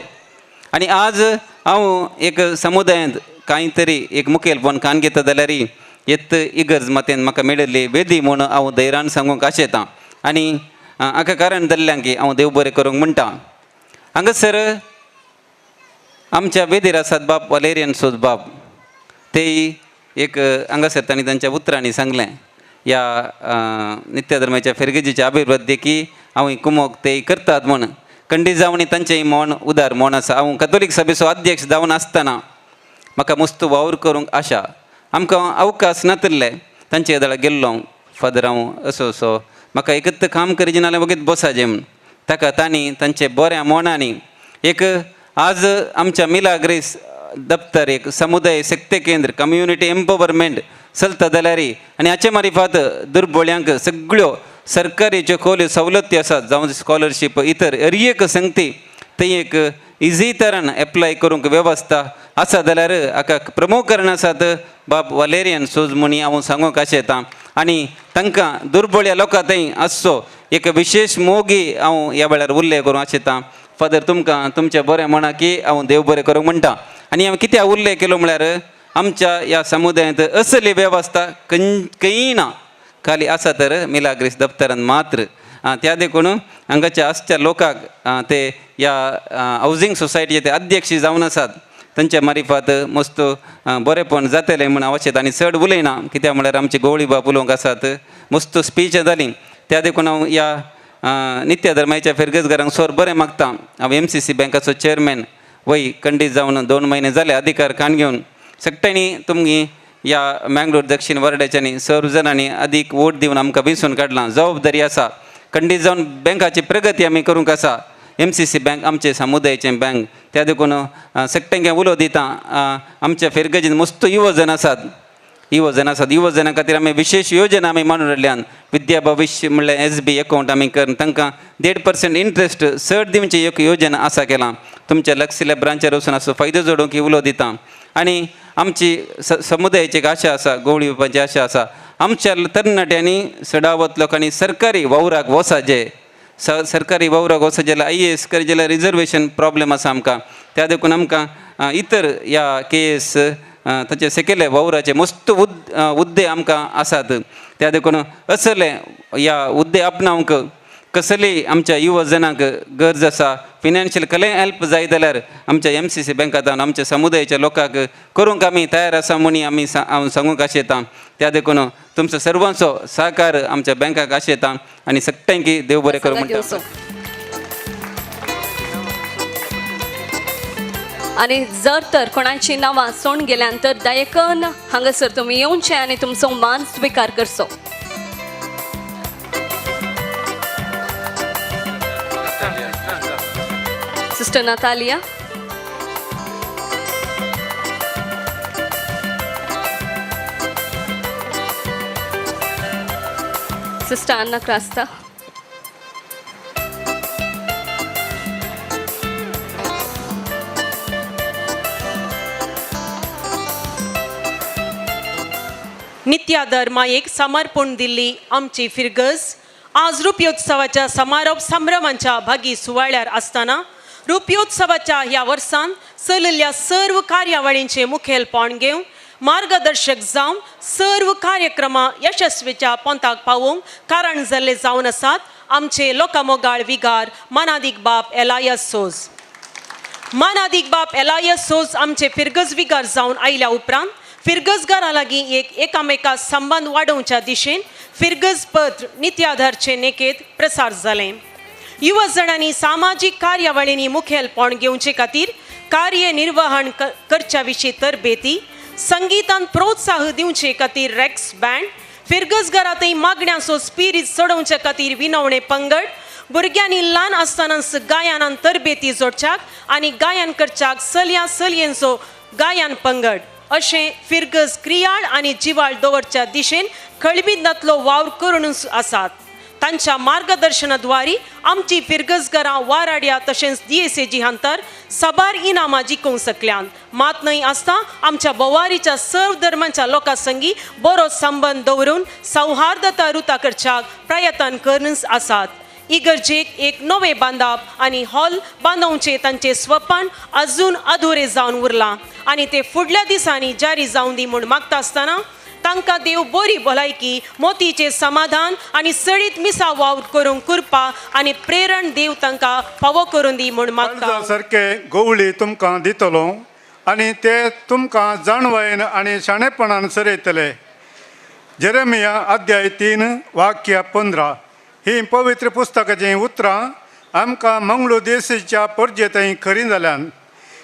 आनी आज हांव एक समुदायांत कांय तरी एक मुखेलपण कान घेता जाल्यार येत इगर्ज मातेन म्हाका मेळिल्ली वेदी म्हूण हांव धैर्यान सांगूंक आशेतां आनी हाका कारण जाल्ल्यान की हांव देव बरें करूंक म्हणटा. हांगासर आमच्या वेदीर आसात बाप वालेरियन सोज बाब तेय एक हांगासर तांणी तांच्या उतरांनी सांगलें ह्या नित्यधर्माच्या फिरगजीच्या अभिवृद्धी की हांव कुमोक ते करतात म्हूण खंडीत जावन तांचें मौन उदार मौन आसा. हांव कथोलीक सभेचो अध्यक्ष जावन आसतना म्हाका मस्त वावर करूंक आशा आमकां अवकाश नातिल्ले तांचे येदोळा गेल्लो फादर हांव असो असो म्हाका एकत काम करीजे नाल्यार वगीत बसाजे म्हूण ताका तांणी तांचे बऱ्या मनांनी एक आज आमच्या मिलाग्रीस दप्तर एक समुदाय शक्ती केंद्र कम्युनिटी एम्पवरमेंट चलता जाल्यार आनी हाचे मारिफात दुर्बोळ्यांक सगळ्यो सरकारीच्यो खोल्यो सवलती आसात जावं स्कॉलरशीप इतर एक संगती थंय एक इजी तरान एप्लाय करूंक वेवस्था आसा जाल्यार हाका प्रमुख कारण आसात बाब वालेरियन सोज म्हणी हांव सांगूंक आशेतां आनी तांकां दुर्बोळ्या लोकां थंय आसचो एक विशेश मोगी हांव ह्या वेळार उल्लेख करूंक आशेतां. फादर तुमकां तुमच्या बरें म्हणा की हांव देव बरें करूंक म्हणटा. आनी हांवें कित्याक उल्लेख केलो म्हळ्यार आमच्या ह्या समुदायांत असली वेवस्था खंयी ना खाली आसा तर मिलाग्रीस दप्तरान मात्र त्या देखून हांगाच्या आसच्या लोकांक ते ह्या हावजींग सोसायटीचे ते अध्यक्ष जावन आसात तांच्या मारिफात मस्त बरेंपण जातलें म्हूण हांव आशेतां. आनी चड उलयना कित्याक म्हळ्यार आमची गोवळी बाब उलोवंक आसात मस्त स्पीच जाली त्या देखून हांव ह्या नित्य धर्माच्या फिरगजगारांक सोर बरें मागता. हांव MCC बँकाचो चेअरमॅन वय खंडीत जावन 2 म्हयने जाले अधिकार काण घेवन सगळ्यांनी तुमगी ह्या मँगलोर दक्षिण वार्डाच्यांनी सर्व जाणांनी अदीक वोट दिवन आमकां वेंचून काडलां. जबाबदारी आसा खंडीत जावन बँकाची प्रगती आमी करूंक आसा. MCC bank आमचे समुदायाचें बँक त्या देखून सगळ्यांक उलो दिता. आमच्या फिरगजीन मस्त युवजन आसात युवजना आसात युवजना खातीर आमी विशेश योजना आमी मांडून हाडल्यान. विद्या भविश्य म्हणल्यार SB account आमी करून तांकां 1.5% इंट्रस्ट चड दिवची एक योजना आसा केलां. तुमच्या लक्षिल्ल्या ब्रांचार वचून असो फायदो जोडूंक उलो दिता. आनी आमची समुदायाची एक आशा आसा गोवळी येवपाची आशा आसा. आमच्या तरणाट्यांनी सडावत लोकांनी सरकारी वावराक वचाचे सरकारी वावराक वचत जाल्यार IAS करी जाल्यार रिजर्वेशन प्रॉब्लेम आसा आमकां. त्या देखून आमकां इतर ह्या KS ताचे सकयले वावराचे मस्त हुद्दे आमकां आसात. त्या देखून असले ह्या हुद्दे आपणावंक कसली आमच्या युवा जणांक गरज आसा फिनान्शियल कसलेय हेल्प जाय जाल्यार आमच्या MCC बँकांत आमच्या समुदायाच्या लोकांक करूंक आमी तयार आसा म्हणी आमी हांव सांगूंक आशेता. त्या देखून तुमचो सर्वांचो सहकार आमच्या बँकाक आशेता आनी सगळ्यांकी देव बरें करूं म्हणटा. आनी जर तर कोणाची नांवां सोण गेल्यान तर दयेकन हांगासर तुमी येवचे आनी तुमचो मान स्विकार करचो. Sister Natalia. Sister Anna Crasta. नित्यादर मायेक समर्पण दिल्ली आमची फिरगज आज रुप्योत्सवाच्या समारोप संभ्रमांच्या भागी सुवाळ्यार आसतना रुप्योत्सवाच्या ह्या वर्सान चलिल्ल्या सर्व कार्यावळींचे मुखेलपण घेवन मार्गदर्शक जावन सर्व कार्यक्रमां यशस्वीच्या पोंताक पावोवंक कारण जाल्ले जावन आसात आमचे लोकामोगाळ विगार मानादीक बाप एलायस सोज. मानादीक बाप एलायस सोज आमचे फिरगज विगार जावन आयल्या उपरांत फिरगजगारा लागीं एक एकामेका संबंद वाडोवच्या दिशेन फिरगज पत्र नित्याधारचे नेकेत प्रसार जालें. युवा जणांनी सामाजीक कार्यावळींनी मुखेलपण घेवचे खातीर कार्यनिर्वहण करच्या विशीं तरबेती, संगीतान प्रोत्साह दिवचे खातीर रेक्स बँड, फिरगजगारांतय मागण्यांचो स्पिरीत चडोवचे खातीर विनवणे पंगड, भुरग्यांनी ल्हान आसतनाच गायनान तरबेती जोडच्याक आनी गायन करच्याक चलया चलयेंचो गायन पंगड अशें फिरगज क्रियाळ आनी जिवाळ दवरच्या दिशेन खळबिंदांतलो वावर करूनच आसात. तांच्या मार्गदर्शनाद्वारे आमची फिरगजघरां वाराड्या तशेंच DSAG हांतर साबार इनामां जिखूंक शकल्यांत. मात न्हय आसता आमच्या बोवारीच्या सर्व धर्मांच्या लोकां संगी बरो संबंद दवरून सौहार्दता रुता करच्याक प्रयत्न करूनच आसात. इगर्जेक एक नवें बांदप आनी हॉल बांदोवचें तांचें स्वपन अजून अधुरें जावन उरलां आनी तें फुडल्या दिसांनी जारी जावं दी म्हूण मागता आसतना तांकां देव बरी भलायकी, मोतीचें समाधान आनी सडीत मिसा वावर करूंक कृपा आनी प्रेरण देव तांकां फावो करून दी म्हूण मागता. सारके गोवळी तुमकां दितलो आनी ते तुमकां जाणवायेन आनी शाणेपणान सरयतले. जेरेमिया अध्याय 3 वाक्य 15 ही पवित्र पुस्तकाचीं उतरां आमकां मंगळूर देशीच्या परजेथंय खरीं जाल्यान,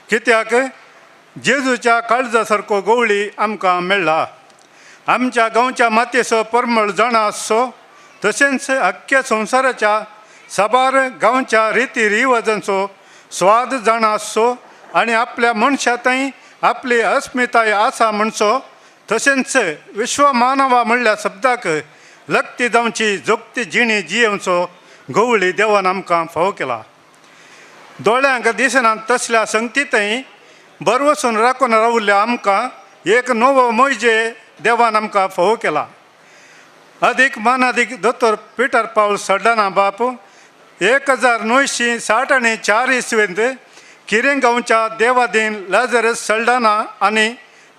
कित्याक जेजूच्या काळजा सारको गोवळी आमकां मेळ्ळा. आमच्या गांवच्या मातयेचो परमळ जाणा आसचो तशेंच अख्ख्या संवसाराच्या साबार गांवच्या रिती रिवाजांचो स्वाद जाणा आसचो आनी आपल्या मनशांतय आपली अस्मिताय आसा म्हणचो तशेंच विश्वमानवा म्हणल्या शब्दाक लक्ती जावची जोगती जिणी जियेवचो गवळी देवान आमकां फावो केला. दोळ्यांक दिसना तसल्या संगतीतय बरवसून राखून रावल्ल्या आमकां एक नवो मोयजे देवान आमकां फावो केला. अदीक मानादीक दोतोर पिटर पावल सड्डाना बाप 1964 इसवेंत किरेंगांवच्या देवादीन लाजरस सल्डाना आनी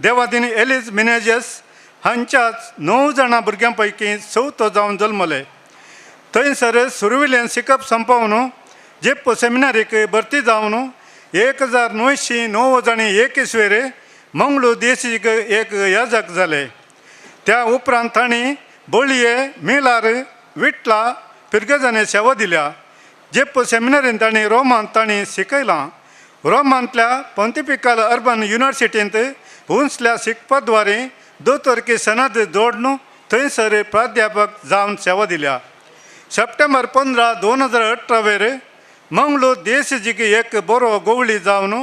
देवादीन एलिज मिनेजस हांच्या 9 जाणां भुरग्यां पैकी चवथो जावन जल्मले. थंयसर सुरविल्यान शिकप संपोवन जेप्पो सेमिनारीक भरती जावन 1991 इसवेर मंगळूर देशीक एक याजक जाले. त्या उपरांत तांणी बोळये, मिलार, विटला फिरगजांनी सेवा दिल्या. जेप्पो सेमिनारीन तांणी रोमांत तांणी शिकयलां. रोमांतल्या पोंतिफिकल अर्बन युनिवर्सिटींत उंचल्या शिकपाद्वारे दोतोरकी सनद जोडून थंयसर प्राध्यापक जावन सेवा दिल्या. सप्टेंबर 15, 2018 मंगळूर देसीजीक एक बरो गोवळी जावन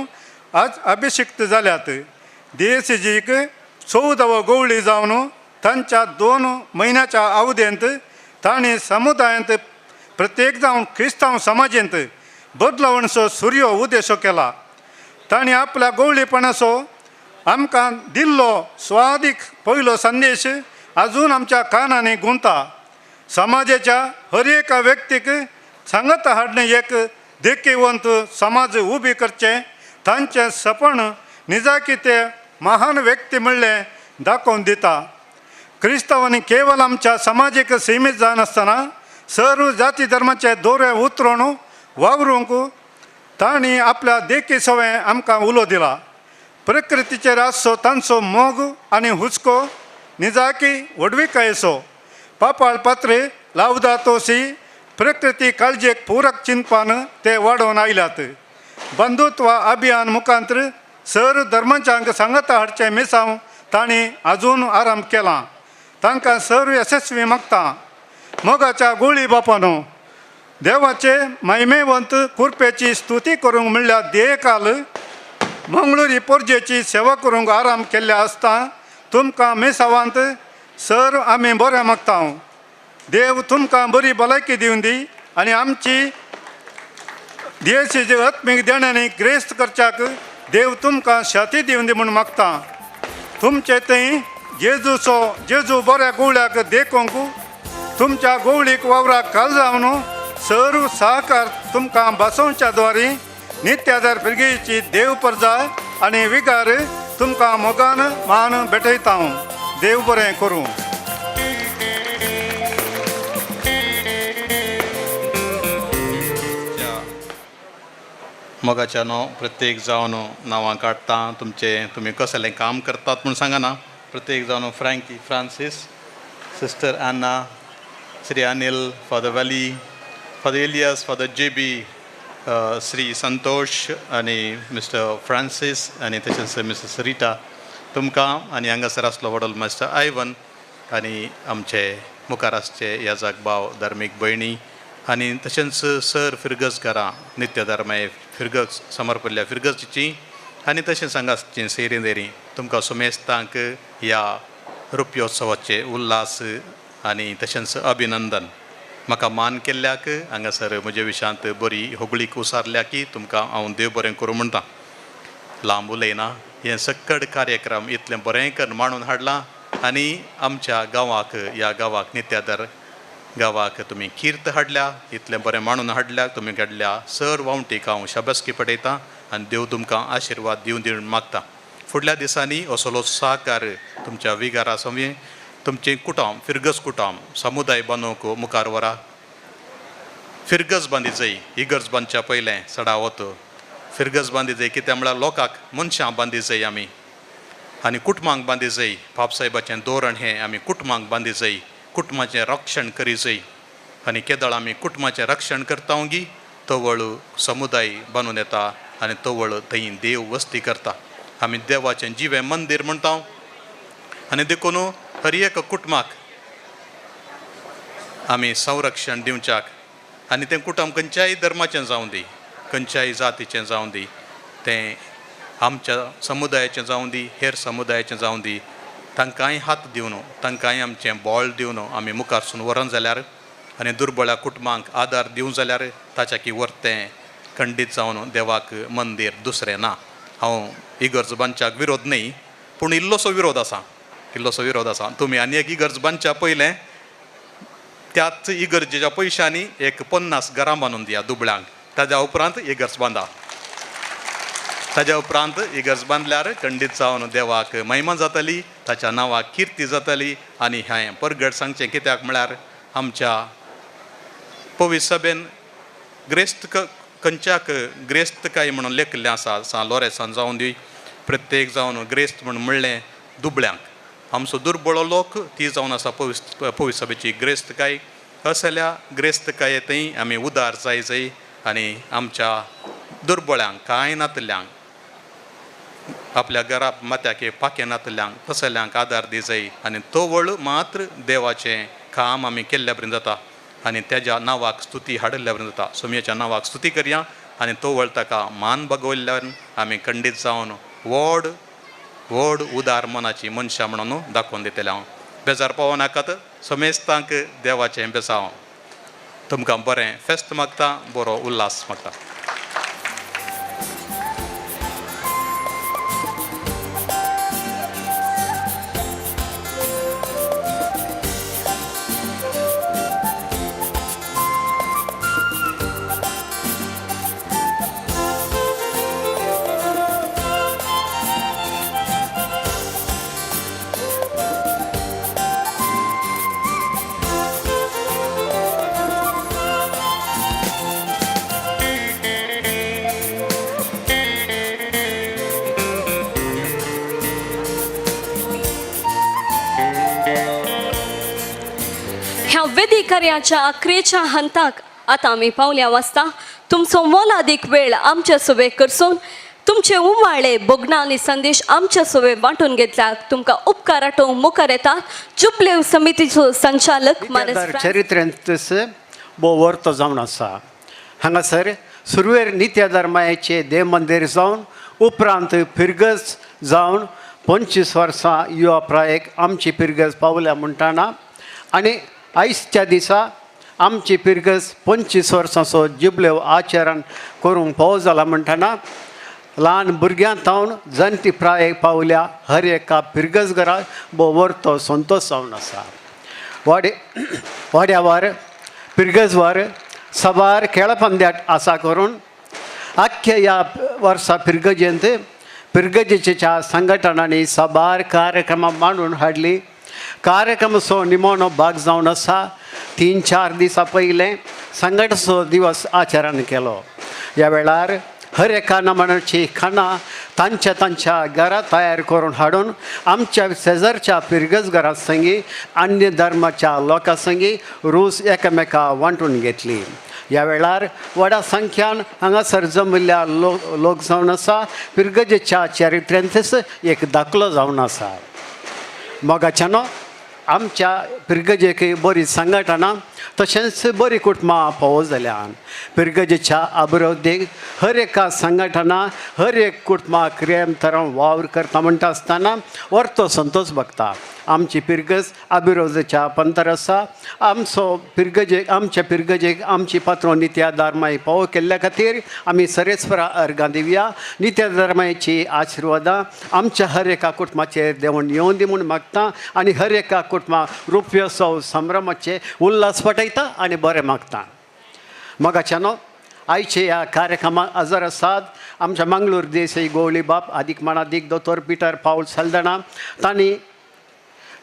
आज अभिषिक्त जाल्यात. देसीजीक 14वो गोवळी जावन तांच्या 2 म्हयन्याच्या अवधेंत तांणी समुदायांत प्रत्येक जावन क्रिस्तांव समाजेंत बदलावणचो सूर्य उद्देशो केला. तांणी आपल्या गोवळीपणाचो आमकां दिल्लो स्वादीक पयलो संदेश अजून आमच्या कानांनी गुंता. समाजाच्या हर एका व्यक्तीक सांगत हाडणे एक देखीवंत समाज उबी करचें तांचें सपन निजाकी ते महान व्यक्ती म्हणलें दाखोवन दिता. क्रिस्तांवांनी केवल आमच्या समाजीक सीमीत जायनासतना सर्व जाती धर्माचे दोरे उतरून वावरूंक तांणी आपल्या देखी सवें आमकां उलो दिला. प्रकृतीचेर आसचो तांचो मोग आनी हुस्को निजाकी व्हडविकायेचो. पापाळ पात्रे लावदातोसी प्रकृती काळजेक पूरक चिंतपान ते वाडोवन आयल्यात. बंधुत्व अभियान मुखांतर सर धर्मांच्यांक सांगाता हाडचें मिसांव तांणी आजून आरंभ केलां. तांकां सर्व यशस्वी मागता. मोगाच्या गोळी बापानो, देवाचे महिमेवंत कृपेची स्तुती करूंक म्हणल्यार देकाल मंगळुरी पोरजेची सेवा करूंक आराम केल्ले आसता तुमकां मिसावांत सर आमी बरें मागता. देव तुमकां बरी भलायकी दिवन दी आनी आमची देशाचे आत्मीक देण्यांनी ग्रेस्त करच्याक देव तुमकां शाती दिवन दी म्हूण मागता. तुमचे थंय जेजूचो जेजू बऱ्या गोवळ्याक देखूंक तुमच्या गोवळीक वावराक काल जावन सर्व सहकार तुमकां बसोवच्या द्वारी नित्यादार फिरगेची देव परजा आनी विगार तुमकां मोगान मान भेटयता. देव बरें करूं. मोगाच्या न्हू प्रत्येक जावन नांवां काडटा तुमचें तुमी कसलें काम करतात म्हूण सांगना. प्रत्येक जावन Frankie Francis, sister Anna, Shri Anil, father Vali, father Elias, father J B, Shri Santosh आनी मिस्टर फ्रांसीस आनी तशेंच मिसेस रिटा तुमकां आनी हांगासर आसलो व्हडलो मास्टर आयवन आनी आमचे मुखार आसचे याजाक भाव धार्मीक भयणी आनी तशेंच सर फिरगजकारां नित्यधर्माय फिरगज समर्पल्ल्या फिरगजची आनी तशेंच हांगासचीं सेरी देरी तुमकां सुमेस्तांक ह्या रुप्योत्सवाचे उल्हास आनी तशेंच अभिनंदन. म्हाका मान केल्ल्याक हांगासर म्हज्या विशांत बरी होगळीक उसारल्या की तुमकां हांव देव बरें करूं म्हणटा. लांब उलयना, हें सक्कड कार्यक्रम इतलें बरें करून मांडून हाडलां आनी आमच्या गांवाक ह्या गांवाक नित्यादर गांवाक तुमी कीर्त हाडल्या, इतलें बरें मांडून हाडल्या तुमी घडल्या सर वावटीक हांव शाबासकी पडयतां आनी देव तुमकां आशिर्वाद दिवन दिवन मागता. फुडल्या दिसांनी असलो सहकार तुमच्या विगारा समें तुमचें कुटुंब फिरगज कुटुंब समुदाय बांदूंक मुखार वरा. फिरगज बांदी जाय, इगर्ज बांदच्या पयलें सडावत फिरगज बांदी जाय कित्याक म्हळ्यार लोकांक मनशां बांदी जाय आमी आनी कुटुंबांक बांदी जाय. बापसाहेबाचें धोरण हें आमी कुटुंबांक बांदी जाय, कुटुंबाचें रक्षण करी जाय आनी केदळ आमी कुटुंबाचें रक्षण करता गी तवळ समुदाय बांदून येता आनी तवळ थंय देव वस्ती करता. आमी देवाचें जिवें मंदीर म्हणटा आनी देखून हर एक कुटुंबाक आमी संरक्षण दिवच्याक आनी तें कुटुंब खंयच्याय धर्माचें जावं दी, खंयच्याय जातीचें जावं दी, तें आमच्या समुदायाचें जावं दी, हेर समुदायाचें जावं दी, तांकांय हात दिवन तांकांय आमचें बळ दिवन आमी मुखारसून व्हरोन जाल्यार आनी दुर्बळ्या कुटुंबांक आदार दिवं जाल्यार ताच्या की वर्तें खंडीत जावन देवाक मंदीर दुसरें ना. हांव इगर्ज बांदच्याक विरोध न्हय, पूण इल्लोसो विरोध आसा, इल्लोसो विरोध आसा. तुमी आनी एक इगर्ज बांदच्या पयलें त्याच इगर्जेच्या पयशांनी एक 50 घरां बांदून दिया दुबळ्यांक, ताज्या उपरांत इगर्ज बांदा. ताज्या उपरांत इगर्ज बांदल्यार खंडीत जावन देवाक महिमा जातली, ताच्या नांवाक किर्ती जातली. आनी हें परगट सांगचें कित्याक म्हळ्यार आमच्या पवित्र सभेन ग्रेस्त खंयच्याक ग्रेस्तकाय म्हणून लेखिल्लें आसा, सान लोरेसान जावन दी प्रत्येक जावन ग्रेस्त म्हूण म्हणलें दुबळ्यांक. आमचो दुर्बळो लोक ती जावन आसा पवित्र सभेची ग्रेस्तकाय. असल्या ग्रेस्तकाये थंय आमी उदार जाय जाय आनी आमच्या दुर्बळ्यांक कांय नातल्यांक आपल्या घरा माथ्याक पाखें नातल्यांक तसल्यांक आदार दी जाय आनी तवळ मात्र देवाचें काम आमी केल्ल्या बरें जाता आनी तेज्या नांवाक स्तुती हाडिल्ल्या बरें जाता. सोमयेच्या नांवाक स्तुती करया आनी तवळ ताका मान बगवल्ल्यान आमी खंडीत जावन व्हड व्हड उदार मनाची मनशां म्हणून दाखोवन दितलें. हांव बेजार पावो नाकात, समेस्तांक देवाचें बेसांव. तुमकां बरें फेस्त मागता, बरो उल्हास मागता. विधी कार्याच्या अखेरच्या हंताक आतां आमी पावल्या वाचता. तुमचो मोलादीक वेळ आमच्या सोबे करसून तुमचे उमाळे भोगणां आनी संदेश आमच्या सोबे वांटून घेतल्याक तुमकां उपकार आटोवंक मुखार येता जुबलेव समितीचो संचालक मानेस्त चरित्रेंतच भोव वर्तो जावन आसा. हांगासर सुरवेर नित्य धर्माचे देव मंदीर जावन उपरांत फिरगज जावन 25 वर्सां युवा प्रायेक आमची फिरगज पावल्या म्हणटाना आनी आयच्या दिसा आमची फिरगज 25 वर्सांचो जुबलेव आचरण करूंक पावो जाला म्हणटाना ल्हान भुरग्यां थावन जाणटी प्रायेक पावल्या हर एका फिरगज घराक भोव वर्तो संतोश जावन आसा. वाड्यावार फिरगजवार सबार खेळपंद्याट आसा करून आख्ख्या ह्या वर्सा फिरगजेंत फिरगजेच्या संघटनांनी साबार कार्यक्रमां मांडून हाडली. कार्यक्रमाचो निमणो भाग जावन आसा. 3-4 दिसां पयलें संघटनाचो दिवस आचरण केलो. ह्या वेळार हर एका नमनाची खाणां तांच्या तांच्या घरा तयार करून हाडून आमच्या शेजारच्या फिरगज घरा संगी अन्य धर्माच्या लोकां संगी रूस एकामेका वांटून घेतली. ह्या वेळार व्हडा संख्यान हांगासर जमिल्ल्या लोक जावन आसा. फिरगजेच्या चरित्र्यांतच एक दाखलो जावन आसा. मोगाच्यानो आमच्या फिरगजेक बरी संघटना तशेंच बरी कुटुंबां फावो जाल्यान फिरगजेच्या अभिवृद्धीक हर एका संघटना हर एक कुटुंबां क्रियेंतरान वावर करता म्हणटा आसतना वर्तो संतोश बघता. आमची फिरगज अभिवृद्धीच्या पंथार आसा. आमचो फिरगजेक आमच्या फिरगजेक आमची पात्रो नित्या धर्माय फावो केल्ल्या खातीर आमी सरेस्परा अर्गां दिवया. नित्या धर्मायची आशिर्वादां आमच्या हर एका कुटुंबाचेर देवून येवन दी म्हूण मागता आनी हर एका कुटुंबाक रुप्योत्सव संभ्रमाचे उल्हास पटयता आनी बरें मागता. मोगाच्यानो आयचे ह्या कार्यक्रमाक हजर आसात आमच्या मंगळूर देसाई गोवली बाप आदीक मानादीक दोतोर पिटर पावल सल्दणा. तांणी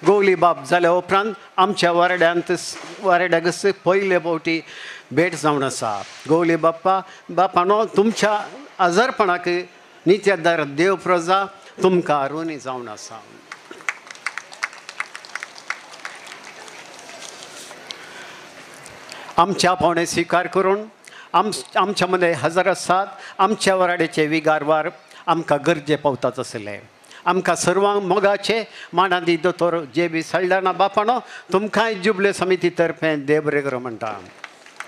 गोवली बाप जाल्या उपरांत आमच्या वारड्यांत वारड्याक पयले फावटी भेट जावन आसा. गोवली बाप्पा बापानो तुमच्या आजारपणाक नित्यादार देव प्रजा तुमकां ऋणी जावन आसा. आमच्या पावणे स्विकार करून आमच्या मदें हजर आसात आमच्या वराडेचे विगारवार आमकां गरजे पावतात आसले. आमकां सर्वांक मोगाचे मानादी दोतोर जे बी सल्दाना बापानो तुमकांय जुबले समिती तर्फे देव बरें करूं म्हणटा.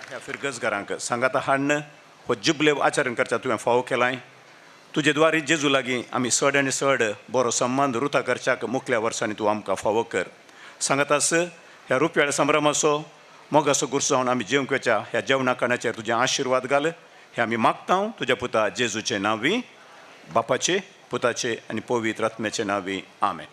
ह्या फिरगजगारांक सांगाता हाडन हो जुबले आचरण करता तुवें फावो केलाय. तुजे द्वारी जेजू लागीं आमी चड आनी चड बरो संबंद रुता करच्याक मुखल्या वर्सांनी तूं आमकां फावो कर. सांगातास ह्या रुपयाळ संभ्रमाचो मोगाचो गुरसावन आमी जेवंक वच्या ह्या जेवणा खाणाचेर तुजें आशिर्वाद घाल हे आमी मागता तुज्या पुता जेजूचे नांवी, बापाचे, पुताचे आनी पवित्र आत्म्याचे नांवी, आमेन.